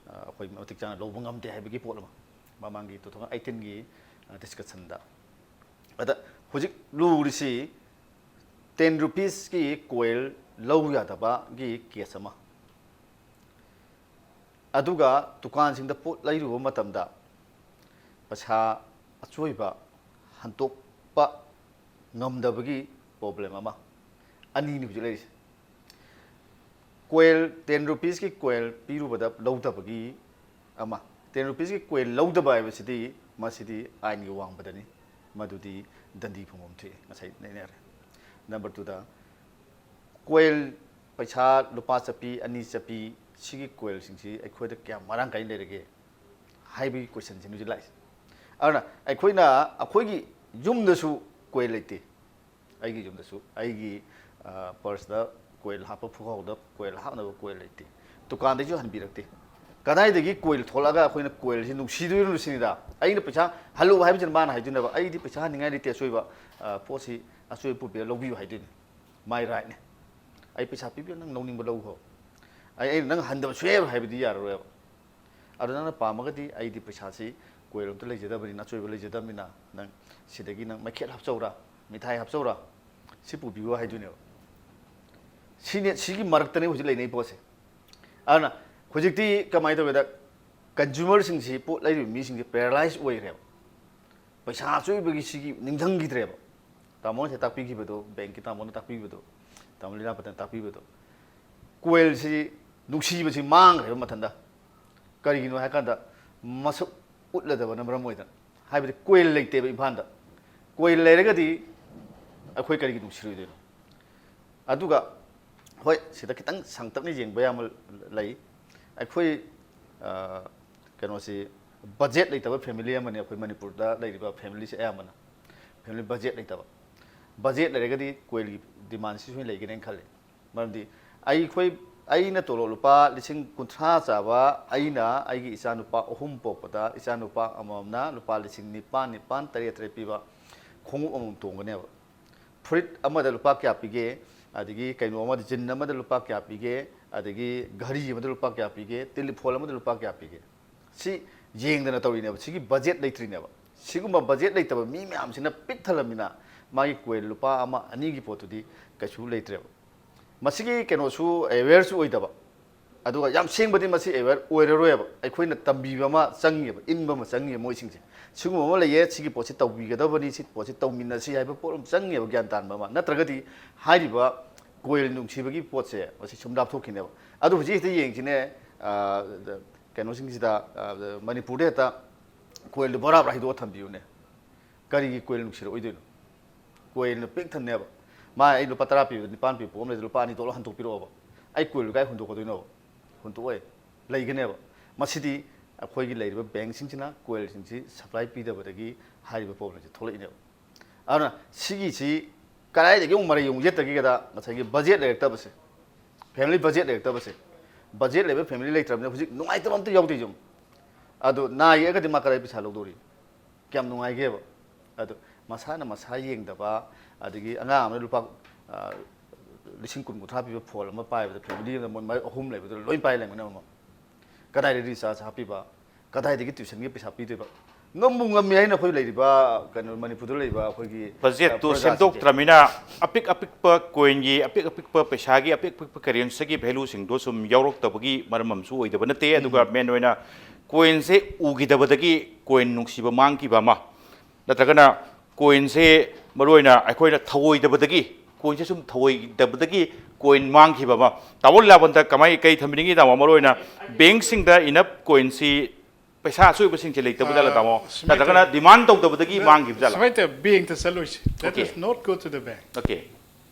ꯑ, ꯑꯩꯈꯣꯏ ꯃꯇꯤꯛ ꯆꯥꯅ ꯂꯧꯕ ꯉꯝꯗꯦ ꯍꯥꯏꯕꯒꯤ ꯄꯣꯠ ꯑꯃ ꯃꯃꯥꯡꯒꯤ ꯇꯨ ꯊꯥꯎꯖꯟ ꯑꯩꯠꯇꯤꯟꯒꯤ ꯗꯤꯁꯀꯁꯟꯗ꯫ ꯑꯗ ꯍꯧꯖꯤꯛ ꯂꯨꯔꯤꯁꯤ ꯇꯦꯟ ꯔꯨꯄꯤꯁꯀꯤ ꯀꯣꯏꯜ ꯂꯧ ꯌꯥꯗꯕꯒꯤ ꯀꯦꯁ ꯑꯃ꯫ ꯑꯗꯨꯒ ꯗꯨꯀꯥꯟꯁꯤꯡꯗ ꯄꯣꯠ ꯂꯩꯔꯨꯕ ꯃꯇꯝꯗ ꯄꯩꯁꯥ ꯑꯆꯣꯏꯕ ꯍꯟꯗꯣꯛꯄ ꯉꯝꯗꯕꯒꯤ ꯄ꯭ꯔꯣꯕ꯭ꯂꯦꯝ ꯑꯃ꯫ ꯑꯅꯤꯅꯤ ꯍꯧꯖꯤꯛ ꯂꯩꯔꯤꯁꯦ꯫ ꯀꯣꯏꯜ ꯇꯦꯟ ꯔꯨꯄꯤꯁꯀꯤ ꯀꯣꯏꯜ ꯄꯤꯔꯨꯕꯗ ꯂꯧꯗꯕꯒꯤ ꯑꯃ꯫ ꯇꯦꯟ ꯔꯨꯄꯤꯁꯀꯤ ꯀꯣꯏꯜ ꯂꯧꯗꯕ ꯍꯥꯏꯕꯁꯤꯗꯤ ꯃꯁꯤꯗꯤ ꯑꯥꯏꯟꯒꯤ ꯋꯥꯡꯃꯗꯅꯤ꯫ ꯃꯗꯨꯗꯤ ꯗꯟꯗꯤ ꯐꯪꯐꯝ ꯊꯣꯛꯏ, ꯉꯁꯥꯏ ꯅꯩꯅꯔꯦ꯫ ꯅꯝꯕꯔ ꯇꯨꯗ ꯀꯣꯏꯜ ꯄꯩꯁꯥ ꯂꯨꯄꯥ ꯆꯠꯄꯤ, ꯑꯅꯤ ꯆꯠꯄꯤ, ꯁꯤꯒꯤ ꯀꯣꯏꯜꯁꯤꯡꯁꯤ ꯑꯩꯈꯣꯏꯗ ꯀꯌꯥꯝ ꯃꯔꯥꯡ ꯀꯥꯏꯅ ꯂꯩꯔꯒꯦ ꯍꯥꯏꯕꯒꯤ ꯀꯣꯏꯁꯟꯁꯤꯅꯤ ꯍꯧꯖꯤꯛ ꯂꯥꯛꯏꯁꯦ꯫ ꯑꯗꯨꯅ ꯑꯩꯈꯣꯏꯅ, ꯑꯩꯈꯣꯏꯒꯤ ꯌꯨꯝꯗꯁꯨ ꯀꯣꯏꯜ ꯂꯩꯇꯦ꯫ ꯑꯩꯒꯤ ꯌꯨꯝꯗꯁꯨ, ꯑꯩꯒꯤ ꯄꯔꯁꯇ ꯀꯣꯏꯜ ꯍꯥꯞꯄ ꯄꯨꯈꯥꯎꯗ ꯀꯣꯏꯜ ꯍꯥꯞꯅꯕ ꯀꯣꯏꯜ ꯂꯩꯇꯦ꯫ ꯗꯨꯀꯥꯟꯗꯩꯁꯨ ꯍꯟꯕꯤꯔꯛꯇꯦ꯫ ꯀꯗꯥꯏꯗꯒꯤ ꯀꯣꯏꯜ ꯊꯣꯛꯂꯛꯑꯒ ꯑꯩꯈꯣꯏꯅ ꯀꯣꯏꯜꯁꯤ ꯅꯨꯡꯁꯤꯗꯣꯏꯅꯣ ꯁꯤꯅꯤꯗ꯫ ꯑꯩꯅ ꯄꯩꯁꯥ ꯍꯜꯂꯨ ꯍꯥꯏꯕꯁꯤꯅ ꯃꯥꯅ ꯍꯥꯏꯗꯣꯏꯅꯦꯕ, "ꯑꯩꯗꯤ ꯄꯩꯁꯥ ꯍꯟꯅꯤꯡꯉꯥꯏ ꯂꯩꯇꯦ, ꯑꯆꯣꯏꯕ ꯑ, ꯄꯣꯠꯁꯤ ꯑꯆꯣꯏꯕ ꯄꯨꯕꯤꯔ ꯂꯧꯕꯤꯌꯨ" ꯍꯥꯏꯗꯣꯏꯅꯦ꯫ ꯃꯥꯏ ꯔꯥꯏꯠꯅꯦ꯫ "ꯑꯩ ꯄꯩꯁꯥ ꯄꯤꯕꯤꯌꯨ, ꯅꯪ ꯂꯧꯅꯤꯡꯕ ꯂꯧꯈꯣ꯫ ꯑꯩ, ꯑꯩꯅ ꯅꯪ ꯍꯟꯗꯕ ꯁꯨꯡꯌꯥ ꯌꯥꯔꯣꯏ" ꯍꯥꯏꯕꯗꯤ ꯌꯥꯔꯔꯣꯏꯕ꯫ ꯑꯗꯣ ꯅꯪꯅ ꯄꯥꯝꯃꯒꯗꯤ, "ꯑꯩꯗꯤ ꯄꯩꯁꯥꯁꯤ ꯀꯣꯏꯜ ꯑꯝꯇ ꯂꯩꯖꯗꯕꯅꯤꯅ, ꯑꯆꯣꯏꯕ ꯂꯩꯖꯗꯕꯅꯤꯅ, ꯅꯪ ꯁꯤꯗꯒꯤ ꯅꯪ ꯃꯩꯈꯦꯠ ꯍꯥꯞꯆꯧꯔꯥ, ꯃꯤꯊꯥꯏ ꯍꯥꯞꯆꯧꯔꯥ, ꯁꯤ ꯄꯨꯕꯤꯌꯨ" ꯍꯥꯏꯗꯣꯏꯅꯦꯕ꯫ ꯁꯤꯅꯦ, ꯁꯤꯒꯤ ꯃꯔꯛꯇꯅꯦ ꯍꯧꯖꯤꯛ ꯂꯩꯅꯩ ꯄꯣꯠꯁꯦ꯫ ꯑꯗꯨꯅ ꯍꯧꯖꯤꯛꯇꯤ ꯀꯃꯥꯏꯅ ꯇꯧꯒꯦꯗ, ꯀꯟꯖꯨꯃꯔꯁꯤꯡꯁꯤ, ꯄꯣꯠ ꯂꯩꯔꯤꯕ ꯃꯤꯁꯤꯡꯁꯤ ꯄꯦꯔꯥꯂꯥꯏꯁ ꯑꯣꯏꯈ꯭ꯔꯦꯕ꯫ ꯄꯩꯁꯥ ꯑꯆꯣꯏꯕꯒꯤ ꯁꯤꯒꯤ ꯅꯤꯡꯁꯤꯡꯈꯤꯗ꯭ꯔꯦꯕ꯫ ꯇꯥꯃꯣꯅ ꯁꯤꯗ ꯇꯥꯛꯄꯤꯈꯤꯕꯗꯣ, ꯕꯦꯡꯀꯤ ꯇꯥꯃꯣꯅ ꯇꯥꯛꯄꯤꯕꯗꯣ, ꯇꯥꯃꯣ ꯂꯤꯂꯥꯄꯇꯅ ꯇꯥꯛꯄꯤꯕꯗꯣ, ꯀꯣꯏꯜꯁꯤ ꯅꯨꯡꯁꯤꯕꯁꯤ ꯃꯥꯡꯈ꯭ꯔꯦꯕ ꯃꯊꯟꯇ꯫ ꯀꯔꯤꯒꯤꯅꯣ ꯍꯥꯏ ꯀꯥꯟꯗ, ꯃꯁꯛ ꯎꯠꯂꯗꯕꯅ ꯃꯔꯝ ꯑꯣꯏꯗꯅ꯫ ꯍꯥꯏꯕꯗꯤ ꯀꯣꯏꯜ ꯂꯩꯇꯦꯕ ꯏꯝꯐꯥꯜꯗ꯫ ꯀꯣꯏꯜ ꯂꯩꯔꯒꯗꯤ ꯑꯩꯈꯣꯏ ꯀꯔꯤꯒꯤ ꯅꯨꯡꯁꯤꯔꯣꯏꯗꯣꯏꯅꯣ? ꯑꯗꯨꯒ, ꯍꯣꯏ, ꯁꯤꯗ ꯈꯤꯇꯪ ꯁꯥꯡꯇꯛꯅ ꯌꯦꯡꯕ ꯌꯥꯕ ꯂꯩ꯫ ꯑꯩꯈꯣꯏ, ꯑ, ꯀꯩꯅꯣꯁꯤ, ꯕꯖꯦꯠ ꯂꯩꯇꯕ ꯐꯦꯃꯤꯂꯤ ꯑꯃꯅꯤ ꯑꯩꯈꯣꯏ ꯃꯅꯤꯄꯨꯔꯗ ꯂꯩꯔꯤꯕ ꯐꯦꯃꯤꯂꯤꯁꯦ ꯑꯌꯥꯝꯕꯅ꯫ ꯐꯦꯃꯤꯂꯤ ꯕꯖꯦꯠ ꯂꯩꯇꯕ꯫ ꯕꯖꯦꯠ ꯂꯩꯔꯒꯗꯤ ꯀꯣꯏꯜꯒꯤ ꯗꯤꯃꯥꯟꯁꯤ ꯁꯣꯏꯅ ꯂꯩꯒꯅꯦꯅ ꯈꯜꯂꯤ꯫ ꯃꯔꯝꯗꯤ ꯑꯩꯈꯣꯏ, ꯑꯩꯅ ꯇꯣꯂꯣꯞ ꯂꯨꯄꯥ ꯂꯤꯁꯤꯡ ꯀꯨꯟꯊ꯭ꯔꯥ ꯆꯥꯕ, ꯑꯩꯅ ꯑꯩꯒꯤ ꯏꯆꯥꯅꯨꯄꯥ ꯑꯍꯨꯝ ꯄꯣꯛꯄꯗ, ꯏꯆꯥꯅꯨꯄꯥ ꯑꯃꯃꯝꯅ ꯂꯨꯄꯥ ꯂꯤꯁꯤꯡ ꯅꯤꯄꯥꯟ, ꯅꯤꯄꯥꯟ, ꯇꯔꯦꯠ, ꯇꯔꯦꯠ ꯄꯤꯕ ꯈꯣꯡꯎꯞ ꯑꯃꯃꯝ ꯇꯣꯡꯒꯅꯦꯕ꯫ ꯐꯨꯔꯤꯠ ꯑꯃꯗ ꯂꯨꯄꯥ ꯀꯌꯥ ꯄꯤꯒꯦ, ꯑꯗꯒꯤ ꯀꯩꯅꯣ ꯑꯃꯗ, ꯖꯤꯟ ꯑꯃꯗ ꯂꯨꯄꯥ ꯀꯌꯥ ꯄꯤꯒꯦ, ꯑꯗꯒꯤ ꯘꯔꯤ ꯑꯃꯗ ꯂꯨꯄꯥ ꯀꯌꯥ ꯄꯤꯒꯦ, ꯇꯦꯂꯤꯐꯣꯟ ꯑꯃꯗ ꯂꯨꯄꯥ ꯀꯌꯥ ꯄꯤꯒꯦ, ꯁꯤ ꯌꯦꯡꯗꯅ ꯇꯧꯔꯤꯅꯦꯕ꯫ ꯁꯤꯒꯤ ꯕꯖꯦꯠ ꯂꯩꯇ꯭ꯔꯤꯅꯦꯕ꯫ ꯁꯤꯒꯨꯝꯕ ꯕꯖꯦꯠ ꯂꯩꯇꯕ ꯃꯤ ꯃꯌꯥꯝꯁꯤꯅ ꯄꯤꯛ ꯊꯜꯂꯝꯃꯤꯅ ꯃꯥꯒꯤ ꯀꯣꯏꯟ ꯂꯨꯄꯥ ꯑꯃ ꯑꯅꯤꯒꯤ ꯄꯣꯠꯇꯨꯗꯤ ꯀꯩꯁꯨ ꯂꯩꯇ꯭ꯔꯦꯕ꯫ ꯃꯁꯤꯒꯤ ꯀꯩꯅꯣꯁꯨ ꯑꯦꯋꯦꯌꯔꯁꯨ ꯑꯣꯏꯗꯕ, ꯑꯗꯨꯒ ꯌꯥꯝ ꯁꯦꯡꯕꯗꯤ ꯃꯁꯤ ꯑꯦꯋꯦꯌꯔ ꯑꯣꯏꯔꯔꯣꯏꯕ꯫ ꯑꯩꯈꯣꯏꯅ ꯇꯝꯕꯤꯕ ꯑꯃ ꯆꯪꯉꯦꯕ, ꯏꯟꯕ ꯑꯃ ꯆꯪꯉꯦꯕ ꯃꯣꯏꯁꯤꯡꯁꯦ꯫ ꯁꯤꯒꯨꯝꯕ ꯑꯃ ꯂꯩꯌꯦ, ꯁꯤꯒꯤ ꯄꯣꯠꯁꯤ ꯇꯧꯕꯤꯒꯗꯕꯅꯤ, ꯁꯤ ꯄꯣꯠꯁꯤ ꯇꯧꯃꯤꯟꯅꯁꯤ ꯍꯥꯏꯕ ꯄꯣꯠ ꯑꯃ ꯆꯪꯉꯦꯕ, ꯒ꯭ꯌꯥꯟ ꯇꯥꯟꯕ ꯑꯃ꯫ ꯅꯠꯇ꯭ꯔꯒꯗꯤ ꯍꯥꯏꯔꯤꯕ ꯀꯣꯏꯟ ꯅꯨꯡꯁꯤꯕꯒꯤ ꯄꯣꯠꯁꯦ ꯃꯁꯤ ꯁꯨꯝ ꯂꯥꯞꯊꯣꯛꯈꯤꯅꯦꯕ꯫ ꯑꯗꯨ ꯍꯧꯖꯤꯛ ꯍꯦꯛꯇ ꯌꯦꯡꯁꯤꯅꯦ, ꯑ, ꯀꯩꯅꯣꯁꯤꯡꯁꯤꯗ, ꯑ, ꯃꯅꯤꯄꯨꯔꯗ ꯍꯦꯛꯇ ꯀꯣꯏꯟꯗꯣ ꯕꯣꯔꯥ ꯕꯣꯔꯥ ꯍꯩꯗꯣꯛꯑ ꯊꯝꯕꯤꯌꯨꯅꯦ꯫ ꯀꯔꯤꯒꯤ ꯀꯣꯏꯟ ꯅꯨꯡꯁꯤꯔꯛꯑꯣꯏꯗꯣꯏꯅꯣ? ꯀꯣꯏꯟꯅ ꯄꯤꯛ ꯊꯟꯅꯦꯕ꯫ ꯃꯥ ꯑꯩ ꯂꯨꯄꯥ ꯇꯔꯥ ꯄꯤꯕꯗ ꯅꯤꯄꯥꯟ ꯄꯤꯕ ꯄꯣꯠ ꯑꯃ ꯂꯩꯗ ꯂꯨꯄꯥ ꯑꯅꯤ ꯇꯣꯛꯂ ꯍꯟꯗꯣꯛꯄꯤꯔꯛꯑꯣꯕ꯫ ꯑꯩ ꯀꯣꯏꯟꯗꯣ ꯀꯥꯏ ꯍꯨꯟꯗꯣꯛꯀꯗꯣꯏꯅꯣꯕ? ꯍꯨꯟꯗꯣꯛꯑꯣꯏ꯫ ꯂꯩꯒꯅꯦꯕ꯫ ꯃꯁꯤꯗꯤ ꯑꯩꯈꯣꯏꯒꯤ ꯂꯩꯔꯤꯕ ꯕꯦꯡꯁꯤꯡꯁꯤꯅ ꯀꯣꯏꯟꯁꯤꯡꯁꯤ ꯁꯄ꯭ꯂꯥꯏ ꯄꯤꯗꯕꯗꯒꯤ ꯍꯥꯏꯔꯤꯕ ꯄ꯭ꯔꯣꯕ꯭ꯂꯦꯝꯁꯤ ꯊꯣꯛꯂꯛꯏꯅꯦꯕ꯫ ꯑꯗꯨꯅ ꯁꯤꯒꯤꯁꯤ ꯀꯗꯥꯏꯗꯒꯤ ꯑꯃꯨꯛ ꯃꯔꯩ ꯑꯃꯨꯛ ꯌꯦꯠꯇꯒꯦꯗ, ꯉꯁꯥꯏꯒꯤ ꯕꯖꯦꯠ ꯂꯩꯔꯛꯇꯕꯁꯦ, ꯐꯦꯃꯤꯂꯤ ꯕꯖꯦꯠ ꯂꯩꯔꯛꯇꯕꯁꯦ, ꯕꯖꯦꯠ ꯂꯩꯕ ꯐꯦꯃꯤꯂꯤ ꯂꯩꯇ꯭ꯔꯕꯅꯤꯅ ꯍꯧꯖꯤꯛ ꯅꯨꯡꯉꯥꯏꯇꯕ ꯑꯝꯇ ꯌꯥꯎꯗꯦ ꯌꯨꯝ꯫ ꯑꯗꯨ ꯅꯥ ꯌꯦꯛꯑꯒꯗꯤ ꯃꯥ ꯀꯗꯥꯏ ꯄꯩꯁꯥ ꯂꯧꯗꯧꯔꯤ? ꯀꯌꯥꯝ ꯅꯨꯡꯉꯥꯏꯒꯦꯕ? ꯑꯗꯨ ꯃꯁꯥꯅ ꯃꯁꯥ ꯌꯦꯡꯗꯕ, ꯑꯗꯒꯤ ꯑꯉꯥꯡ ꯑꯃꯅ ꯂꯨꯄꯥ, ꯑ, ꯂꯤꯁꯤꯡ ꯀꯨꯟ ꯀꯨꯟꯊ꯭ꯔꯥ ꯄꯤꯕ ꯐꯣꯟ ꯑꯃ ꯄꯥꯏꯕꯗ ꯐꯦꯃꯤꯂꯤ ꯑꯃꯗ ꯃꯣꯏ ꯃꯔꯤ ꯑꯍꯨꯝ ꯂꯩꯕꯗꯨ ꯂꯣꯏ ꯄꯥꯏ ꯂꯩꯔꯝꯒꯅꯤ ꯑꯃꯃꯝ꯫ ꯀꯗꯥꯏꯗ ꯔꯤꯆꯥꯔꯖ ꯍꯥꯞꯄꯤꯕ? ꯀꯗꯥꯏꯗꯒꯤ ꯇ꯭ꯌꯨꯁꯟꯒꯤ ꯄꯩꯁꯥ ꯄꯤꯗꯣꯏꯕ? ꯉꯝꯕꯨ ꯉꯝꯃꯤ ꯍꯥꯏꯅ ꯑꯩꯈꯣꯏ ꯂꯩꯔꯤꯕ ꯀꯩꯅꯣ ꯃꯅꯤꯄꯨꯔꯗ ꯂꯩꯔꯤꯕ ꯑꯩꯈꯣꯏꯒꯤ, ꯑ, ꯕꯖꯦꯠꯇꯨ ꯄ꯭ꯔꯖꯥꯁꯤꯡꯁꯦ꯫ ꯁꯦꯝꯗꯣꯛꯇ꯭ꯔꯃꯤꯅ ꯑꯄꯤꯛ ꯑꯄꯤꯛꯄ ꯀꯣꯏꯟꯒꯤ, ꯑꯄꯤꯛ ꯑꯄꯤꯛꯄ ꯄꯩꯁꯥꯒꯤ, ꯑꯄꯤꯛ ꯑꯄꯤꯛꯄ ꯀꯔꯦꯟꯁꯤꯒꯤ ꯚꯦꯂꯨꯁꯤꯡꯗꯣ ꯁꯨꯝ ꯌꯥꯎꯔꯛꯇꯕꯒꯤ ꯃꯔꯝ ꯑꯃꯁꯨ ꯑꯣꯏꯗꯕ ꯅꯠꯇꯦ꯫ ꯑꯗꯨꯒ ꯎꯝ꯫ ꯃꯦꯟ ꯑꯣꯏꯅ ꯀꯣꯏꯟꯁꯦ ꯎꯈꯤꯗꯕꯗꯒꯤ ꯀꯣꯏꯟ ꯅꯨꯡꯁꯤꯕ ꯃꯥꯡꯈꯤꯕ ꯑꯃ, ꯅꯠꯇ꯭ꯔꯒꯅ ꯀꯣꯏꯟꯁꯦ ꯃꯔꯨꯑꯣꯏꯅ ꯑꯩꯈꯣꯏꯅ ꯊꯧꯑꯣꯏꯗꯕꯗꯒꯤ, ꯀꯣꯏꯟꯁꯦ ꯁꯨꯝ ꯊꯧꯑꯣꯏꯗꯕꯗꯒꯤ ꯀꯣꯏꯟ ꯃꯥꯡꯈꯤꯕ ꯑꯃ꯫ ꯇꯥꯃꯣ ꯂꯤꯂꯥꯕꯟꯇ ꯀꯃꯥꯏ, ꯀꯩ ꯊꯝꯕꯤꯅꯤꯡꯉꯤ ꯇꯥꯃꯣ? ꯃꯔꯨꯑꯣꯏꯅ ꯕꯦꯡꯁꯤꯡꯗ ꯏꯅꯐ ꯀꯣꯏꯟꯁꯤ ꯄꯩꯁꯥ ꯑꯆꯣꯏꯕꯁꯤꯡꯁꯦ ꯂꯩꯇꯕ ꯖꯥꯠꯂ ꯇꯥꯃꯣ? ꯑ, ꯁꯨꯃꯥꯏꯅ ꯅꯠꯇ꯭ꯔꯒꯅ ꯇꯧ-, ꯗꯤꯃꯥꯟ ꯇꯧꯗꯕꯗꯒꯤ ꯅ-, ꯃꯥꯡꯈꯤꯕ ꯖꯥꯠꯂ? ꯁꯨꯃꯥꯏꯅ ꯇꯧ, ꯕꯦꯡꯇ ꯆꯠꯂꯣꯏꯁꯦ꯫ Let Okay. us not go to the bank. Okay.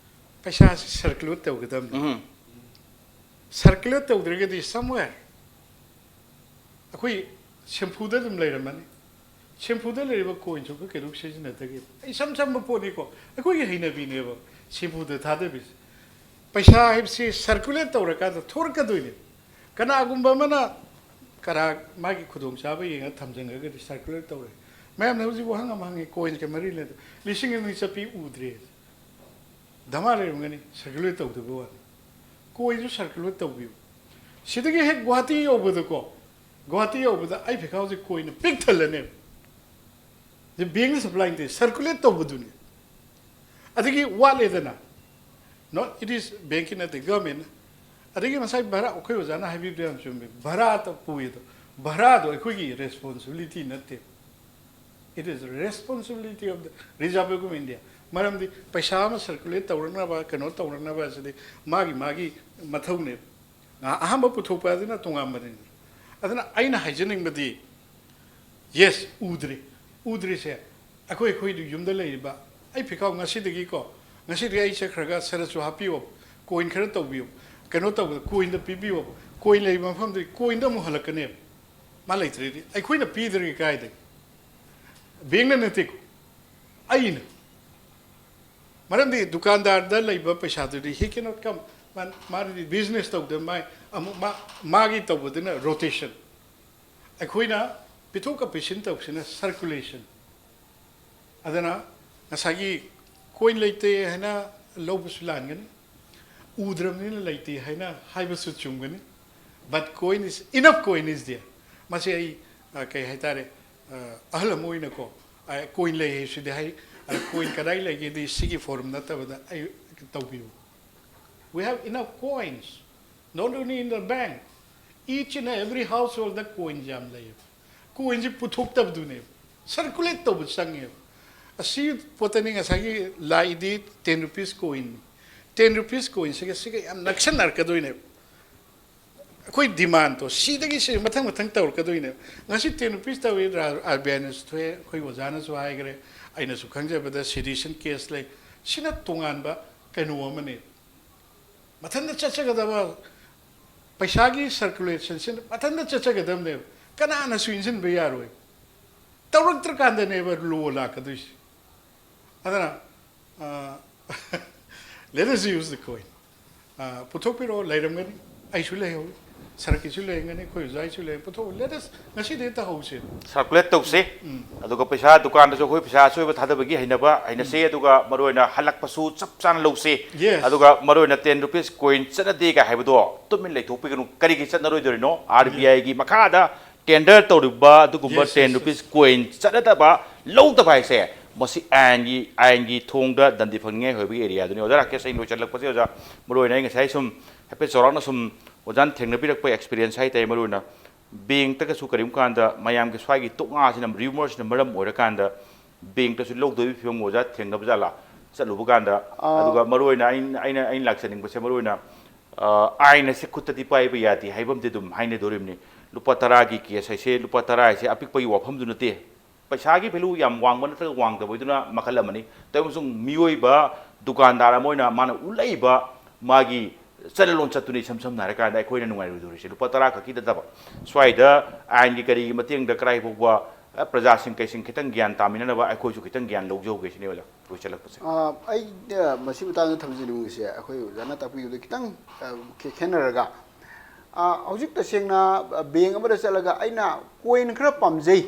ꯄꯩꯁꯥꯁꯤ ꯁꯔꯀꯨꯂꯦꯠ ꯇꯧꯒꯗꯕꯅꯤ꯫ ꯎꯝ꯫ ꯁꯔꯀꯨꯂꯦꯠ ꯇꯧꯗ꯭ꯔꯒꯗꯤ somewhere ꯑꯩꯈꯣꯏ ꯁꯦꯝꯐꯨꯗ ꯑꯗꯨꯝ ꯂꯩꯔꯝꯃꯅꯤ꯫ ꯁꯦꯝꯐꯨꯗ ꯂꯩꯔꯤꯕ ꯀꯣꯏꯟꯁꯨ ꯑꯩꯈꯣꯏ ꯀꯩꯗꯧ ꯁꯤꯖꯤꯟꯅꯗꯒꯦ? ꯏꯁꯝ ꯁꯝꯕ ꯄꯣꯠꯅꯤꯀꯣ, ꯑꯩꯈꯣꯏꯒꯤ ꯍꯩꯅꯕꯤꯅꯦꯕ ꯁꯦꯝꯐꯨꯗ ꯊꯥꯗꯕꯤꯁꯦ꯫ ꯄꯩꯁꯥ ꯍꯥꯏꯕꯁꯤ ꯁꯔꯀꯨꯂꯦꯠ ꯇꯧꯔꯀꯥꯟꯗ ꯊꯣꯔꯛꯀꯗꯣꯏꯅꯦ꯫ ꯀꯅꯥꯒꯨꯝꯕ ꯑꯃꯅ ꯀꯅꯥ ꯃꯥꯒꯤ ꯈꯨꯗꯣꯡꯆꯥꯕ ꯌꯦꯡꯉ ꯊꯝꯖꯤꯟꯈ꯭ꯔꯒꯗꯤ ꯁꯔꯀꯨꯂꯦꯠ ꯇꯧꯔꯦ꯫ ꯃꯌꯥꯝꯅ ꯍꯧꯖꯤꯛ ꯋꯥꯍꯪ ꯑꯃ ꯍꯪꯉꯤ, ꯀꯣꯏꯟꯁꯦ ꯃꯔꯤ ꯂꯩꯅ ꯂꯤꯁꯤꯡ ꯑꯅꯤ ꯆꯠꯄꯤ ꯎꯗ꯭ꯔꯦ꯫ ꯙꯃꯥ ꯂꯩꯔꯝꯒꯅꯤ, circulate ꯇꯧꯗꯕ ꯋꯥꯅꯤ꯫ Coinꯁꯨ circulate ꯇꯧꯕꯤꯌꯨ꯫ ꯁꯤꯗꯒꯤ ꯍꯦꯛ ꯒꯨꯍꯥꯇꯤ ꯌꯧꯕꯗꯀꯣ, ꯒꯨꯍꯥꯇꯤ ꯌꯧꯕꯗ ꯑꯩ ꯐꯤꯈꯥꯎꯁꯦ coinꯅ ꯄꯤꯛ ꯊꯜꯂꯅꯦꯕ꯫ ꯁꯤ bankꯅ supply ꯅꯠꯇꯦ, circulate ꯇꯧꯕꯗꯨꯅꯤ꯫ ꯑꯗꯒꯤ ꯋꯥꯠꯂꯦꯗꯅ, not, it is bankꯀꯤ ꯅꯠꯇꯦ, governmentꯅ꯫ ꯑꯗꯒꯤ ꯉꯁꯥꯏ ꯚꯔꯥ, ꯑꯩꯈꯣꯏ ꯑꯣꯖꯥꯅ ꯍꯥꯏꯕꯤꯕꯗꯣ ꯌꯥꯝ ꯆꯨꯝꯃꯦ, ꯚꯔꯥꯗ ꯄꯨꯏꯗꯣ, ꯚꯔꯥꯗꯣ ꯑꯩꯈꯣꯏꯒꯤ responsibility ꯅꯠꯇꯦ꯫ It is responsibility of the Reserve Bank of India꯫ ꯃꯔꯝꯗꯤ ꯄꯩꯁꯥ ꯑꯃ circulate ꯇꯧꯔꯛꯅꯕ, ꯀꯩꯅꯣ ꯇꯧꯔꯛꯅꯕ ꯑꯁꯤꯗꯤ ꯃꯥꯒꯤ ꯃꯥꯒꯤ ꯃꯊꯧꯅꯦꯕ꯫ ꯑꯍꯥꯟꯕ ꯄꯨꯊꯣꯛꯄ ꯑꯗꯨꯅ ꯇꯣꯉꯥꯟꯕꯅꯤꯗꯅ꯫ ꯑꯗꯨꯅ ꯑꯩꯅ ꯍꯥꯏꯖꯅꯤꯡꯕꯗꯤ, yes, ꯎꯗ꯭ꯔꯦ꯫ ꯎꯗ꯭ꯔꯤꯁꯦ ꯑꯩꯈꯣꯏ, ꯑꯩꯈꯣꯏꯗꯨ ꯌꯨꯝꯗ ꯂꯩꯔꯤꯕ, ꯑꯩ ꯐꯤꯈꯥꯎ ꯉꯁꯤꯗꯒꯤꯀꯣ, ꯉꯁꯤꯗꯒꯤ ꯑꯩ ꯆꯠꯈ꯭ꯔꯒ ꯁꯔꯁꯨ ꯍꯥꯞꯄꯤꯌꯣ, coin ꯈꯔ ꯇꯧꯕꯤꯌꯣ, ꯀꯩꯅꯣ ꯇꯧꯕꯗ coinꯗ ꯄꯤꯕꯤꯌꯣ, coin ꯂꯩꯕ ꯃꯐꯝꯗꯒꯤ coinꯗ ꯑꯃꯨꯛ ꯍꯜꯂꯛꯀꯅꯦꯕ꯫ ꯃꯥ ꯂꯩꯇ꯭ꯔꯗꯤ ꯑꯩꯈꯣꯏꯅ ꯄꯤꯗ꯭ꯔꯒꯦ ꯀꯥꯏꯗꯒꯤ? Bankꯅ ꯅꯠꯇꯦꯀꯣ, ꯑꯩꯅ꯫ ꯃꯔꯝꯗꯤ ꯗꯨꯀꯥꯟꯗꯥꯔꯗ ꯂꯩꯕ ꯄꯩꯁꯥꯗꯨꯗꯤ he cannot come꯫ ꯃꯥ-, ꯃꯥꯗꯤ business ꯇꯧꯗ ꯃꯥꯏ ꯑꯃꯨꯛ ꯃꯥ-, ꯃꯥꯒꯤ ꯇꯧꯕꯗꯨꯅ rotation꯫ ꯑꯩꯈꯣꯏꯅ ꯄꯤꯊꯣꯛꯀ ꯄꯤꯁꯤꯟ ꯇꯧꯕꯁꯤꯅ circulation꯫ ꯑꯗꯨꯅ ꯉꯁꯥꯏꯒꯤ coin ꯂꯩꯇꯦ ꯍꯥꯏꯅ ꯂꯧꯕꯁꯨ ꯂꯥꯟꯒꯅꯤ, ꯎꯗ꯭ꯔꯕꯅꯤꯅ ꯂꯩꯇꯦ ꯍꯥꯏꯅ ꯍꯥꯏꯕꯁꯨ ꯆꯨꯝꯒꯅꯤ꯫ But coin is, enough coin is there꯫ ꯃꯁꯤ ꯑꯩ, ꯑ, ꯀꯩ ꯍꯥꯏꯇꯥꯔꯦ, ꯑ, ꯑꯍꯜ ꯑꯃ ꯑꯣꯏꯅꯀꯣ, ꯑ, coin ꯂꯩ ꯍꯥꯏꯁꯤꯗꯤ ꯍꯥꯏ, ꯑ, coin ꯀꯗꯥꯏ ꯂꯩꯒꯦꯗꯤ ꯁꯤꯒꯤ forum ꯅꯠꯇꯕꯗ ꯑꯩ ꯇꯧꯕꯤꯌꯨ꯫ We have enough coins, not only in the bank, each and every household the coins ꯌꯥꯝ ꯂꯩꯌꯦꯕ꯫ Coinꯁꯤ ꯄꯨꯊꯣꯛꯇꯕꯗꯨꯅꯦꯕ, circulate ꯇꯧꯕ ꯆꯪꯉꯦꯕ꯫ ꯑꯁꯤ ꯄꯣꯠꯇꯅꯤ ꯉꯁꯥꯏꯒꯤ ꯂꯥꯛꯏꯗꯤ ten rupees coin꯫ Ten rupees coinꯁꯤꯒ ꯁꯤꯒ ꯌꯥꯝ ꯅꯛꯁꯟꯅꯔꯛꯀꯗꯣꯏꯅꯦꯕ꯫ ꯑꯩꯈꯣꯏ demandꯗꯣ ꯁꯤꯗꯒꯤ ꯁꯤ ꯃꯊꯪ ꯃꯊꯪ ꯇꯧꯔꯛꯀꯗꯣꯏꯅꯦꯕ꯫ ꯉꯁꯤ ten rupees ꯇꯧꯏ, RBIꯅꯁꯨ ꯊꯣꯛꯑꯦ, ꯑꯩꯈꯣꯏ ꯑꯣꯖꯥꯅꯁꯨ ꯍꯥꯏꯈ꯭ꯔꯦ, ꯑꯩꯅꯁꯨ ꯈꯪꯖꯕꯗ sedition case ꯂꯩ꯫ ꯁꯤꯅ ꯇꯣꯉꯥꯟꯕ ꯀꯩꯅꯣ ꯑꯃꯅꯦ꯫ ꯃꯊꯟꯇ ꯆꯠꯆꯒꯗꯕ ꯄꯩꯁꯥꯒꯤ circulationꯁꯤꯅ ꯃꯊꯟꯇ ꯆꯠꯆꯒꯗꯕꯅꯦꯕ꯫ ꯀꯅꯥꯅꯁꯨ ꯏꯟꯁꯤꯟꯕ ꯌꯥꯔꯣꯏ꯫ ꯇꯧꯔꯛꯇ꯭ꯔꯀꯥꯟꯗꯅꯦꯕ law ꯂꯥꯛꯀꯗꯣꯏꯁꯦ꯫ ꯑꯗꯨꯅ, ꯑ, let us use the coin꯫ ꯑ, ꯄꯨꯊꯣꯛꯄꯤꯔꯛꯑꯣ, ꯂꯩꯔꯝꯒꯅꯤ, ꯑꯩꯁꯨ ꯂꯩꯍꯧꯋꯤ꯫ ꯁꯔꯛꯀꯤꯁꯨ ꯂꯩꯔꯝꯒꯅꯤ, ꯑꯩꯈꯣꯏ ꯑꯣꯖꯥꯒꯤꯁꯨ ꯂꯩꯔꯝꯒꯅꯤ꯫ ꯄꯨꯊꯣꯛꯎ, let us, ꯉꯁꯤꯗꯒꯤ ꯍꯦꯛꯇ ꯍꯧꯁꯦ꯫ ꯁꯔꯀꯨꯂꯦꯠ ꯇꯧꯁꯦ꯫ ꯑꯗꯨꯒ ꯄꯩꯁꯥ ꯗꯨꯀꯥꯟꯗꯁꯨ ꯑꯩꯈꯣꯏ ꯄꯩꯁꯥ ꯑꯆꯣꯏꯕ ꯊꯥꯗꯕꯒꯤ ꯍꯩꯅꯕ ꯍꯩꯅꯁꯦ꯫ ꯑꯗꯨꯒ ꯃꯔꯨꯑꯣꯏꯅ ꯍꯜꯂꯛꯄꯁꯨ ꯆꯞ ꯆꯥꯅ ꯂꯧꯁꯦ꯫ Yes. ꯑꯗꯨꯒ ꯃꯔꯨꯑꯣꯏꯅ ten rupees coin ꯆꯠꯅꯗꯦ ꯀꯥꯏ ꯍꯥꯏꯕꯗꯣ ꯇꯨꯃꯤꯟ ꯂꯩꯊꯣꯛꯄꯤꯒꯅꯨ꯫ ꯀꯔꯤꯒꯤ ꯆꯠꯅꯔꯣꯏꯗꯣꯔꯤꯅꯣ? RBIꯒꯤ ꯃꯈꯥꯗ tender ꯇꯧꯔꯤꯕ ꯑꯗꯨꯒꯨꯝꯕ Yes, ten yes, yes. rupees coin ꯆꯠꯅꯗꯕ, ꯂꯧꯗꯕ ꯍꯥꯏꯁꯦ ꯃꯁꯤ ꯑꯥꯏꯟꯒꯤ ꯑꯥꯏꯟꯒꯤ ꯊꯣꯡꯗ ꯗꯟꯗꯤ ꯐꯪꯅꯤꯡꯉꯥꯏ ꯑꯣꯏꯕꯒꯤ ꯑꯦꯔꯤꯌꯥꯗꯨꯅꯤ꯫ ꯑꯣꯖꯥ ꯔꯥꯀꯦꯁ, ꯑꯩꯅ ꯂꯣꯏꯁꯤꯜꯂꯛꯄꯁꯦ ꯑꯣꯖꯥ, ꯃꯔꯨꯑꯣꯏꯅ ꯑꯩ ꯉꯁꯥꯏ ꯁꯨꯝ ꯍꯥꯏꯐꯦꯠ ꯆꯥꯎꯔꯥꯛꯅ ꯁꯨꯝ ꯑꯣꯖꯥꯅ ꯊꯦꯡꯅꯕꯤꯔꯛꯄ ꯑꯦꯛꯁꯄꯤꯔꯤꯌꯦꯟꯁ ꯍꯥꯏꯇꯥꯔꯦ, ꯃꯔꯨꯑꯣꯏꯅ ꯕꯦꯡꯛꯇꯒꯁꯨ ꯀꯔꯤꯒꯨꯝꯕ ꯀꯥꯟꯗ ꯃꯌꯥꯝꯒꯤ ꯁ꯭ꯋꯥꯏꯒꯤ ꯇꯣꯛꯉꯥꯁꯤꯅ, ꯔꯤꯌꯨꯃꯔꯁꯤꯅ ꯃꯔꯝ ꯑꯣꯏꯔꯀꯥꯟꯗ ꯕꯦꯡꯛꯇꯁꯨ ꯂꯧꯗꯕꯒꯤ ꯐꯤꯕꯝ ꯑꯣꯖꯥ ꯊꯦꯡꯅꯕ ꯖꯥꯠꯂꯥ? ꯆꯠꯂꯨꯕ ꯀꯥꯟꯗ꯫ ꯑꯥ꯫ ꯑꯗꯨꯒ ꯃꯔꯨꯑꯣꯏꯅ ꯑꯩꯅ ꯑꯩꯅ ꯑꯩꯅ ꯂꯥꯛꯆꯅꯤꯡꯕꯁꯦ ꯃꯔꯨꯑꯣꯏꯅ ꯑꯥ, ꯑꯥꯏꯟ ꯑꯁꯦ ꯈꯨꯠꯇꯗꯤ ꯄꯥꯏꯕ ꯌꯥꯗꯦ ꯍꯥꯏꯕ ꯑꯃꯗꯤ ꯑꯗꯨꯝ ꯍꯥꯏꯅꯗꯣꯔꯤꯕꯅꯤ꯫ ꯂꯨꯄꯥ ꯇꯔꯥꯒꯤ ꯀꯦꯁ ꯍꯥꯏꯁꯦ, ꯂꯨꯄꯥ ꯇꯔꯥ ꯍꯥꯏꯁꯦ ꯑꯄꯤꯛꯄꯒꯤ ꯋꯥꯐꯝꯗꯨ ꯅꯠꯇꯦ꯫ ꯄꯩꯁꯥꯒꯤ ꯚꯦꯂꯨ ꯌꯥꯝ ꯋꯥꯡꯕ ꯅꯠꯇ꯭ꯔꯒ ꯋꯥꯡꯗꯕꯗꯨꯅ ꯃꯈꯜ ꯑꯃꯅꯤ꯫ ꯇꯧꯏꯒꯨꯝꯕꯁꯨꯡ ꯃꯤꯑꯣꯏꯕ ꯗꯨꯀꯥꯟꯗꯥꯔ ꯑꯃ ꯑꯣꯏꯅ ꯃꯥꯅ ꯎꯠꯂꯛꯏꯕ ꯃꯥꯒꯤ ꯆꯠꯅ ꯂꯣꯟꯆꯠꯇꯨꯅꯤ ꯏꯁꯝ ꯁꯝꯅ ꯍꯥꯏꯔꯀꯥꯟꯗ ꯑꯩꯈꯣꯏꯅ ꯅꯨꯡꯉꯥꯏꯔꯣꯏꯗꯧꯔꯤꯁꯦ꯫ ꯂꯨꯄꯥ ꯇꯔꯥ ꯈꯛꯀꯤ ꯅꯠꯇꯕ, ꯁ꯭ꯋꯥꯏꯗ ꯑꯥꯏꯟꯒꯤ ꯀꯔꯤꯒꯤ ꯃꯇꯦꯡꯗ ꯀꯔꯥꯏ ꯐꯥꯎꯕ, ꯑ, ꯄ꯭ꯔꯖꯥꯁꯤꯡ ꯀꯩꯁꯤꯡ ꯈꯤꯇꯪ ꯒ꯭ꯌꯥꯟ ꯇꯥꯃꯤꯟꯅꯅꯕ ꯑꯩꯈꯣꯏꯁꯨ ꯈꯤꯇꯪ ꯒ꯭ꯌꯥꯟ ꯂꯧꯖꯍꯧꯒꯦ ꯁꯤꯅꯦ ꯑꯣꯖꯥ꯫ ꯂꯣꯏꯁꯤꯜꯂꯛꯄꯁꯦ꯫ ꯑ, ꯑꯩ, ꯑ, ꯃꯁꯤ ꯃꯇꯥꯡꯗ ꯊꯝꯖꯅꯤꯡꯕꯁꯦ ꯑꯩꯈꯣꯏ ꯑꯣꯖꯥꯅ ꯇꯥꯛꯄꯤꯕꯗ ꯈꯤꯇꯪ, ꯑ, ꯈꯦ-, ꯈꯦꯠꯅꯔꯒ, ꯑ, ꯍꯧꯖꯤꯛ ꯇꯁꯦꯡꯅ, ꯑ, ꯕꯦꯡꯛ ꯑꯃꯗ ꯆꯠꯂꯒ ꯑꯩꯅ ꯀꯣꯏꯟ ꯈꯔ ꯄꯥꯝꯖꯩ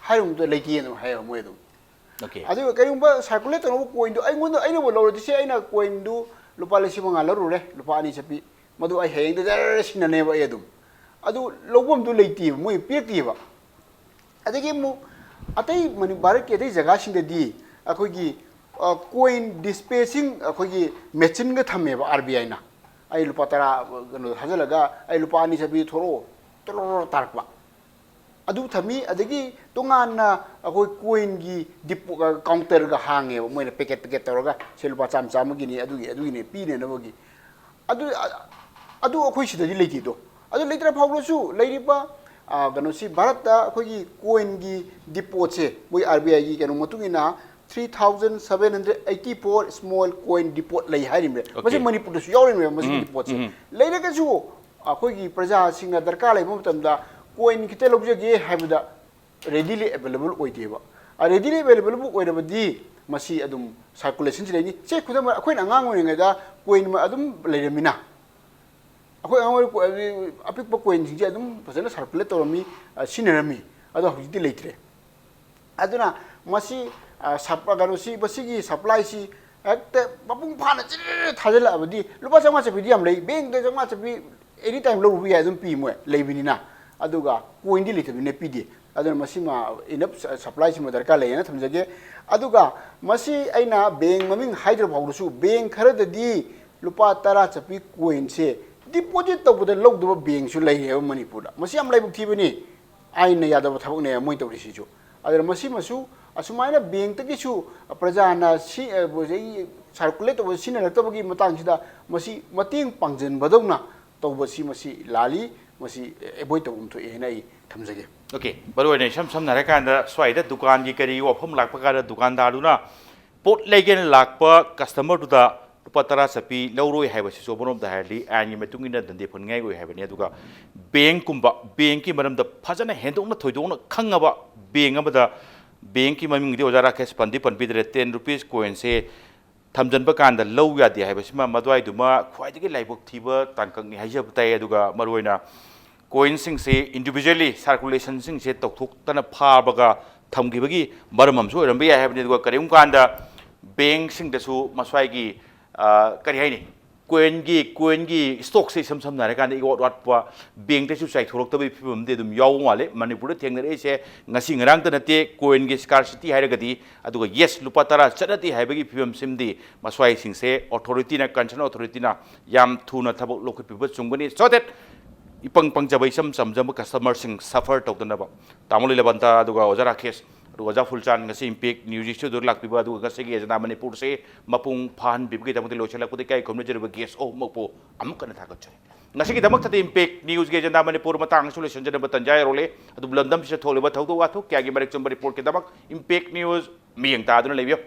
ꯍꯥꯏꯔꯨꯕꯗ ꯂꯩꯇꯦꯅ ꯍꯥꯏꯌꯦꯕ ꯃꯣꯏ ꯑꯗꯨꯝ꯫ Okay. ꯑꯗꯨꯒ ꯀꯔꯤꯒꯨꯝꯕ ꯁꯥꯔꯀꯨꯂꯦꯠ ꯇꯧꯅꯕ ꯀꯣꯏꯟꯗꯣ ꯑꯩꯉꯣꯟꯗ, ꯑꯩꯅꯕꯨ ꯂꯧꯔꯗꯤ ꯁꯤ ꯑꯩꯅ ꯀꯣꯏꯟꯗꯨ ꯂꯨꯄꯥ ꯂꯤꯁꯤꯡ ꯃꯉꯥ ꯂꯧꯔꯨꯔꯦ, ꯂꯨꯄꯥ ꯑꯅꯤ ꯆꯠꯄꯤ, ꯃꯗꯨ ꯑꯩ ꯍꯌꯦꯡꯗ ꯖꯔ ꯁꯤꯟꯅꯅꯦꯕ ꯑꯩ ꯑꯗꯨꯝ꯫ ꯑꯗꯨ ꯂꯧꯐꯝꯗꯨ ꯂꯩꯇꯦꯕ, ꯃꯣꯏ ꯄꯤꯔꯛꯇꯦꯕ꯫ ꯑꯗꯒꯤ ꯑꯃꯨꯛ ꯑꯇꯩ ꯃꯅꯤ-, ꯚꯥꯔꯠꯀꯤ ꯑꯇꯩ ꯖꯒꯥꯁꯤꯡꯗꯗꯤ ꯑꯩꯈꯣꯏꯒꯤ, ꯑ, ꯀꯣꯏꯟ ꯗꯤꯁꯄꯦꯟꯁꯤꯡ ꯑꯩꯈꯣꯏꯒꯤ ꯃꯦꯆꯤꯟꯒ ꯊꯝꯃꯦꯕ RBIꯅ꯫ ꯑꯩ ꯂꯨꯄꯥ ꯇꯔꯥ ꯀꯩꯅꯣ ꯊꯥꯖꯤꯜꯂꯒ ꯑꯩ ꯂꯨꯄꯥ ꯑꯅꯤ ꯆꯠꯄꯤ ꯊꯣꯔꯛꯑꯣ, ꯇꯣꯔꯣ ꯇꯥꯔꯛꯄ꯫ ꯑꯗꯨ ꯊꯝꯃꯤ꯫ ꯑꯗꯒꯤ ꯇꯣꯉꯥꯟꯅ ꯑꯩꯈꯣꯏ ꯀꯣꯏꯟꯒꯤ ꯗꯤꯄꯣ-, ꯑ, ꯀꯥꯎꯟꯇꯔꯒ ꯍꯥꯡꯉꯦꯕ, ꯃꯣꯏꯅ ꯄꯦꯀꯦꯠ ꯄꯦꯀꯦꯠ ꯇꯧꯔꯒ ꯁꯦ ꯂꯨꯄꯥ ꯆꯥꯝꯃ ꯆꯥꯝꯃꯒꯤꯅꯤ, ꯑꯗꯨꯒꯤ, ꯑꯗꯨꯒꯤꯅꯤ ꯄꯤꯅꯅꯕꯒꯤ꯫ ꯑꯗꯨ, ꯑ-, ꯑꯗꯨ ꯑꯩꯈꯣꯏ ꯁꯤꯗꯗꯤ ꯂꯩꯇꯦꯗꯣ꯫ ꯑꯗꯨ ꯂꯩꯇ꯭ꯔ ꯐꯥꯎꯕꯁꯨ ꯂꯩꯔꯤꯕ, ꯑ, ꯀꯩꯅꯣꯁꯤ ꯚꯥꯔꯠꯇ ꯑꯩꯈꯣꯏꯒꯤ ꯀꯣꯏꯟꯒꯤ ꯗꯤꯄꯣꯠꯁꯦ ꯃꯣꯏ RBIꯒꯤ ꯀꯩꯅꯣ ꯃꯇꯨꯡ ꯏꯟꯅ three thousand seven hundred eighty four small coin depot ꯂꯩ ꯍꯥꯏꯔꯤꯕꯅꯦ꯫ ꯃꯁꯤ Okay. ꯃꯅꯤꯄꯨꯔꯗꯁꯨ ꯌꯥꯎꯔꯤꯕꯅꯦꯕ ꯃꯁꯤꯒꯤ ꯎꯝ, ꯗꯤꯄꯣꯠꯁꯦ꯫ ꯎꯝ꯫ ꯂꯩꯔꯒꯁꯨ ꯑꯩꯈꯣꯏꯒꯤ ꯄ꯭ꯔꯖꯥꯁꯤꯡꯅ ꯗꯔꯀꯥꯔ ꯂꯩꯕ ꯃꯇꯝꯗ ꯀꯣꯏꯟ ꯈꯤꯇ ꯂꯧꯖꯒꯦ ꯍꯥꯏꯕꯗ readily available ꯑꯣꯏꯗꯦꯕ꯫ ꯑ, readily available ꯑꯣꯏꯔꯕꯗꯤ ꯃꯁꯤ ꯑꯗꯨꯝ ꯁꯥꯔꯀꯨꯂꯦꯁꯟꯁꯤ ꯂꯩꯅꯤ꯫ ꯁꯦ ꯈꯨꯗꯝ ꯑꯣꯏꯅ ꯑꯩꯈꯣꯏꯅ ꯑꯉꯥꯡ ꯑꯣꯏꯔꯤꯉꯩꯗ ꯀꯣꯏꯟ ꯑꯗꯨꯝ ꯂꯩꯔꯝꯃꯤꯅ꯫ ꯑꯩꯈꯣꯏ ꯑꯉꯥꯡ ꯑꯣꯏꯔꯤ ꯑꯄꯤꯛꯄ ꯀꯣꯏꯟꯁꯤꯡꯁꯦ ꯑꯗꯨꯝ ꯐꯖꯅ ꯁꯔꯀꯨꯂꯦꯠ ꯇꯧꯔꯝꯃꯤ, ꯁꯤꯖꯤꯟꯅꯔꯝꯃꯤ꯫ ꯑꯗꯣ ꯍꯧꯖꯤꯛꯇꯤ ꯂꯩꯇ꯭ꯔꯦ꯫ ꯑꯗꯨꯅ ꯃꯁꯤ ꯁꯞ ꯀꯩꯅꯣꯁꯤ ꯃꯁꯤꯒꯤ ꯁꯄ꯭ꯂꯥꯏꯁꯤ ꯍꯦꯛꯇ ꯃꯄꯨꯡ ꯐꯥꯅ ꯆꯤꯔꯤꯔꯤ ꯊꯥꯖꯤꯜꯂꯛꯑꯕꯗꯤ ꯂꯨꯄꯥ ꯆꯥꯝꯃꯉꯥ ꯆꯠꯄꯤꯗꯤ ꯌꯥꯝ ꯂꯩ, ꯕꯦꯡꯗ ꯆꯥꯝꯃꯉꯥ ꯆꯠꯄꯤ ꯑꯦꯅꯤ ꯇꯥꯏꯝ ꯂꯧꯔꯨꯕ ꯌꯥꯏ ꯑꯗꯨꯝ ꯄꯤ ꯃꯣꯏ ꯂꯩꯕꯅꯤꯅ꯫ ꯑꯗꯨꯒ ꯀꯣꯏꯟꯗꯤ ꯂꯩꯇꯕꯅꯤꯅ ꯄꯤꯗꯦ꯫ ꯑꯗꯨꯅ ꯃꯁꯤꯃ ꯏꯅꯞ ꯁꯄ꯭ꯂꯥꯏꯁꯤꯃ ꯗꯔꯀꯥꯔ ꯂꯩꯌꯦꯅ ꯊꯝꯖꯒꯦ꯫ ꯑꯗꯨꯒ ꯃꯁꯤ ꯑꯩꯅ ꯕꯦꯡ ꯃꯃꯤꯡ ꯍꯥꯏꯗ꯭ꯔ ꯐꯥꯎꯗꯁꯨ ꯕꯦꯡ ꯈꯔꯗꯗꯤ ꯂꯨꯄꯥ ꯇꯔꯥ ꯆꯠꯄꯤ ꯀꯣꯏꯟꯁꯦ ꯗꯤꯄꯣꯖꯤꯠ ꯇꯧꯕꯗ ꯂꯧꯗꯕ ꯕꯦꯡꯁꯨ ꯂꯩꯔꯦꯕ ꯃꯅꯤꯄꯨꯔꯗ꯫ ꯃꯁꯤ ꯌꯥꯝ ꯂꯥꯏꯕꯛ ꯊꯤꯕꯅꯤ꯫ ꯑꯥꯏꯟꯅ ꯌꯥꯗꯕ ꯊꯕꯛꯅꯦ ꯃꯣꯏ ꯇꯧꯔꯤꯁꯤꯁꯨ꯫ ꯑꯗꯨꯅ ꯃꯁꯤꯃꯁꯨ ꯑꯁꯨꯃꯥꯏꯅ ꯕꯦꯡꯇꯒꯤꯁꯨ ꯄ꯭ꯔꯖꯥꯅ ꯁꯤ ꯁꯥꯔꯀꯨꯂꯦꯠ ꯇꯧꯕ ꯁꯤꯖꯤꯟꯅꯔꯛꯇꯕꯒꯤ ꯃꯇꯥꯡꯁꯤꯗ ꯃꯁꯤ ꯃꯇꯦꯡ ꯄꯥꯡꯁꯤꯟꯕꯗꯧꯅ ꯇꯧꯕꯁꯤ ꯃꯁꯤ ꯂꯥꯜꯂꯤ꯫ ꯃꯁꯤ ꯑꯦꯕꯣꯏꯗ ꯇꯧꯐꯝ ꯊꯣꯛꯑꯦ ꯍꯥꯏꯅ ꯑꯩ ꯊꯝꯖꯒꯦ꯫ ꯑꯣꯀꯦ, ꯃꯔꯨ ꯑꯣꯏꯅ ꯏꯁꯝ ꯁꯝꯅ ꯍꯥꯏꯔꯀꯥꯟꯗ ꯁ꯭ꯋꯥꯏꯗ ꯗꯨꯀꯥꯟꯒꯤ ꯀꯔꯤ ꯋꯥꯐꯝ ꯂꯥꯛꯄ ꯀꯥꯟꯗ ꯗꯨꯀꯥꯟꯗꯥꯔꯗꯨꯅ ꯄꯣꯠ ꯂꯩꯒꯦꯅ ꯂꯥꯛꯄ ꯀꯁꯇꯃꯔꯗꯨꯗ ꯂꯨꯄꯥ ꯇꯔꯥ ꯆꯠꯄꯤ ꯂꯧꯔꯣꯏ ꯍꯥꯏꯕꯁꯤꯁꯨ ꯑꯃꯔꯣꯝꯗ ꯍꯥꯏꯔꯗꯤ ꯑꯥꯏꯟꯒꯤ ꯃꯇꯨꯡ ꯏꯟꯅ ꯗꯟꯗꯤ ꯐꯪꯅꯤꯡꯉꯥꯏ ꯑꯣꯏ ꯍꯥꯏꯕꯅꯤ꯫ ꯑꯗꯨꯒ ꯕꯦꯡꯀꯨꯝꯕ, ꯕꯦꯡꯀꯤ ꯃꯔꯝꯗ ꯐꯖꯅ ꯍꯦꯟꯗꯣꯛꯅ ꯊꯣꯏꯗꯣꯛꯅ ꯈꯪꯉꯕ ꯕꯦꯡ ꯑꯃꯗ, ꯕꯦꯡꯀꯤ ꯃꯃꯤꯡꯗꯤ ꯑꯣꯖꯥ ꯔꯥꯀꯦꯁ ꯄꯟꯗꯤ ꯄꯟꯕꯤꯗ꯭ꯔꯦ, ꯇꯦꯟ ꯔꯨꯄꯤꯁ ꯀꯣꯏꯟꯁꯦ ꯊꯝꯖꯤꯟꯕ ꯀꯥꯟꯗ ꯂꯧ ꯌꯥꯗꯦ ꯍꯥꯏꯕꯁꯤꯃ ꯃꯗꯨꯋꯥꯏꯗꯨꯃ ꯈ꯭ꯋꯥꯏꯗꯒꯤ ꯂꯥꯏꯕꯛ ꯊꯤꯕ ꯇꯥꯡꯀꯛꯅꯤ ꯍꯥꯏꯖꯕ ꯇꯥꯏ꯫ ꯑꯗꯨꯒ ꯃꯔꯨꯑꯣꯏꯅ ꯀꯣꯏꯟꯁꯤꯡꯁꯦ ꯏꯟꯗꯤꯕꯤꯖꯨꯋꯦꯜꯂꯤ ꯁꯥꯔꯀꯨꯂꯦꯁꯟꯁꯤꯡꯁꯦ ꯇꯧꯊꯣꯛꯇꯅ ꯐꯥꯕꯒ ꯊꯝꯈꯤꯕꯒꯤ ꯃꯔꯝ ꯑꯃꯁꯨ ꯑꯣꯏꯔꯝꯕ ꯌꯥꯏ ꯍꯥꯏꯕꯅꯤ꯫ ꯑꯗꯨꯒ ꯀꯔꯤꯒꯨꯝꯕ ꯀꯥꯟꯗ ꯕꯦꯡꯁꯤꯡꯗꯁꯨ ꯃꯁ꯭ꯋꯥꯏꯒꯤ, ꯑ, ꯀꯔꯤ ꯍꯥꯏꯅꯤ, ꯀꯣꯏꯟꯒꯤ ꯀꯣꯏꯟꯒꯤ ꯁ꯭ꯇꯣꯛꯁꯦ ꯏꯁꯝ ꯁꯝꯅ ꯍꯥꯏꯔꯀꯥꯟꯗ ꯏꯋꯥꯠ ꯋꯥꯠꯄ, ꯕꯦꯡꯇꯁꯨ ꯆꯥꯏꯊꯣꯔꯛꯇꯕꯒꯤ ꯐꯤꯕꯝꯗꯤ ꯑꯗꯨꯝ ꯌꯥꯎꯕ ꯃꯥꯜꯂꯦ꯫ ꯃꯅꯤꯄꯨꯔꯗ ꯊꯦꯡꯅꯔꯛꯏꯁꯦ ꯉꯁꯤ ꯉꯔꯥꯡꯇ ꯅꯠꯇꯦ꯫ ꯀꯣꯏꯟꯒꯤ ꯁ꯭ꯀꯥꯔꯁꯤꯇꯤ ꯍꯥꯏꯔꯒꯗꯤ, ꯑꯗꯨꯒ ꯌꯦꯁ, ꯂꯨꯄꯥ ꯇꯔꯥ ꯆꯠꯅꯗꯦ ꯍꯥꯏꯕꯒꯤ ꯐꯤꯕꯝꯁꯤꯃꯗꯤ ꯃꯁ꯭ꯋꯥꯏꯁꯤꯡꯁꯦ ꯑꯣꯊꯣꯔꯤꯇꯤꯅ, ꯀꯟꯁꯔꯟ ꯑꯣꯊꯣꯔꯤꯇꯤꯅ ꯌꯥꯝ ꯊꯨꯅ ꯊꯕꯛ ꯂꯧꯈꯠꯄꯤꯕ ꯆꯨꯝꯒꯅꯤ, so that ꯏꯄꯪ ꯄꯪꯖꯕ ꯏꯆꯝ ꯆꯝꯖꯕ ꯀꯁꯇꯃꯔꯁꯤꯡ ꯁꯐꯔ ꯇꯧꯗꯅꯕ꯫ ꯇꯥꯃꯣ ꯂꯤꯂꯕꯟꯇ, ꯑꯗꯨꯒ ꯑꯣꯖꯥ ꯔꯥꯀꯦꯁ, ꯑꯗꯨꯒ ꯑꯣꯖꯥ ꯐꯨꯜꯆꯥꯟ, ꯉꯁꯤ ꯏꯝꯄꯦꯛ ꯅ꯭ꯌꯨꯁ ꯏꯁꯇꯨꯗꯤꯑꯣꯗ ꯂꯥꯛꯄꯤꯕ, ꯑꯗꯨꯒ ꯉꯁꯤꯒꯤ ꯑꯦꯖꯦꯟꯗꯥ ꯃꯅꯤꯄꯨꯔꯁꯦ ꯃꯄꯨꯡ ꯐꯥꯍꯟꯕꯤꯕꯒꯤꯗꯃꯛꯇ ꯂꯣꯏꯁꯤꯜꯂꯛꯄꯗ ꯏꯀꯥꯏ ꯈꯨꯝꯅꯖꯔꯤꯕ ꯒꯦꯁ ꯑꯍꯨꯝꯃꯛꯄꯨ ꯑꯃꯨꯛ ꯍꯟꯅ ꯊꯥꯒꯠꯆꯔꯤ꯫ ꯉꯁꯤꯒꯤꯗꯃꯛꯇꯗꯤ ꯏꯝꯄꯦꯛ ꯅ꯭ꯌꯨꯁꯀꯤ ꯑꯦꯖꯦꯟꯗꯥ ꯃꯅꯤꯄꯨꯔ ꯃꯇꯥꯡ ꯑꯁꯤꯗ ꯂꯣꯏꯁꯤꯟꯖꯅꯕ ꯇꯟꯖꯥ ꯌꯧꯔꯛꯂꯦ꯫ ꯑꯗꯨꯕꯨ ꯂꯝꯗꯝꯁꯤꯗ ꯊꯣꯛꯂꯤꯕ ꯊꯧꯗꯣꯛ ꯋꯥꯊꯣꯛ ꯀꯌꯥꯒꯤ ꯃꯔꯤꯛ ꯆꯨꯝꯕ ꯔꯤꯄꯣꯔꯠꯀꯤꯗꯃꯛ ꯏꯝꯄꯦꯛ ꯅ꯭ꯌꯨꯁ ꯃꯤꯠꯌꯦꯡ ꯇꯥꯗꯨꯅ ꯂꯩꯕꯤꯌꯨ꯫